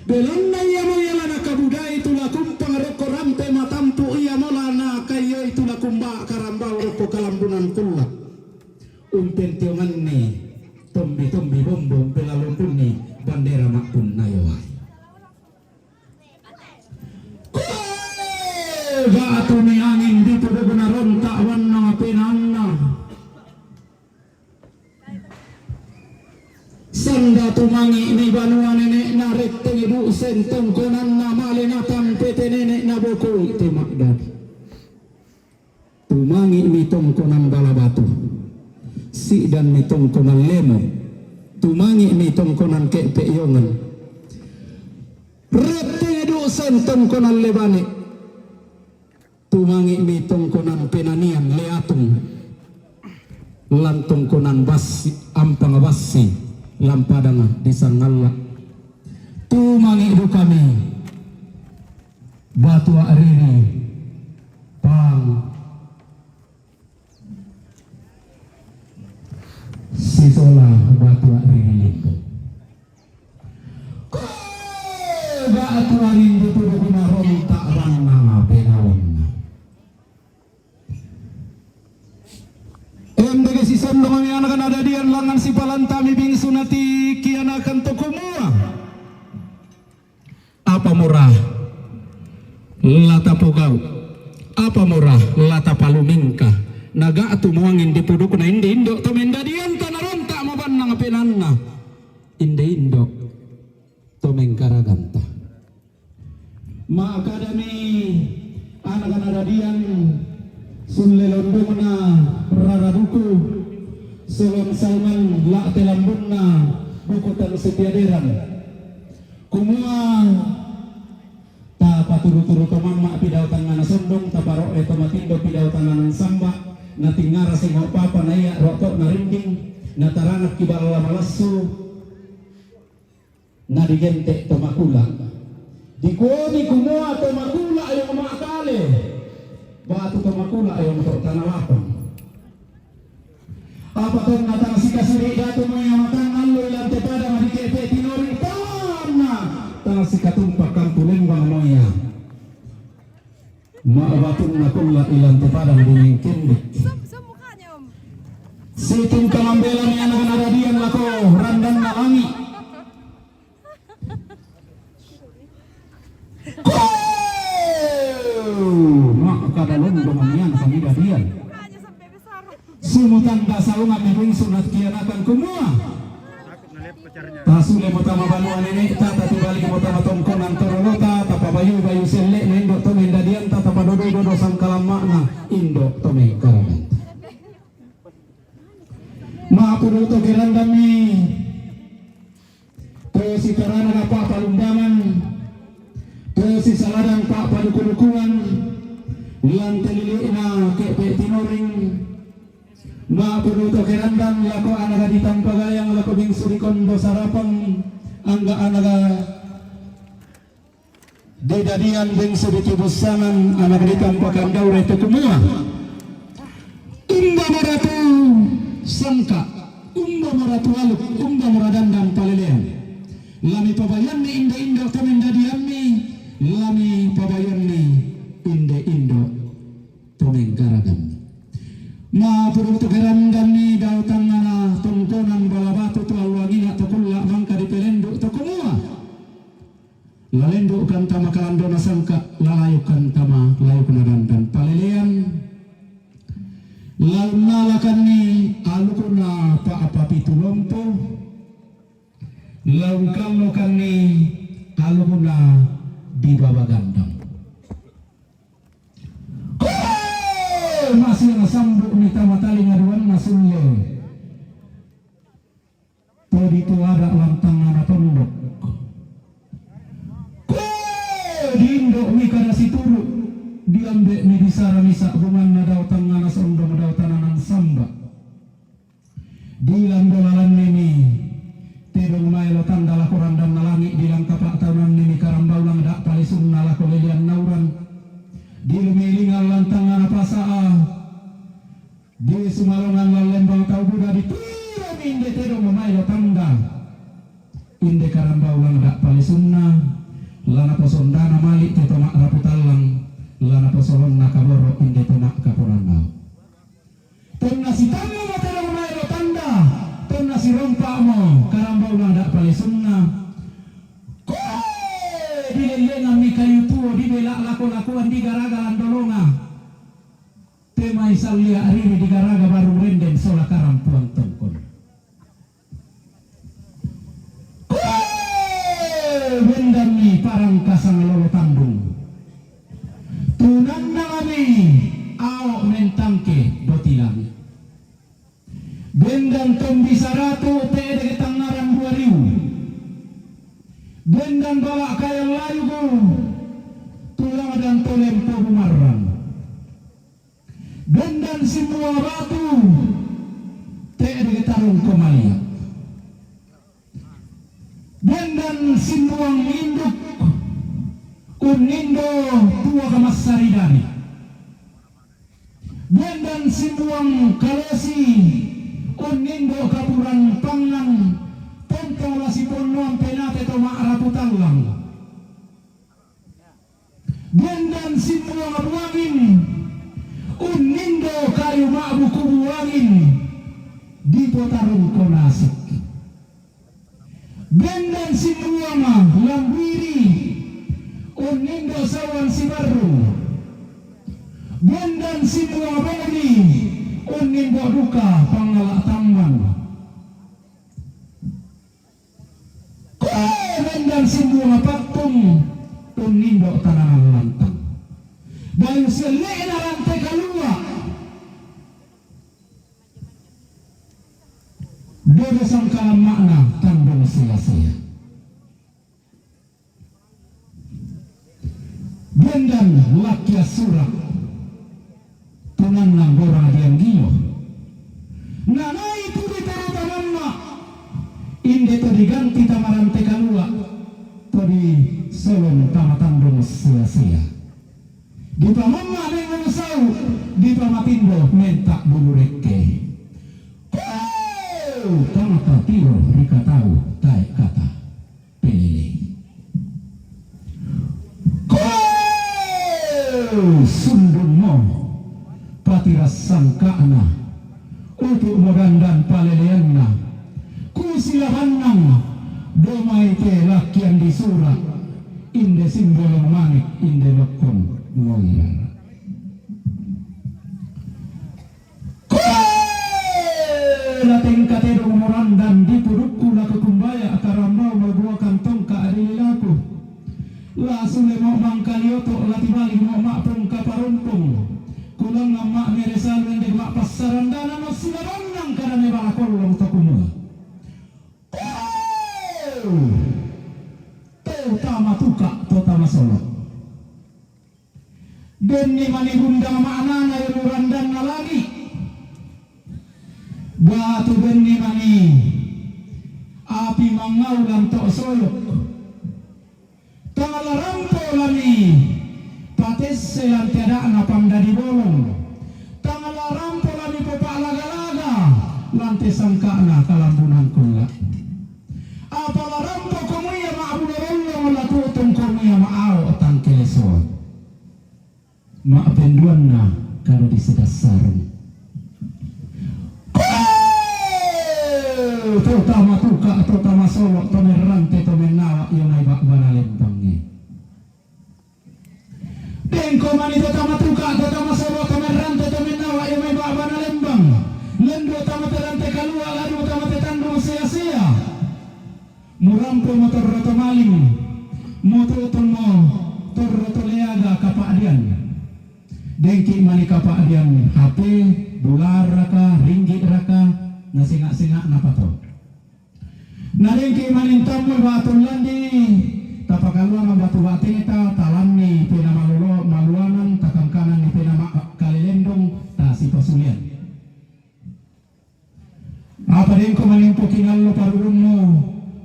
Belanna ia muiala nakabudai tulakumpang rokko rampe matampu ia mola nakaioi tulakumba karambau rokko kalambunan kulla. Umpentionganni tombi-tombi bombo umpelalumbunni bandera mappunnayoai. Kue batu ni angin di pudugna rontak wanna penanna. Sanda tumangi ni banua nenekna retteng du sentongkonanna male natampe te nenekna bokoi te maddadi. Tumangi mi tongkonan Balabatu, sidan mi tongkonan Lemo, tumangi mi tongkonan Ke'pe'yongan. Retteng du sen tongkonan Lebane, tumangi mi tongkonan Penanian Leatung, lan tongkonan Bassi, Ampang Bassi, lan padang di Sangalla. Tumangi dukami Batu Ariri, Pang. Sisola batu ri limbo. Ko batu ri limbo tu dukuna ronta bannang penaonna. Ende ke sisondong mi anakan adadian langan sipalanta mi bingsu nati kianakan to kumua. Apa mura la tapogau, apa mura la tapalumingka, naga tumuangin di pudukna inde indo to mendadian tanaronta mabannang penanna inde indo to mengkaraganta. Ma'kadami anakan adadian sulle londongna rara buku, solon sauman la telambunna buku tang setiaderan. Kumua tapaturu-turu to mamma pidau tangana sondong, taparo'e to matindo pidau tanganan samba, natingara singo papa na ia roto na rinding, nataranak kiballa malassu, na digente to makula. Dikuoni kumua to makula ayo ma'kale, batu to makula ayo to tanalapang. Apa tonna tang sikasiri datu moya matang allo ilante pada madike pe tinori tanna tang sikatumpak kampu lembang moya. Ma'batunna kulla ilante pada madingin kendi. Situng kamambela ni anak-anak radian lako randan nalangi. Ko! Ma'kada londong nian kami dadian. Sumutang dasaungan ni bungsu nat kianakan kumua. Tasule mo tama banua nene ta, tatubali mo tama tongkonan torolota, tapabayu-bayu selle na indo to mendadian ta, tapadodo-dodo sangkalamma'na indo to mengkaraganta. Ma'puru to gerandami. To sikarana pa'palumbangan, to sisaladang pa'paluku-lukuan, lan telili'na ke'pe tinoring, ma'puru to kerandan lako anaga ditampagayang lako bingsu dikondo sarapang, angga anaga didadian bengsu ditibussangan anak ditampakan daure tu kumua. Umba maratu sangka, umba maratu aluk, umba maradandan palelean. Lami pabayonni indo-indo to mendadianmi, lami pabayonni indo-indo to menggaraganmi. Ma'puru tu gerandanmi dau tangana tongkonan balabatu tu alluangina to kulla mangka dipelendu to kumua. Lalendu'kan tama kalandona sangka, lalayukan tama layukna dandan palelean, launnalakanni alukna pa'papitu lompo, laungkallokanni alukna di baba gandang. Koe! Masih nasambukni tama talinga duanna sulle. To ditu ada lantangana tondok. Ko diindo mi kada situru, diambe mi disara mi sa'bunganna dao tangngana sondong dao tananan samba. Dilando lalanni mi tedong maelo tanda lako randanna langi, dilangka pa'taunanni mi karambau langda palesunna lako lelean nauran. Dilumilingan lantangana pasa'a. Di sumalongan lallembang tau buda di tiro mi inde tedong mamaelo tanda. Inde karambau langda palesunna, lana posondana mali te to ma'rapu tallang, lana posolonna kaboro inde to ma'kaponannau. Tonna sitammu mo tedong maelo tanda, tonna sirompa mo karambau langda palesunna. Koe dilellengan mi kayu tuo, dibela lako-lakoan, digaraga landolonga. Te mai sallia riri digaraga baru renden sola karampuan tongkon. Koe bendanni parang kasang lolo tandung. Tunanna lami ao mentangke botilan. Bendan tombi saratu te dege tangaran dua ribu. Bendan bala kayang layugu tulang dan tolempo bumarrang. Bendan simua batu, te'de tarung komalia. Bendan simuang induk, unnindo tua kamassaridani. Bendan simuang kalosi, unnindo kapura pangngan, tontong la siponnoan penate to ma'rapu tallang. Bendan simbuang buangin, unnindo kayu ma'buku buangin, dipotarungko nasik. Bendan simbuang lambiri, unnindo sauan sibarrung. Bendan simbuang boni, unnindo duka pangngala' tamman. Koe bendan simbuang pattung, unnindo tananan lantang. Bayu sielle'na rante kalua', dode sangkalamma'na tandung sea-sea. Bendan lakkia sura', tunanna gora dianggio. Nanai tu ditaruta mamma', inde to diganti tama rante kalua', to disolong tama tandung sea-sea. Dipamamma' dengngo sau, dipamatindo menta' bulu rekke. Koe tama tatiro ri katau tae' kata pelelei. Koe sundunmo patirassangka'na, utu'mo dandan paleleanna, kusilabannang domai te lakkian disura', inde simbolong manik, inde lokkon ngoiran. Koe la tengka tedong morandan dipudukku la kukumbaya karambau mabuakan tongka' ri lilaku. La sulemo' mangkalioto' la tibalimo' ma'pongka parompong. Kulangngang ma'mere salu ende ma'passarandana massilabannang kadane bala kollong to kumua. Koe to tama tuka' to tama solo'. Denni mani gundang ma'nana ero randanna langi'. Batu denni mani api mangngau lan to' soyok. Tang la rampo lani patesse lan te ada'na pandadi bolong. Tang la rampo lani popa'laga-laga lan te sangka'na kalambunan kulla'. Apa la rampo komuia ma'bulo lollong la tu'tong komuia ma'ao tangkelesoan. Ma'penduanna kada disedassareng. Koe to tama tuka', to tama solo', to merrante, to mennawa', io mai ba'bana lembangnge. Dengko mani to tama tuka', to tama solo', to merrante, to mennawa', io mai ba'bana lembang. Lendo tama te rante kalua', ladu tama te tandung sea-sea. Murampo motorro to maling, mutu'tummo torro to leaga kapa'dian. Dengki mani kapa'dian H P, dolarraka, ringgi'raka, nasenga'-senga'na pato. Na dengki mani tammui batu landi, tapakaluangan batu bateta, talanni pena malolo-, maluangan, takangkananni pena ma-, kalelendong, tasipasulian. Apa dengko mani umpokingallo parurunnu,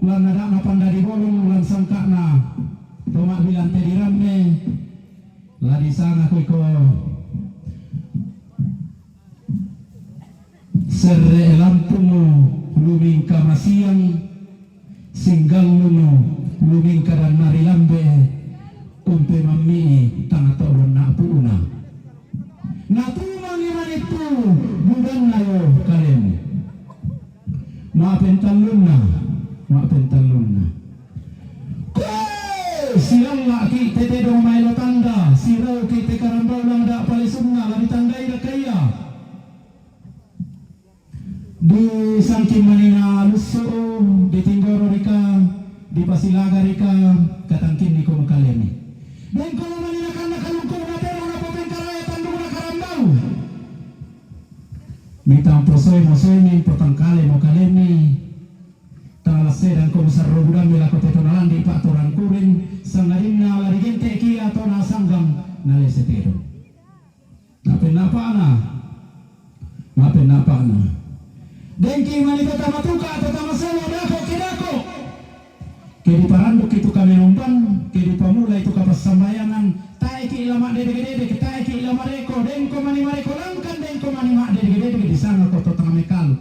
lan ada'na pandadi bolong, lan sangka'na to ma'bilang te diramme, la disangako iko serre' lampungngo lumingka masiang, singgallungngo lumingka dannari lambe'e, umpemammi'i tang to donna pu'na. Natumangi manittu budanna io kalemu. Ma'pentallunna, ma'pentallunna. Koe silalla'ki' te tedong maelo tanda, sirauki' te karambau landa' palesunna la ditandai dakaia. Disangking manina lussu'u, ditinggoro rika, dipasilaga rika, katangkinni ko mukalemi. Dengko manina kanna kalungkuna tero napopengkaraya tandungna karambau. Mitang posoi mosoi mipotangkale mukalemi. Tala sedang ko musarro budammi lako te tona landi' pa'torang kuring, sangadinna la digente'ki atau nasanggang nalese tedong. Ma'pennapa'na, ma'pennapa'na. Dengki mani to tama tuka', to tama solo', dako' ke dako'. Ke diparandukki tu kamenomban, ke dipamulai tu kapassambayangan, taeki' la ma'dedege-dedege, taeki' la mareko, dengko mani mareko langkan, dengko mani ma'dedege-dedege, disangako to tang mekalu,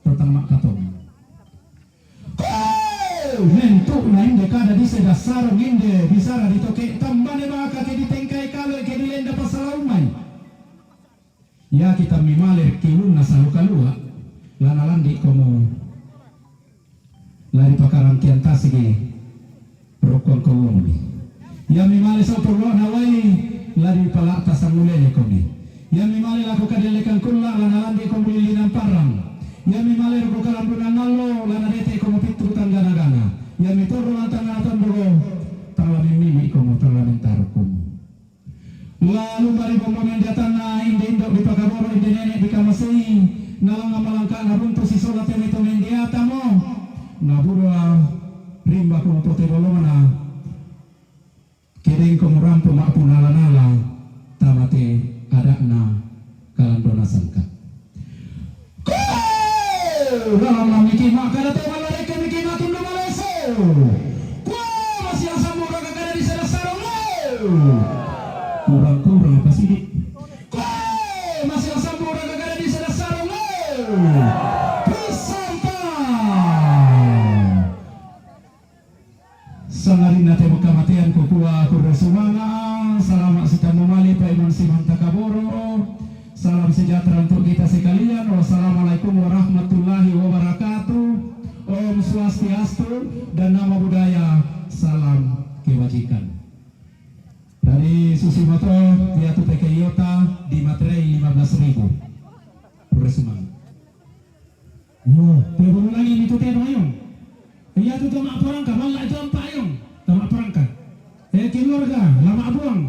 to tang ma'katong. Kada dise dassarong inde bisara ditoke, tambane maka ke ditengkai kale ke dilenda pasalaumai. Yaki tammimale ki ulunna salu kalua, lana landi komo. La dipakarangkian tasigi rokkuang kollomi. Yami male sau pollo'na wai, la dipala'ta sangulele komi. Yami male lako kadellekan kulla, la nalandi komo lillinang parrang. Yami male roko kalambunan allo, la nadete komo pittu tanggana-gana. Yami torro lantang na tondogo, tala mimmimi komo, tala mintaro komo. Lalu mari bombo mendiatanna inde indo dipakaboro, inde nene dikamasei, nalanga malangka naruntu sisola teme to mendiatamo. Naburua rimba komo pote bolona. Kedeng komo rampo ma'punala-nala tamate ada'na kalandona sangka. Ko! Lalang miki makkada to mallarekka miki matundu maleso. Ko! Masih asam murah kakada di sada sarung. Kurang-kurang apa sidik? Ko! Masih asam murah kakada di sada sarung. Pisanta. Sangadinna te kamatean kukua kurre sumanga, salama sitammu male paimeng simanta kaboro. Salam sejahtera untuk kita sekalian. Wassalamualaikum warahmatullahi wabarakatuh. Om Swastiastu dan nama budaya, salam kebajikan. Dari susi moto, yatu P K I ota di materai lima belas ribu. Kurre sumanga. Yo, pebulu lagi itu teno ayong. Iya tu tama perangka, malah itu ampa ayong. Tama perangka. Eh, keluarga, lama buang.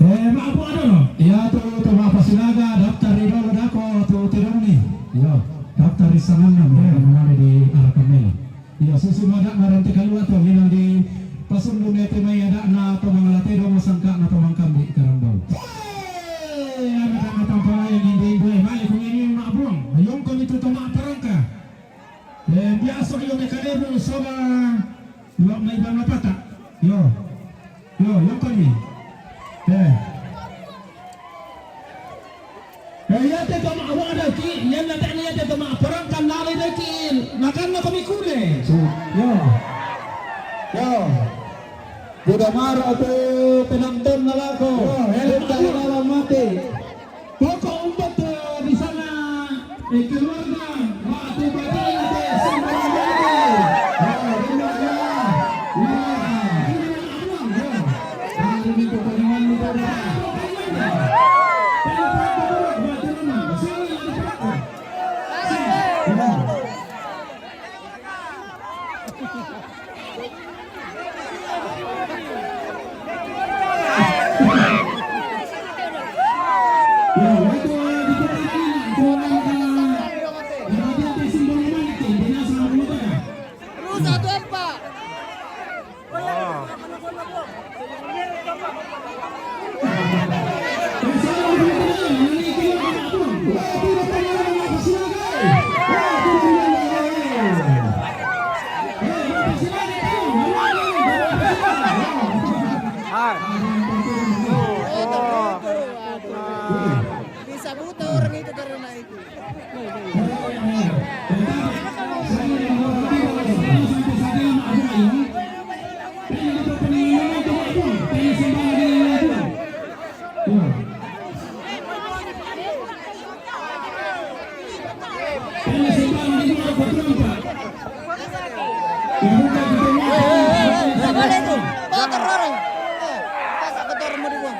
Eh, ma buang ada no? Iya tu tama pasinaga, daftar di dulu dako, tu tedong ni. Yo, daftar di sana, ya, mana di arah kamera. Iya, susu madak narante kalua to, hinang di pasundu mete mai ada'na to mangalate domo sangka'na to mangkambi karambau. Hei, anak-anak tampalai yang indo-indo, eh, mai kung ini mak buang. Ayong kami tu tomak perangka. Eh, biasa yo mekadebu soba lo mai bang apa tak? Yo. Yo, yo kami. Eh. Eh, yate tama awada ki, yan na tani yate tama parangkan nale daki, nakanna ko mikule. Yo. Yo. Buda mara tu penonton nalako. Yo, helm. Buda nala mati. Pokok umpat, eh, di sana, eh, keluarga, waktu bagian, eh, sembarangan. Ah, rumah ya. Ya. Hai. Bisa buta orang itu karena itu. Kotor orang. Eh, masa kotor mau dibuang?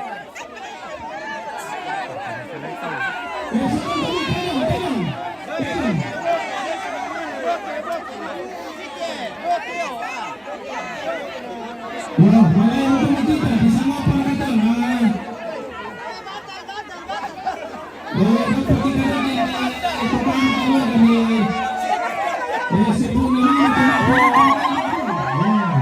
Wah, mulai untuk kita bisa ngapa kata, nah. Boleh dapat kita lagi, eh, tukang awal dari, eh, sepuluh nama, tukang awal. Wah.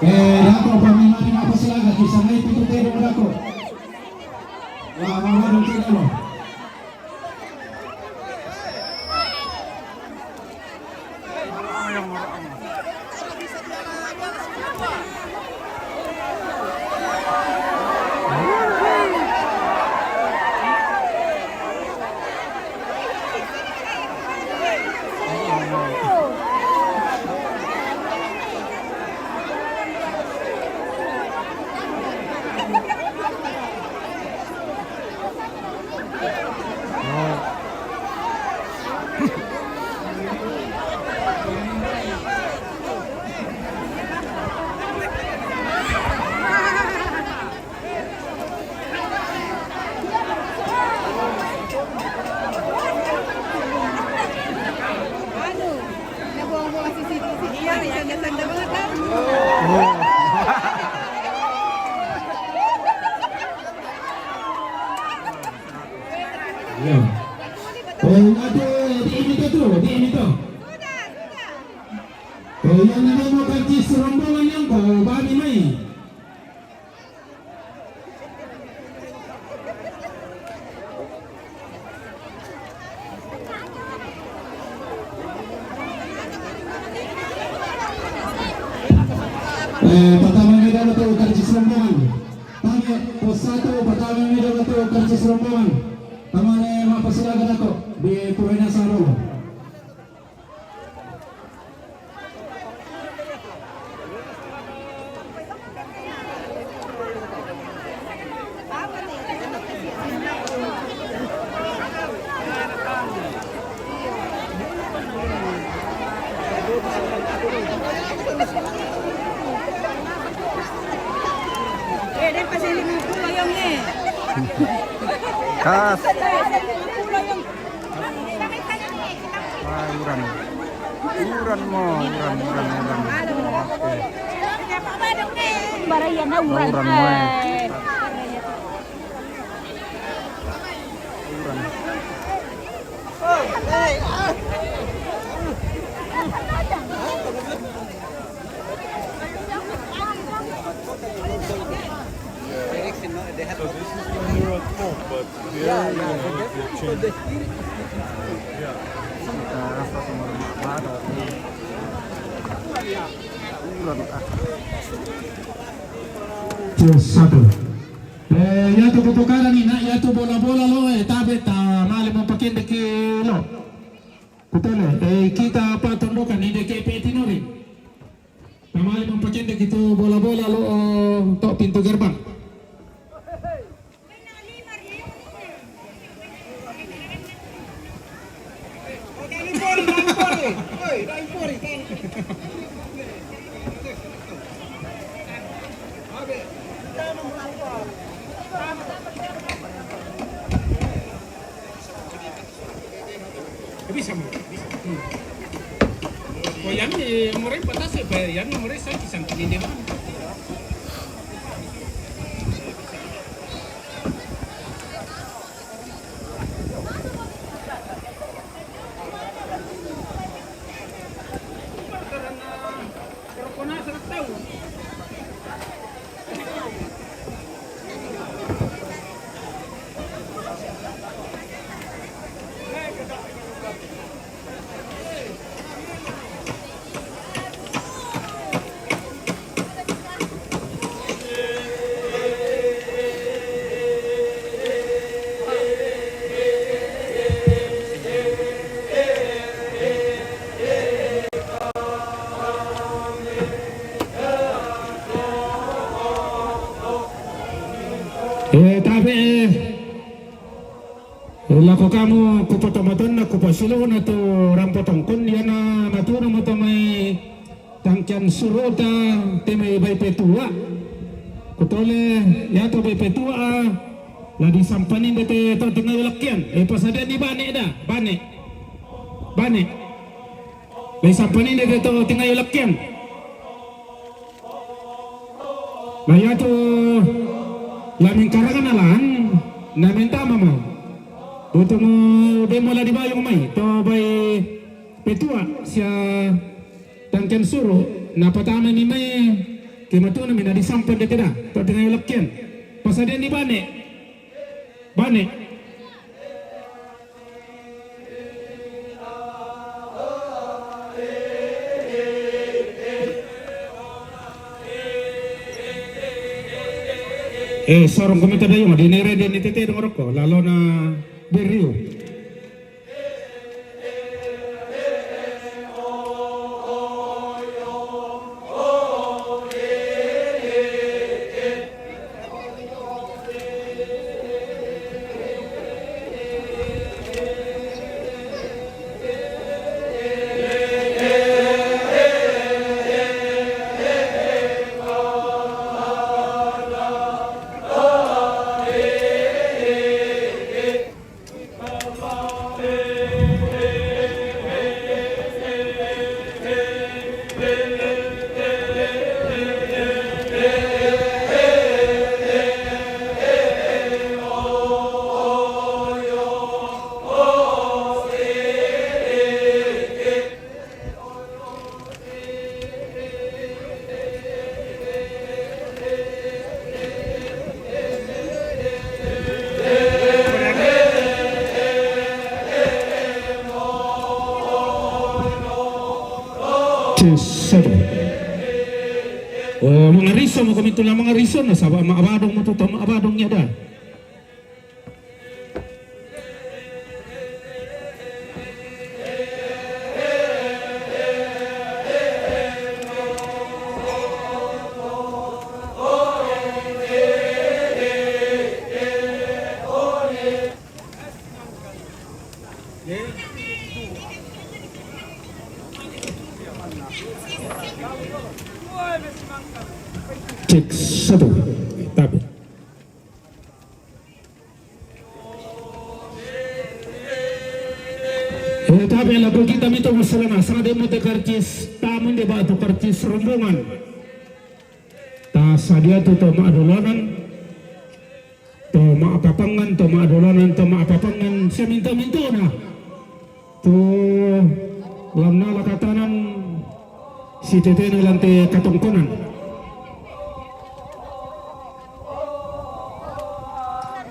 Eh, dako, pamimani mapasilaga, kisanay pito tero dako. Wa, mawado tero. Iya. Eh, ate, di ini tu, di ini tu. Eh, yang namanya karcis rombongan yang kau babi mai. Eh, pertama ni daw to karcis rombongan. Target pos satu, pertama ni daw to karcis rombongan. Tamane mapasilaga dako di pemain asal dulu. Eh, dia pasal lima puluh yang ni. Kas. Ay, uran. Uran mo, uran, uran, uran. Oke. Baraya na uran. Uran mo, eh. Uran. So this is the mirror phone, but there, you know, the change. Terus satu. Eh, ya tu kutukara ni na, ya tu bola-bola lo, eh, tabe ta mali mo pakende ki lo. Kutele, eh, kita patondokan ni de ke peti nori. Tamali mapakende kitu bola-bola lo, oh, to pintu gerbang. Bisa mo. Bisa. Hmm. Yang ni murai patah saya bayar, yang ni murai saya kisah kini dia. Eh, tabe, eh. Lako kamu kupatomaton na kupasilo na tu rampotongkon, yana matuna mo to mai tangkian suruta te mai bai petua. Kutole, ya to bai petua, la disampanin de te to tingayo lakian. Eh, pasadian ni bane da, bane. Bane. La disampanin de te to tingayo lakian. Mayatu la mingkarangan alan, na mintama mo. Butu mo demo la dibayung mai, to bai petua sia tangkian suru, na patama ni mai, ke matuna mi na disampan de te da, to tingayo lakian. Pasadian ni bane, bane. Eh, sorong komita dayong, di nere di nitete dong roko, lalo na beriu. Tes, satu. Oh, mangariso mo kami tuna mangariso na saba ma abadong mo to, ma abadong niya da. Cek satu. Tapi. Eh, tapi lagu kita minta masalah na, sana demo te karcis, tamu de batu karcis rombongan. Ta sadia tu to maadolanan, to maapapangan, to maadolanan, to maapapangan, siya minta-minta na. Tu lamna lakatanan si tetena lante katongkonan.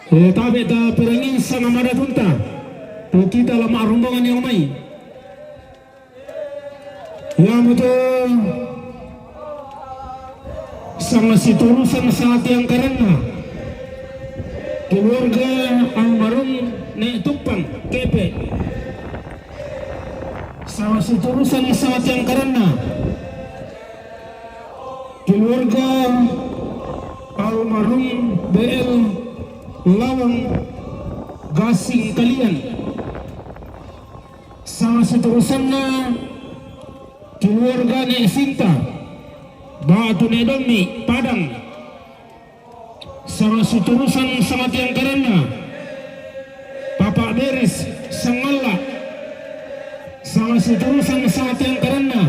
Eh, tabe ta pirangi sanga madatunta. Tu kita lama rombongan yang mai. Ya, betul. Sanga siturusan sanga tiang karanna. Keluarga almarhum Nek Tumpang, Kepe. Sanga siturusan sanga tiang karanna. Keluarga almarhum B L Lawang Gasing Kalian. Sanga siturusanna keluarga Nek Sinta, batu Nek Domi, Padang. Sanga siturusan sanga tiang karanna, Papa Beris, Sangalla. Sanga siturusan sanga tiang karanna,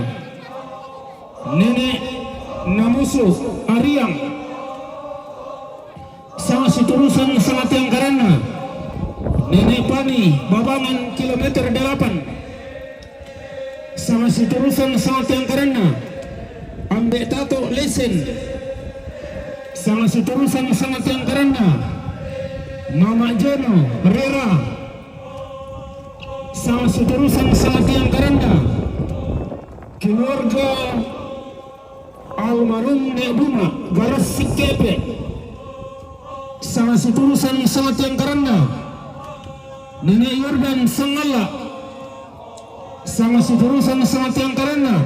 Yusuf Ariang. Sanga siturusan sanga tiangkaranna, Nenek Pani, Babangan, kilometer delapan. Sanga siturusan sanga tiangkaranna, Ambe Tato, Lesen. Sanga siturusan sanga tiangkaranna, Mama Jono, Rera. Sanga siturusan sanga tiangkaranna, keluarga almarhum Nek Buma, Garas Sikepe. Sanga siturusan sanga tiangkaranna, Nenek Yordan, Sangalla. Sanga siturusan sanga tiangkaranna,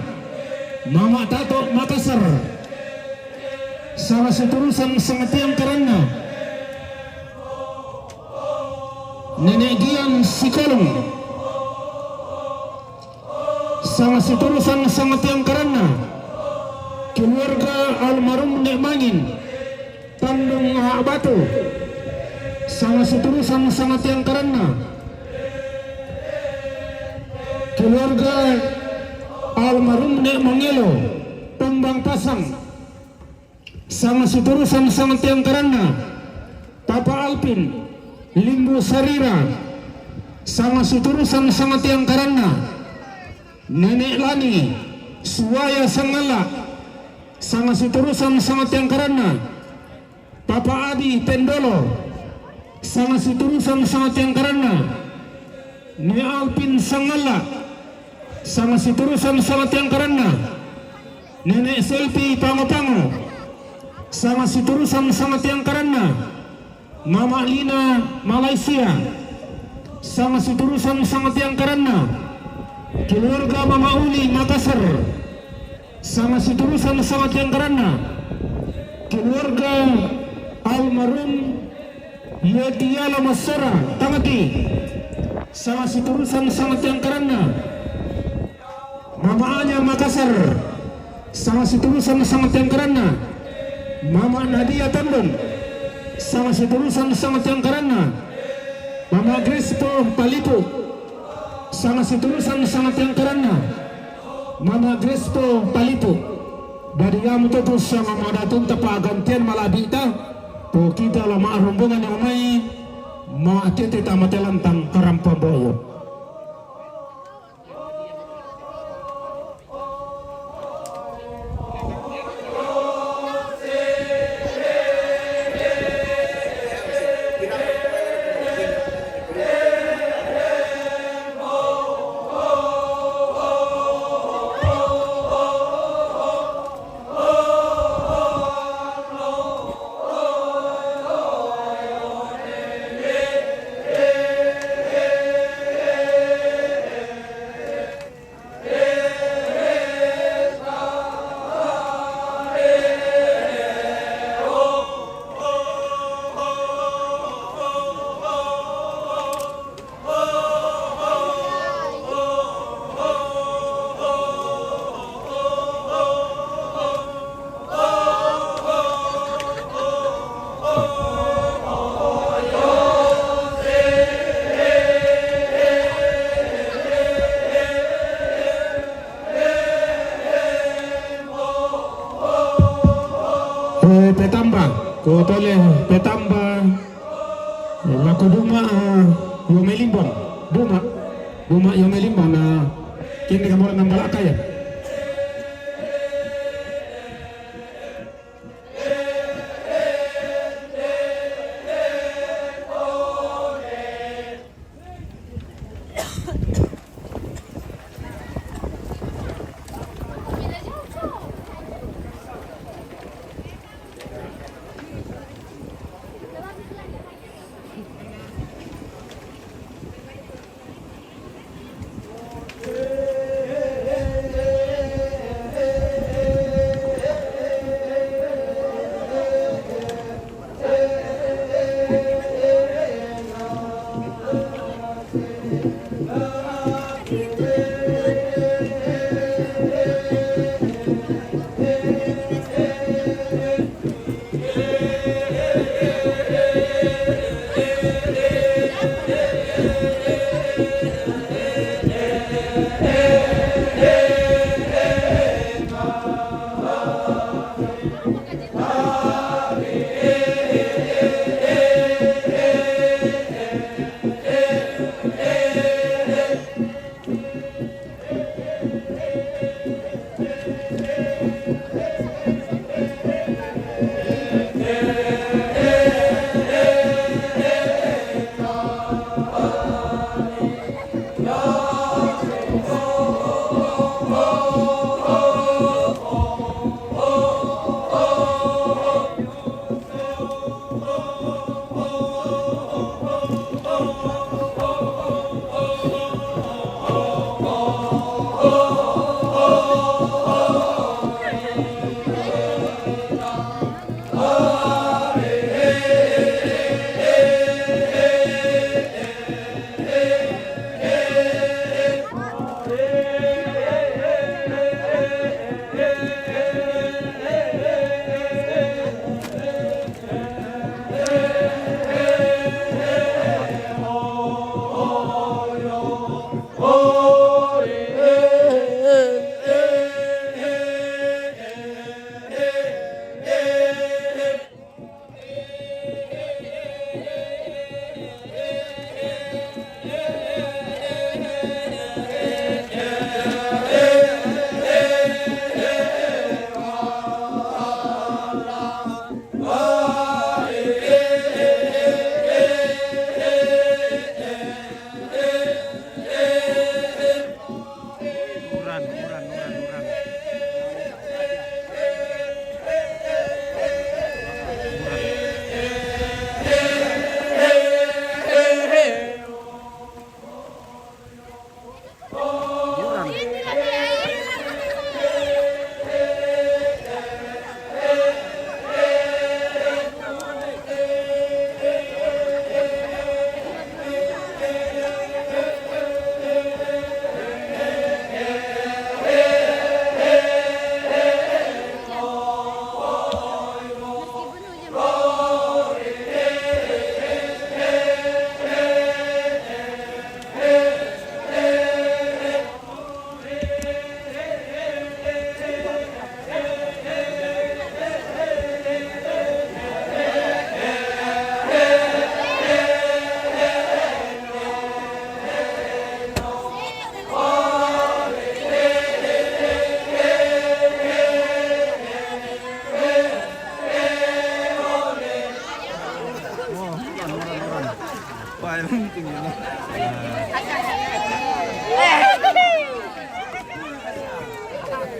Mama Tato, Makassar. Sanga siturusan sanga tiangkaranna, Nenek Gian, Sikolong. Sanga siturusan sanga tiangkaranna, keluarga almarhum Nek Mangin, Tanjung Aak Batu. Sanga siturusan sanga tiangkaranna, keluarga almarhum Nek Mangelo, Tambang Pasang. Sanga siturusan sanga tiangkaranna, Papa Alpin, Limbu Sarira. Sanga siturusan sanga tiangkaranna, Nenek Lani, Suwaya, Sangalla. Sanga siturusan sanga tiangkaranna, Papa Adi, Tendolo. Sanga siturusan sanga tiangkaranna, Nek Alpin, Sangalla. Sanga siturusan sanga tiangkaranna, Nenek Selpi, Pango-Pango. Sanga siturusan sanga tiangkaranna, Mama Lina, Malaysia. Sanga siturusan sanga tiangkaranna, keluarga Mama Uli, Makassar. Sanga siturusan sanga tiangkaranna, keluarga almarhum Yeti Yala Masara, Tangati. Sanga siturusan sanga tiangkaranna, Mama Anya, Makassar. Sanga siturusan sanga tiangkaranna, Mama Nadia, Tondon. Sanga siturusan sanga tiangkaranna, Mama Grespo, Palipu. Sanga siturusan sanga tiangkaranna, Mama Grespo, Palipu. Dadi iamu to tu sanga madatunta pa'gantian mala'bi'ta, to kita la ma'rombongan yang mai, ma'tete tama te lantang karampa boyo. Eh, petamba, ko tole petamba, eh, lako Duma, eh, Yomelimbang, Duma, Duma Yomelimbang, na kini kamu nang balakaya.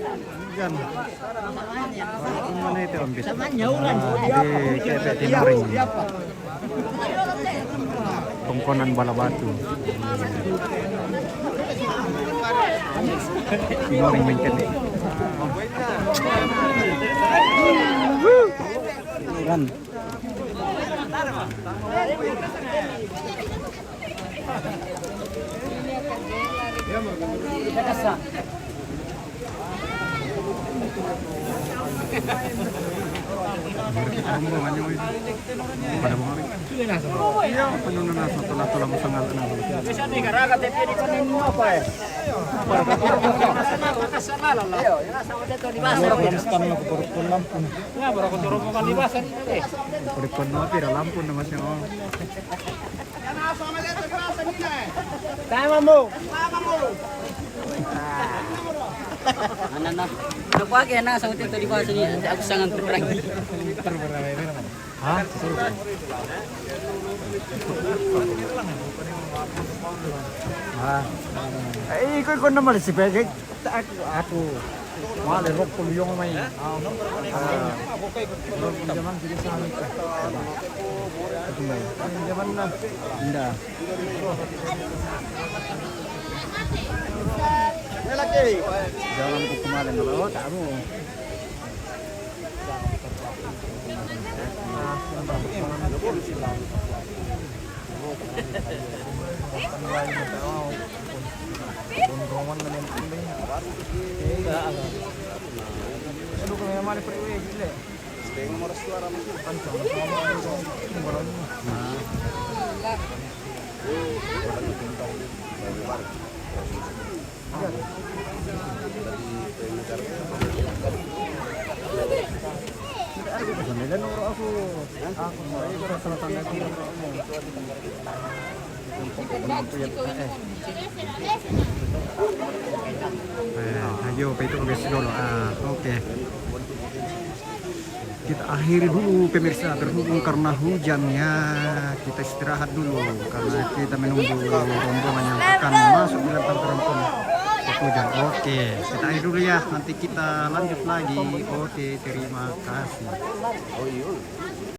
Hujan. Mana itu, Om Bit? Di P P Tinoring. Tongkonan Balabatu. Tinoring mengkene. Hujan. Pada bang. Iya, penuh nasa, tola-tola musang ngalak nasa. Biasa nih, karena K T P di sana ini apa ya? Iya, iya, sama dia tuh di pasar. Orang sekarang aku turun pun lampu. Ya, baru aku turun bukan di pasar ini deh. Turun pun mau tidak lampu nama siapa? Tama mo. Ano na? Ano pa kaya na sa hotel to, di ba? Sini, ako sa ngan perang. Hah? Ah. Eh, ikut-ikut nama si Peggy. Aku, aku. Wale rokko luyong mai. Ah, rokko zaman jadi sami ka. Aku mai. Zaman na. Indah. Jalan ku kemarin, oh, tak mau. Eh, ayo, pa itu ke besi dulu. Ah, oke. Kita akhiri dulu, pemirsa, berhubung karena hujan ya, kita istirahat dulu karena kita menunggu rombongan yang akan masuk di Lentang Terempun. Hujan. Oke, kita akhiri dulu ya, nanti kita lanjut lagi. Oke, terima kasih.